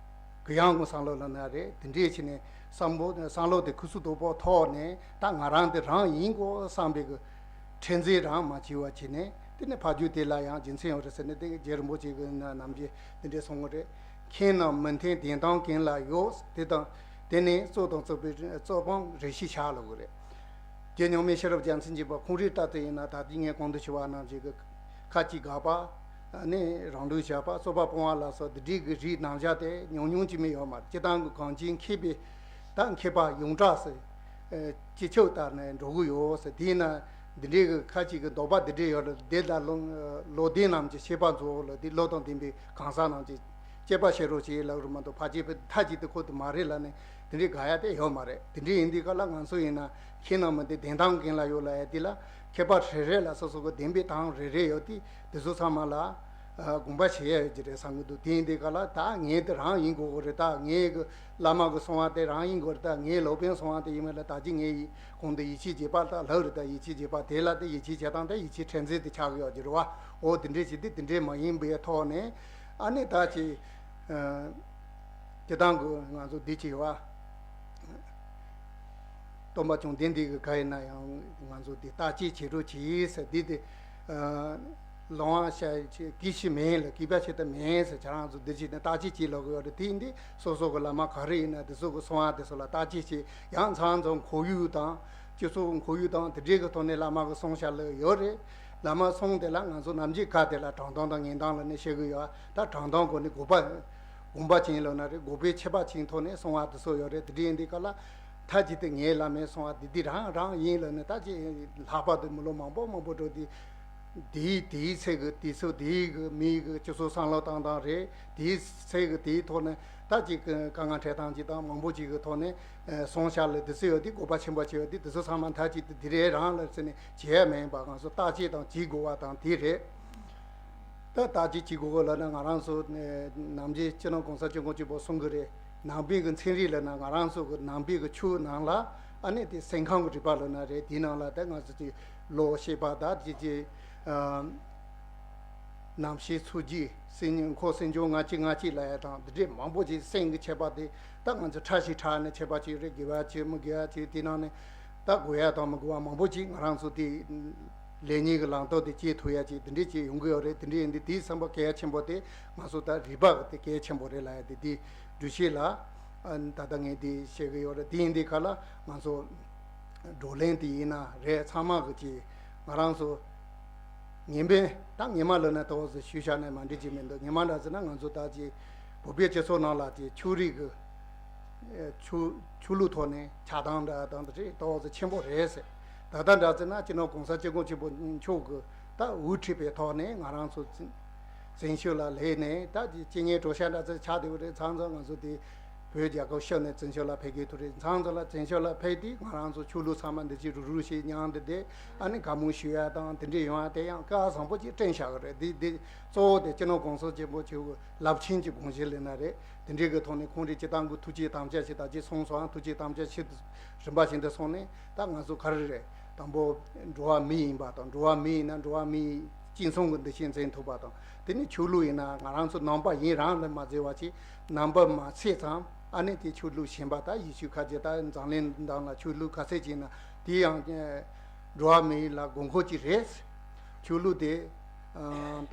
གུ་ཡངས་གི་བསམ་བློ་ལ་ན་རེད། དེ་འདྲས་བྱས་ནས་བསམ་བློ་བསམ་བློ་དེ་ཁུ་སུ་དོ་པོ་ཐོག་ནས་ད་ང་རང་དེ་རང་ཡིན་དགོས་བསམ་པའི་གི་ཁྲེལ་འཛིན་རང་མ་བྱེད་པ་བྱས་ནས་དེ་ནས་ཕ་རྒྱུད་དེ་ལ་ཡང་རྒྱུ་མཚན་ཡོད་རེད་ཟེར་ནས་དེ་རྗེ་རིན་པོ་ཆེ་གི་ནམ་རྒྱུན་དེ་འདྲས་གསུང་གི་རེད། མཁྱེན་རྣམས་མི་མཐུན་བདེན་སྟངས་གང་ལ་ཡོད། དེ་དང་དེ་ནས་རྩོད་དང་རྩོད་པའི་རྩོད་སྤང་རེ་ཞིག་བྱ་ལབ་གི་རེད། རྗེ་མྱོང་མེད་ཤེས་རབ་རྒྱལ་མཚན་ཆེན་པོ་ཁོང་རའི་ལྟ་སྟངས་ཡིན་ན། ད་ལྟའི་ངས་གོང་དུ་ཞུ་བ་ནང་བཞིན་གྱི་ཁ་ཅིག་དགག་པ། ཨ་ནི་རང་ལུགས་བཞག་པ། རྩོད་པ་སྤོང་བ་ལ་སོགས་འདི་འདྲའི་གི་རིགས་རྣམ་གཞག་དེ་ཉུང་ཉུང་ཅིག་མིན་ཡོད་མ་རེད། སྤྱིར་བཏང་གི་གངས་ཅན་མཁས་པའི་ད་མཁས་པ་ཡོངས་གྲགས་སུ་ཨ་སྤྱི་ཁྱབ་ལྟར་ནས་འགྲོ་གི་ཡོད་ཟེར། དེས་ན་འདི་འདྲའི་གི་ཁ་ཅིག་གི་འདོད་པ་འདི་འདྲའི་ཡོད་རེད། འདི་ལ་ལོ་ལོ་ལྡན་རྣམས་ཀྱི་ཤེས་པ་རྫོགས་ལ། དེ་བློ་དང་ལྡན་པའི་གང་ཟག་རྣམས་ཀྱི་དཔྱད་པ་བྱེད་རོགས་བྱེད་ལབ་རེད་མ་གཏོགས། ཕལ་ཆེར་མཐའ་གཅིག་ཏུ་ཁོ་དེ་མ་རེད་ལབ་ནས་དེ་འདྲའི་དགག་ཡ་དེ་ཡོད་མ་རེད། དེ་འདྲའི་ཡིན་དུས་ག་ལ་ང་ཚོ་ཡིན་ན་ཁྱེད་རྣམས་མི་འདི་བདེན་གཏམ་མཁན་ལ་ཡོད་ལབ་ཡ་དེ་ལ། མཁས་པ་རེ་རེ་ལ་སོ་སོ་གི་བདེན་པའི་གཏམ་རེ་རེ་ཡོད་དེ། དེ་ཚོ་ཚང་མ་ལ་ཨ་དགོངས་པ་བཞེས་ཡ་ཡོད་ཀྱི་རེད་བསམ་གི་འདུག་དེ་ཡིན་དུས་ག་ལ་ད་ངས་དེ་རང་ཡིན་དགོས་གི་རེད། ད་ངས་གི་བླ་མ་གི་གསུང་བ་དེ་རང་ཡིན་དགོས་རེད། ད་ངའི་སློབ་དཔོན་གསུང་བ་དེ་ཡིན་མིན་ལ་ད་ཅི་ངས་ཡིན་གོང་དུ་ཡིད་ཆེས་བྱེད་པ་ད་ལྷག་རེད། ད་ཡིད་ཆེས་བྱེད་པ་དེ་ལ་དེ་ཡིད་ཆེས་བྱེད་སྟངས་དེ་ཡིད་ཆེས་ཁྲལ་འཛིན་དེ་ཆགས་གི་ཡོད་ཀྱི་རེད་བ། འོ་དེ་འདྲས་བྱེད་དུས་དེ་འདྲས་མ་ཡིན་པའི་ཐོག་ནས་ཨ་ནི་ད་ཅི་ཨ་སྤྱིར་བཏང་གི་ང་ཚོ་འདི་བྱེད་བ། སྟོན་པ་བཅོམ་ལྡན་འདས་ཀྱི་ག་ཡིན་ན་ཡང་ང་ཚོ་འདི་བརྟག་དཔྱད་བྱེད་རོགས་གྱིས་ཟེར། འདི་དེ་ཨ་ལོང་བ་བཤད་གི་ཤི་མེད་ལ་གུས་པ་བྱེད་ཐབས་མེད་ཟེར། ཁྱེད་རང་ཚོ་འདི་བྱེད་ནས་བརྟག་དཔྱད་བྱེད་ལོག་གི་ཡོད་རེད། དེ་འདི་སོ་སོ་གི་བླ་མ་ག་རེ་ཡིན་ན་དེ་ཚོ་གི་གསུང་བ་དེ་ཚོ་ལ་བརྟག་དཔྱད་བྱེད། ཡང་ཚང་ཚང་ཁོར་ཡུག་དང་སྤྱི་ཚོགས་ཁོར་ཡུག་དང་དེ་འདྲའི་གི་ཐོག་ནས་བླ་མ་གི་གསུང་བཤད་ལ་ཡོད་རེད། བླ་མ་གསུང་དེ་ལ་ང་ཚོ་ནམ་རྒྱུན་ཁ་དེ་ལ་དྲང་གཏམ་དང་ངན་གཏམ་ལ་ནི་བཤད་གི་ཡོད། ད་དྲང་གཏམ་སྒོ་ནས་དགོས་པ་དགོངས་པ་ཅན་ལབ་ན་རེད། དགོས་པའི་ཁྱད་པར་ཅན་ཐོག་ནས་གསུང་བ་དེ་ཚོ་ཡོད་རེད། དེ་འདྲ་ཡིན་དུས་ག་ལ་མཐའ་གཅིག་ཏུ་ངའི་བླ་མའི་གསུང་བ་འདི་འདི་རང་རང་ཡིན་ལབ་ནས། ད་ཅི་ལྷག་པར་དུ་མི་ལོ་མང་པོ་མང་པོ་འགྲོ་དུས་དེའི་དེའི་ཚེ་གི་དུས་ཚོད། དེའི་གི་མིའི་གི་སྤྱི་ཚོགས་བསམ་བློ་བཏང་སྟངས་རེད། དེའི་ཚེ་གི་དེའི་ཐོག་ནས་ད་ཅི་གི་དཀའ་ངལ་འཕྲད་སྟངས་ཅིག་དང་མང་པོ་ཅིག་གི་ཐོག་ནས་ཨ་གསུང་བཤད་ལ་དུས་ཚོད་ཡོད་དུས་དགོས་པ་ཆེན་པོ་ཅིག་ཡོད་དུས། དེ་ཚོ་ཚང་མ་མཐའ་གཅིག་ཏུ་དེ་རེད་རང་ལབ་ཟེར་ནས་བྱེད་ཡ་མེད་པ། ང་ཚོ་བརྟག་དཔྱད་དང་བྱེད་དགོས་པ་དང་དེ་རེད། ད་བརྟག་དཔྱད་བྱེད་དགོས་གི་ལབ་ན། ང་རང་ཚོ་ནམ་རྒྱུན་སྤྱི་ནོར་གོང་ས་སྐྱབས་མགོན་ཆེན་པོ་གསུང་གི་རེད། ནང་པའི་གི་ཚན་རིག་ལབ་ན་ང་རང་ཚོ་གི་ནང་པའི་གི་ཆོས་ནང་ལ་ཨ་ནི་དེ་སེམས་ཁམས་གི་རིག་པ་ལབ་ན་རེད། དེའི་ནང་ལ་ད་ང་ཚོ་དེ་བློ་ཤེས་པ་དང་དེ་ཅི་ཨ་རྣམ་ཤེས་ཚོགས་བརྒྱད། སེམས་ཉིད་འཁོར་སེམས་བྱུང་ལྔ་བཅུ་ང་གཅིག་ལབ་ཡ་དང་དེ་འདྲས་མང་པོ་ཅིག་སེམས་ཀྱི་ཁྱད་པར་དེ་ད་ང་ཚོ་ཕྲ་ཞིང་ཕྲ་ནས་ཁྱད་པར་ཅིག་རེད། དགེ་བ་ཅིག་མི་དགེ་བ་ཅིག་དེ་ནང་ནས་ད་དགོས་ཡ་དང་མི་དགོས་པ་མང་པོ་ཅིག་ང་རང་ཚོ་དེ་ལས་ཉིན་གྱི་ལམ་སྟོན་དེ་སྐྱེལ་ཐུབ་ཡ་ཅིག་དེ་འདྲས་ཅིག་ཡོང་གི་ཡོད་རེད། དེ་འདྲས་ཡིན་དུས་དེའི་བསམ་པ་གལ་ཆེན་པོ་དེ་ང་ཚོ་ད་རིག་པ་གི་དེ་གལ་ཆེན་པོ་རེད་ལབ་ཡ་དེ་དེ་འགྲུལ་བཞུད་ལ་ཨ་ད་ལྟ་ངས་དེ་བཤད་གི་ཡོད་རེད། དེ་ཡིན་དུས་ག་ལ་ང་ཚོ་བགྲོ་གླེང་དེ་ཡིན་ན་རེད། ཚང་མ་གི་ཅིག་ང་རང་ཚོ་ངན་པས་ད་ངན་མ་ལབ་ན་ད་འོ་ཟེར་ཞུས་བཞག་ན་མ་འགྲིག་ཅིག་མི་འདུག་ངན་མ་འདྲ་ཟེར་ན་ང་ཚོ་ད་ཅིག་བོད་པའི་སྤྱི་ཚོགས་ནང་ལ་ཅིག་ཆོས་རིག་གི་ཆོས་ཆོས་ལུགས་ཐོག་ནས་ཆགས་སྡང་འདྲ་དང་དེ་འདྲ་ཏོག་ཙམ་ཆེན་པོ་རེད་ཟེར། ད་ལྟ་འདྲ་ཟེར་ན་སྤྱི་ནོར་གོང་ས་སྐྱབས་མགོན་ཆེན་པོ་མཆོག་གིས་ད་དབུ་ཁྲིད་པའི་ཐོག་ནས་ང་རང་ཚོ་བཙན་བྱོལ་ལ་སླེབས་ནས་ད་སྤྱི་གཉེར་གྲོས་ཤག་འདྲ་ཚོ་ཆགས་བསྡད་པ་རེད། ཚང་ཚང་ང་ཚོ་དེ་བོད་རྒྱལ་ཁབ་ཕྱི་ནས་བཙན་བྱོལ་ལ་ཕེབས་དགོས་ཐུག་རེད། ཚང་ཚང་ལ་བཙན་བྱོལ་ལ་ཕེབས་དུས་ང་རང་ཚོ་ཆོས་ལུགས་ཚང་མ་འདི་ཅིག་རུག་རུག་ཞིག་མཉམ་དུ་བསྡད། ཨ་ནི་བཀའ་མོལ་ཞུ་ཡ་དང་དེ་འདྲས་ཡོང་ཡ་དེ་ཡང་སྐལ་བ་བཟང་པོ་ཅིག་བསྐྲུན་བཞག་གི་རེད། འདི་འདི་གཙོ་བོ་དེ་སྤྱི་ནོར་གོང་ས་སྐྱབས་མགོན་ཆེན་པོའི་རླབས་ཆེན་གྱི་དགོངས་གཞི་ལབ་ན་རེད། དེ་འདྲའི་གི་ཐོག་ནས་ཁོང་རང་སྤྱིར་བཏང་གི་ཐུགས་བསྐྱེད་དམ་བཅའ་ཞིག་ད་ཅི་གསུངས་སོང་། ཐུགས་བསྐྱེད་དམ་བཅའ་ཞིག་རིམ་པ་བཞིན་དུ་སོང་ནས་ད་ང་ཚོ་ག་རེ་རེད། དང་པོ་འགྲོ་བ་མི་ཡིན་པ་དང་། འགྲོ་བ་མི་ཡིན་ན་འགྲོ་བ་མིའི་གཅིག་མཚུངས་ཀྱི་འདུ་ཤེས་འཛིན་ཐུབ་པ་དང་། དེ་ནས་ཆོས་ལུགས་ཡིན་ན་ང་རང་ཚོ་ནང་པ་ཡིན་རང་ལ་མ་ཟེར་བ་ཅིག་ནང་པ་མ་ཚད་ཙམ་ཨ་ནི་དེ་ཆོས་ལུགས་གཞན་པ་ད་ཡེ་ཤུ་ཁ་ཆེ་ད་འཛམ་གླིང་འདི་ལ་ཆོས་ལུགས་ག་ཚད་ཅིག་ཡིན་ན་དེ་ཡང་འགྲོ་བ་མི་ཡིན་ལ་དགོས་མཁོ་ཅིག་རེད། ཆོས་ལུགས་དེ་ད།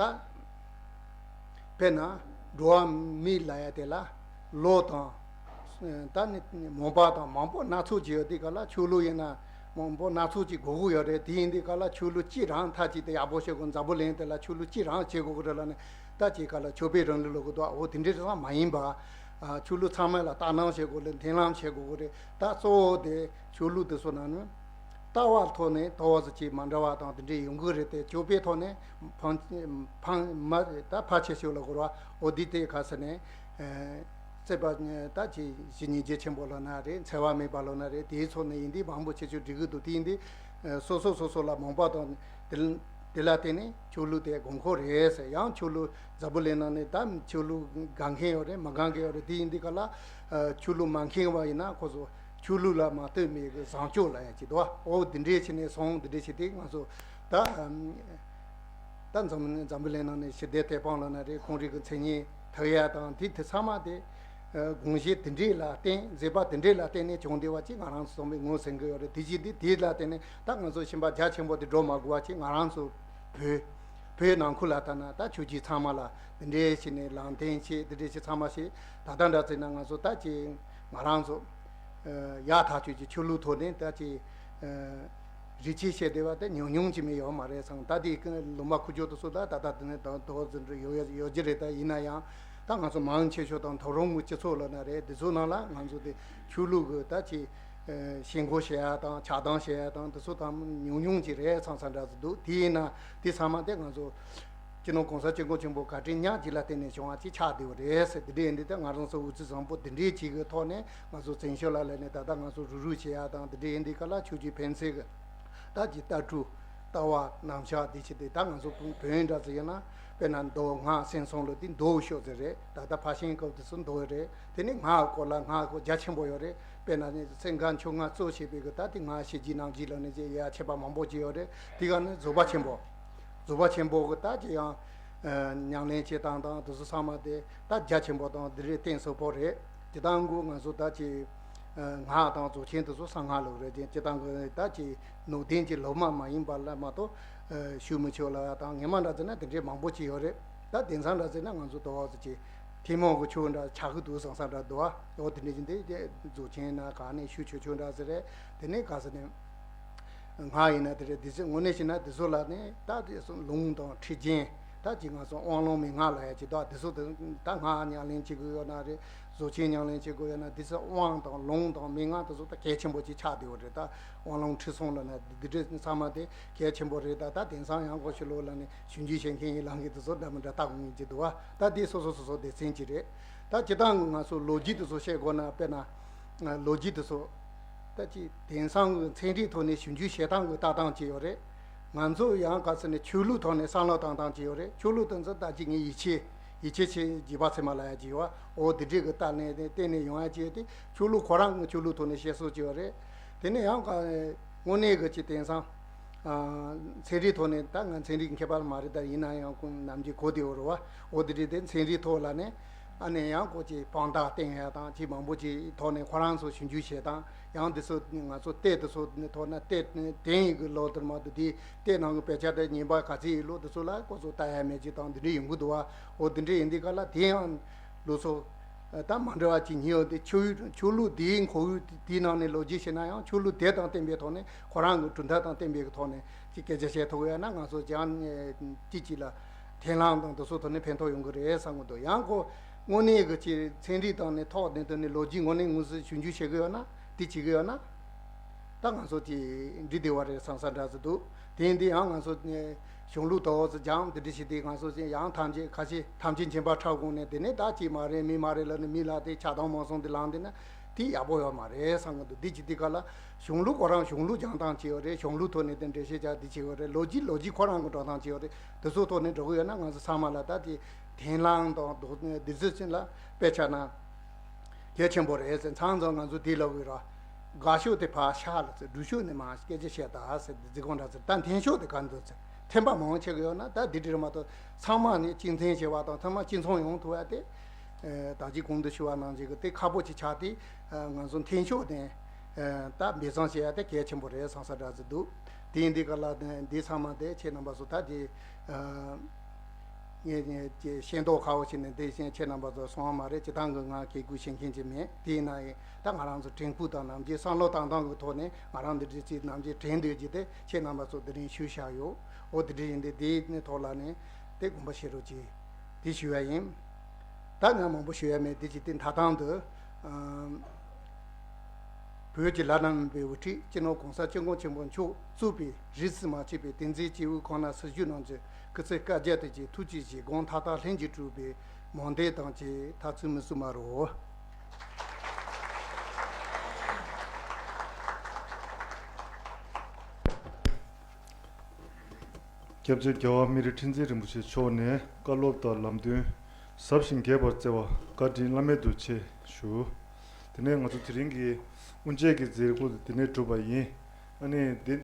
དཔེར་ན་འགྲོ་བ་མི་ལབ་ཡ་དེ་ལ་ལོ་དང་ད་ནི་མོན་པ་དང་མང་པོ་སྣ་ཚོགས་ཅིག་ཡོད་དུས་ག་ལ་ཆོས་ལུགས་ཡིན་ན་མང་པོ་སྣ་ཚོགས་ཅིག་དགོས་ཀྱི་ཡོད་རེད། དེ་ཡིན་དུས་ག་ལ་ཆོས་ལུགས་གཅིག་རང་མཐའ་གཅིག་ཏུ་ཡག་པོ་བྱེད་དགོས། འཛམ་བུ་གླིང་དེ་ལ་ཆོས་ལུགས་གཅིག་རང་བྱེད་དགོས་ཀྱི་རེད་ལབ་ནས་ད་ཅིག་ག་ལ་ཆོས་པའི་རིང་ལུགས་ལབ་གི་འདུག་འོ་དེ་འདྲའི་རང་མ་ཡིན་པ། ཆོས་ལུགས་ཚང་མ་ལ་ལྟ་སྣང་བྱེད་དགོས་རེད། མཐུན་ལམ་བྱེད་དགོས་ཀྱི་རེད། ད་གཙོ་བོ་དེ་ཆོས་ལུགས་དེ་ཚོ་ནང་ནས། ལྟ་བ་ཐོག་ནས་ཏོག་ཙམ་ཅིག་མ་འདྲ་བ་དང་དེ་འདྲས་ཡོང་གི་རེད་དེ། སྤྱོད་པའི་ཐོག་ནས་ཕངས་ཕངས་མ་ད་ཕལ་ཆེ་ཤོས་ལ་གོ་ར་འོ་འདི་དེ་ག་ཟེར་ནས་ཨ་བརྩེ་བ་ད་ཅིག་ཇི་སྙིང་རྗེ་ཆེན་པོ་ལབ་ན་རེད། འཚེ་བ་མེད་པ་ལབ་ན་རེད། དེའི་ཐོག་ནས་ཡིན་དུས་མང་པོ་ཆེ་ཆོས་འགྲིག་གི་འདུག་དེ་ཡིན་དུས་ཨ་སོ་སོ་སོ་སོ་ལ་མོས་པ་དང་དེ་དེ་ལ་བརྟེན་ནས་ཆོས་ལུགས་དེ་དགོས་མཁོ་རེད་ཟེར། ཡང་ཆོས་ལུགས་འཛམ་བུ་གླིང་ནང་ནས་ད་ཆོས་ལུགས་དགའ་མཁན་ཡོད་རེད། མ་དགའ་མཁན་ཡོད་རེད། དེ་ཡིན་དུས་ག་ལ་ཨ་ཆོས་ལུགས་མ་མཁྱེན་པ་ཡིན་ན་ཁོ་ཚོ། ཆོས་ལུགས་ལ་མ་ལྟོས་མེད་ཀྱི་བཟང་སྤྱོད་ལབ་ཡ་ཅིག་འདུག་བ། འོ་འདི་འདྲས་བྱས་ནས་སོང་། འདི་འདྲས་བྱས་ཏེ་ང་ཚོ་ད་ད་འཛམ་འཛམ་བུ་གླིང་ནང་ནས་ཞི་བདེ་དེད་དཔོན་ལབ་ན་རེད། ཁོང་རིགས་ཀྱི་མཚན་སྙན་ཐོབ་ཡ་དང་དེ་དེ་ཚང་མ་དེ་དགོངས་གཞི་དེ་འདྲས་ལ་བརྟེན། མཛད་པ་དེ་འདྲས་ལ་བརྟེན་ནས་བྱུང་བསྡད་པ་ཅིག་ང་རང་ཚོ་ཚང་མས་ངོས་ཟིན་གྱི་ཡོད་རེད། དེ་བཞིན་དེ་དེ་ལ་བརྟེན་ནས་ད་ང་ཚོ་ཞིང་པ་རྒྱ་ཆེན་པོ་དེ་འགྲོ་མ་དགོས་པ་ཅིག་ང་རང་ཚོ་བོད་བོད་ནང་ཁུལ་ལ་ལྟ་ན་ད་ཆོས་བརྒྱུད་ཚང་མ་ལ་འདི་འདྲས་བྱས་ནས་ལམ་སྟོན་བྱེད། འདི་འདྲས་བྱེད་ཚང་མ་བྱེད། ད་ལྟ་འདྲ་བྱས་ན་ང་ཚོ་ད་ཅིག་ང་རང་ཚོ་ཡག་ཐག་ཆོད་ཀྱི་ཆོས་ལུགས་ཐོག་ནས་ད་ཅིག་ རིགས་ཆད་བྱས་བསྡད་པ་དེ་ཉུང་ཉུང་ཅིག་མིན་ཡོད་མ་རེད་བསམ། ད་དེ་ལུང་པ་ཁུག་ཀྱོག་དེ་ཚོ་ད་ད་ལྟ་དེ་ནས་ད་དོ་ཟིན་འགྲོ་ཡོད་ཡོད་ཀྱི་རེད། ད་ཡིན་ན་ཡང་ད་ང་ཚོ་མང་ཆེ་ཤོས་དང་མཐོ་རིམ་གྱི་སྤྱི་ཚོགས་ལ་ན་རེད། དེ་ཚོ་ནང་ལ་ང་ཚོ་དེ་ཆོས་ལུགས་ཀྱི་ད་ཅིག་ཞེན་ཁོག་བྱེད་ཡ་དང་ཆགས་སྡང་བྱེད་ཡ་དང་དེ་ཚོ་དང་ཉུང་ཉུང་ཅིག་རེད་བསམ་བསམ་འདྲ་ཟིག་འདུག། དེ་ཡིན་ན་དེ་ཚང་མ་དེ་ང་ཚོ་སྤྱི་ནོར་གོང་ས་སྐྱབས་མགོན་ཆེན་པོ་བཀའ་དྲིན་ཉག་གཅིག་ལ་བརྟེན་ནས་བྱུང་བ་ཅིག་ཆགས་བསྡད་པ་རེད་ཟེར། དེ་འདྲ་ཡིན་དུས་ད་ང་རང་ཚོ་འུ་ཚོ་བཟང་པོ་དེ་འདྲའི་ཅིག་གི་ཐོག་ནས་ང་ཚོ་བཙན་བྱོལ་ལ་སླེབས་ནས་ད་ལྟ་ང་ཚོ་རུག་རུག་བྱེད་ཡ་དང་དེ་འདྲ་ཡིན་དུས་ག་ལ་ཆོས་བརྒྱུད་ཕན་ཚུན་གི་ད་ཀྱི་ལྟ་གྲུབ་ལྟ་བ་རྣམ་གཞག་འདི་བྱེད་དུས་ད་ང་ཚོ་བོད་ཡིན་འདྲ་ཟེར་ཡོད་ན་དཔེར་ན་མདོ་སྔགས་སེམས་གསུམ་ལ་དེ་མདོ་ཤོག་ཟེར་རེད། ད་ལྟ་ཕར་ཕྱིན་སྐབས་དེ་ཚོ་མདོ་རེད། དེ་ནས་སྔགས་སྐོར་ལ་སྔགས་སྐོར་རྒྱ་ཆེན་པོ་ཡོད་རེད། དཔེར་ན་ནི་སེམས་ཁམས་ཆོས་སྔགས་གཙོ་བྱས་པའི་གི་ད་དེ་སྔགས་ཤེས་བྱའི་རྣམ་བཞི་ལ་ནི་ཡ་མཆོད་པ་མང་པོ་ཅིག་ཡོད་རེད། དེ་ག་ནི་རྫོགས་པ་ཆེན་པོ། རྫོགས་པ་ཆེན་པོ་གི་ད་ཅི་ཡང་ཉམས་ལེན་བྱེད་སྟངས་དང་དེ་ཚོ་ཚང་མ་དེ་ད་རྒྱ་ཆེན་པོ་དང་དེ་རེད་གཏིང་ཟབ་པོ་རེད། སྤྱིར་བཏང་གི་ང་ཚོ་ད་ཅི་སྔགས་དང་རྫོགས་ཆེན་དེ་ཚོ་གསང་སྔགས་ལུགས་རེད་ཅེ། སྤྱིར་བཏང་གི་ད་ཅི་ནང་བསྟན་གྱི་ལུགས་མ་མ་ཡིན་པ་ལ་མ་གཏོགས་ཞུ་མི་ཆོག་ལ་དང་ངེས་མ་འདྲ་ཟེར་ན་དེ་འདྲའི་མང་པོ་ཅིག་ཡོད་རེད། ད་དེང་སང་འདྲ་ཟེར་ན་ང་ཚོ་དོ་བ་ཚོ་ཅི་ཐུན་མོང་གི་ཆོས་འདྲ་ཆགས་ཀྱི་འདུག་བསམ་བསམ་འདྲ་འདུག་ཨ། འོ་དེ་འདྲ་ཅི་འདི་རྫོགས་ཆེན་ན་ག་ནས་ཞུ་ཆོག་ཆོག་འདྲ་ཟེར་རེད། དེ་ནས་ག་ཟེར་ནས། སྔགས་ཡིན་ན་དེ་རེད། དེ་ཚོ་དངོས་གནས་བྱས་ན་དེ་ཚོ་ལ་ནི་ད་དེ་ཚོ་ལུང་དང་ཁྲིད་རྒྱན་ད་ཅིག་ང་ཚོ་དབང་ལུང་མན་ངག་ལ་ཡ་ཅིག་ད་དེ་ཚོ་དེ་ད་སྔགས་ཉམས་ལེན་བྱེད་དགོས་ཡོད་ན་རེད། རྫོགས་ཆེན་ཉམས་ལེན་བྱེད་དགོས་ཡོད་ན་དེ་ཚོ་དབང་དང་ལུང་དང་མན་ངག་དེ་ཚོ་ད་གལ་ཆེན་པོ་ཅིག་ཆགས་བསྡད་ཡོད་རེད། ད་དབང་ལུང་ཁྲིད་གསུམ་ལ་ན་དེ་འདྲ་ཚང་མ་དེ་གལ་ཆེན་པོ་རེད། ད་ད་དེང་སང་ཡང་གོ་ཤི་ལོ་ལ་ནི་ཞིབ་འཇུག་བྱེད་མཁན་ཡིན་ལང་གི་དེ་ཚོ་འདྲ་མི་འདྲ་ལྟ་དགོས་ཀྱི་འདུག་བ། ད་དེ་སོ་སོ་སོ་སོ་སྡེ་ཚན་ཅིག་རེད། ད་སྤྱིར་བཏང་གི་ང་ཚོ་ལོ་རྒྱུས་དེ་ཚོ་བཤད་དགོས་ན་དཔེར་ན་ལོ་རྒྱུས་དེ་ཚོ། ད་ཅི་དེང་སང་གི་ཚན་རིག་ཐོག་ནས་ཞིབ་འཇུག་བྱེད་སྟངས་ཀྱི་ལྟ་སྟངས་ཅིག་ཡོད་རེད། ང་ཚོ་ཡང་ག་ཚོད་ནས་ཆོས་ལུགས་ཐོག་ནས་བསམ་བློ་བཏང་སྟངས་ཅིག་ཡོད་རེད། ཆོས་ལུགས་དེ་ཚོ་ད་ཅི་ངའི་ཡིད་ཆེས་ཡིད་ཆེས་ཆེ་རྗེ་འབངས་ཚད་མ་ལ་ཡ་ཅིག་ཡོད་འོ་དེ་འདྲས་ཀྱི་ལྟ་ནས་བལྟས་ནས་ཡོང་ཡ་ཅིག་ཡོད་དེ་ཆོས་ལུགས་ཁོ་རང་གི་ཆོས་ལུགས་ཐོག་ནས་བཤད་སྲོལ་ཅིག་ཡོད་རེད། དེ་ནས་ཡང་ག་དངོས་གནས་ཀྱི་ཅི་དེང་སང་ཚན་རིག་ཐོག་ནས་ད་ང་ཚན་རིག་མཁས་པ་མ་རེད། ད་ཡིན་ན་ཡང་ཁོང་ནམ་རྒྱུན་གོ་བདེ་བོ་རེད་བ། འོ་དེ་འདྲས་དེ་ཚན་རིག་ཐོག་ལ་ནས། ཨ་ནི་ཡང་ཁོ་ཅིག་དཔང་རྟགས་བསྟན་ཡ་དང་ཅིག་མང་པོ་ཅིག་ཐོག་ནས་ཁོ་རང་ཚོ་ཞིབ་འཇུག་བྱེད་སྟངས་ཡང་འདི་ཚོ་ང་ཚོ་ལྟས་དེ་ཚོ་ཐོག་ན་ལྟས་དེང་ཡི་གི་ལོ་དེར་མ་གཏོགས་དེ་ལྟས་ནང་གི་དཔེ་ཆ་དེ་ཉན་པ་ག་ཚོད་ཡི་ལོ་དེ་ཚོ་ལ་ཁོ་ཚོ་ལྟ་ཡ་མེད་ཅིག་དང་འདི་འདྲ་ཡོང་གི་འདུག་བ། འོ་འདི་འདྲ་ཡིན་དུས་ག་ལ་དེ་ཡང་ལོ་ཚོ་ད་མ་འདྲ་བ་ཅིག་ཉིན་ཡོད་དེ་ཆོས་ཆོས་ལུགས་དེའི་ཁོར་ཡུག་དེའི་ནང་ནས་ལོ་རྒྱུས་བྱས་ན་ཡང་ཆོས་ལུགས་དེ་དང་བསྟན་པའི་ཐོག་ནས་ཁོ་རང་གི་གྲུབ་མཐའ་དང་བསྟན་པའི་ཐོག་ནས་ཅིག་སྐད་ཆ་བཤད་ཐུབ་ཡ་ན་ང་ཚོ་ཅང་ཅིག་ཅིག་ལ། འཐེན་ལམ་དང་དེ་ཚོ་ཐོག་ནས་ཕན་ཐོགས་ཡོང་གི་རེད་བསམ་གི་འདུག། ཡང་ཁོ་དངོས་གནས་ཀྱི་ཅིག་ཚན་རིག་དང་ནི་ཐོག་ནས་དེ་ནི་ལོ་རྒྱུས་དངོས་གནས་དངོས་སུ་ཞིབ་འཇུག་བྱེད་གི་ཡོད་ན་དེ་བྱེད་གི་ཡོད་ན། ད་ང་ཚོ་ཅིག་འགྲིག་བདེ་བ་རེད་བསམ་ས་འདྲ་ཟིག་འདུག། དེ་ཡིན་དུས་ཡང་ང་ཚོ་གཞུང་ལུགས་དོགས་ཟིག་སྦྱང་དེ་འདྲ་བྱེད་དུས་ང་ཚོ་ཅིག་ཡང་ཐམས་ཅད་ཁ་ཤས་ཐམས་ཅད་མཁྱེན་པ་ཁྲ་དགོངས་ནས་དེ་ནས་ད་ཅིག་མ་རེད་མི་མ་རེད་ལབ་ནས་མི་ལ་དེ་ཆགས་སྡང་མང་སོང་དེ་ལངས་དེ་ན་དེ་ཡག་པོ་ཡོད་མ་རེད་བསམ་གི་འདུག། འདི་ཅིག་དེ་ག་ལ་གཞུང་ལུགས་ཁོ་རང་གཞུང་ལུགས་སྦྱང་སྟངས་ཅིག་ཡོད་རེད། གཞུང་ལུགས་ཐོག་ནས་དེ་འགྲེལ་བཤད་བྱ་དེ་ཅིག་ཡོད་རེད། ལོ་རྒྱུས་ལོ་རྒྱུས་ཁོ་རང་གི་འགྲོ་སྟངས་ཅིག་ཡོད་རེད། དེ་ཚོ་ཐོག་ནས་འགྲོ་གི་ཡོད་ན་ང་ཚོ་ཚང་མ་ལ་ད་དེ་དེང་སང་དང་དེ་ཚོ་ཅན་ལ་དཔེ་ཆ་ན་གལ་ཆེན་པོ་རེད་ཟེར། མཚམས་མཚམས་ང་ཚོ་དེ་ལབ་གི་ར། དགའ་ཕྱོགས་དེ་ཕར་བཞག་ལ་ཟེར། སྒྲུབ་ཕྱོགས་ནས་མར་སྐད་ཆ་བཤད་ད་ཟེར། དེ་རྫི་གོང་འདྲ་ཟེར། ད་འཐེན་ཕྱོགས་དེ་ག་འདུག་ཟེར། འཐེན་པ་མང་ཆེ་གི་ཡོད་ན་ད་འདི་འདྲ་མ་གཏོགས་ཚང་མ་ནི་གཅིག་མཚུངས་བྱེད་པ་དང་ཚང་མ་གཅིག་མཚུངས་ཡོང་ཐུབ་ཡ་དེ། ད་ཅི་གོང་དུ་ཞུ་བ་ནང་བཞིན་གི་དེ་ཁག་པོ་ཅིག་ཆགས་ཏེ། ང་ཚོ་འཐེན་ཕྱོགས་དེ། ད་འབད་བརྩོན་བྱེད་ཡ་དེ་གལ་ཆེན་པོ་རེད་བསམ་ས་འདྲ་ཟིག་འདུག། དེ་ཡིན་དུས་ག་ལ་འདི་ཚང་མ་དེ་ཁྱེད་རྣམ་པ་ཚོ་ད་དེ། ངས་ངས་ཀྱི་ཤེས་མདོག་ཁ་བོ་བྱས་ནས་འདི་བཞིན་ཁྱེད་རྣམ་པ་ཚོ་སོང་བ་མ་རེད། སྤྱིར་བཏང་གི་ང་གི་གུས་ཤེས་མཁན་ཅིག་མེད། དེ་ཡིན་ན་ཡང་ད་ང་རང་ཚོ་དྲན་སྐུལ་དང་ནམ་རྒྱུན་བསམ་བློ་བཏང་སྟངས་ཀྱི་ཐོག་ནས་ང་རང་འདི་འདྲ་ཅིག་ནམ་རྒྱུན་དྲན་འདོད་ཀྱི་དེ་ཁྱེད་རྣམ་པ་ཚོ་དེ་རིང་ཞུས་བཞག་ཡོད། འོ་དེ་འདྲ་ཡིན་དུས་དེའི་ཐོག་ལ་ནས་དེ་དགོངས་པ་བཞེས་རོགས་གྱིས། དེ་ཞུ་བ་ཡིན། ད་ང་མང་པོ་ཞུ་ཡ་མེད། དེ་ཅིག་དེ་མཐའ་དང་དུ། བོད་ཀྱི་ལྷ་ནང་པའི་དབུ་ཁྲིད་སྤྱི་ནོར་གོང་ས་སྐྱབས་མགོན་ཆེན་པོ་མཆོག་གཙོས་པའི་རིས་སུ་མ་ཆད་པའི་བསྟན་འཛིན་སྐྱེས་བུ་ཁོང་རྣམས་སྲི་ཞུ་གནང་རྒྱུ་སྐུ་ཚེ་བསྐལ་བརྒྱར་དུ་བརྟན། ཐུགས་རྗེ་ཆེ། དགོངས་མཐའ་དག་ལྷུན་གྱིས་གྲུབ་པའི་སྨོན་འདུན་དང་བཅས་མཐའ་ཚུན་མི་བསུ་མ་རོ། སྐྱབས་རྗེ་རྒྱལ་བ་སྨན་རི་ཁྲི་འཛིན་རིན་པོ་ཆེ་མཆོག་ནས་བཀའ་སློབ་དང་ལམ་སྟོན་ཟབ་ཅིང་རྒྱས་པར་བསྩལ་བ་བཀའ་དྲིན་བླ་མེད་དུ་ཆེ་ཞུ། དེ་ནས་ང་ཚོ་དེ་རིང་གི་དབུ་འབྱེད་ཀྱི་མཛད་སྒོ་དེ་ནས་གྲུབ་པ་ཡིན། ཨ་ནི་འདི་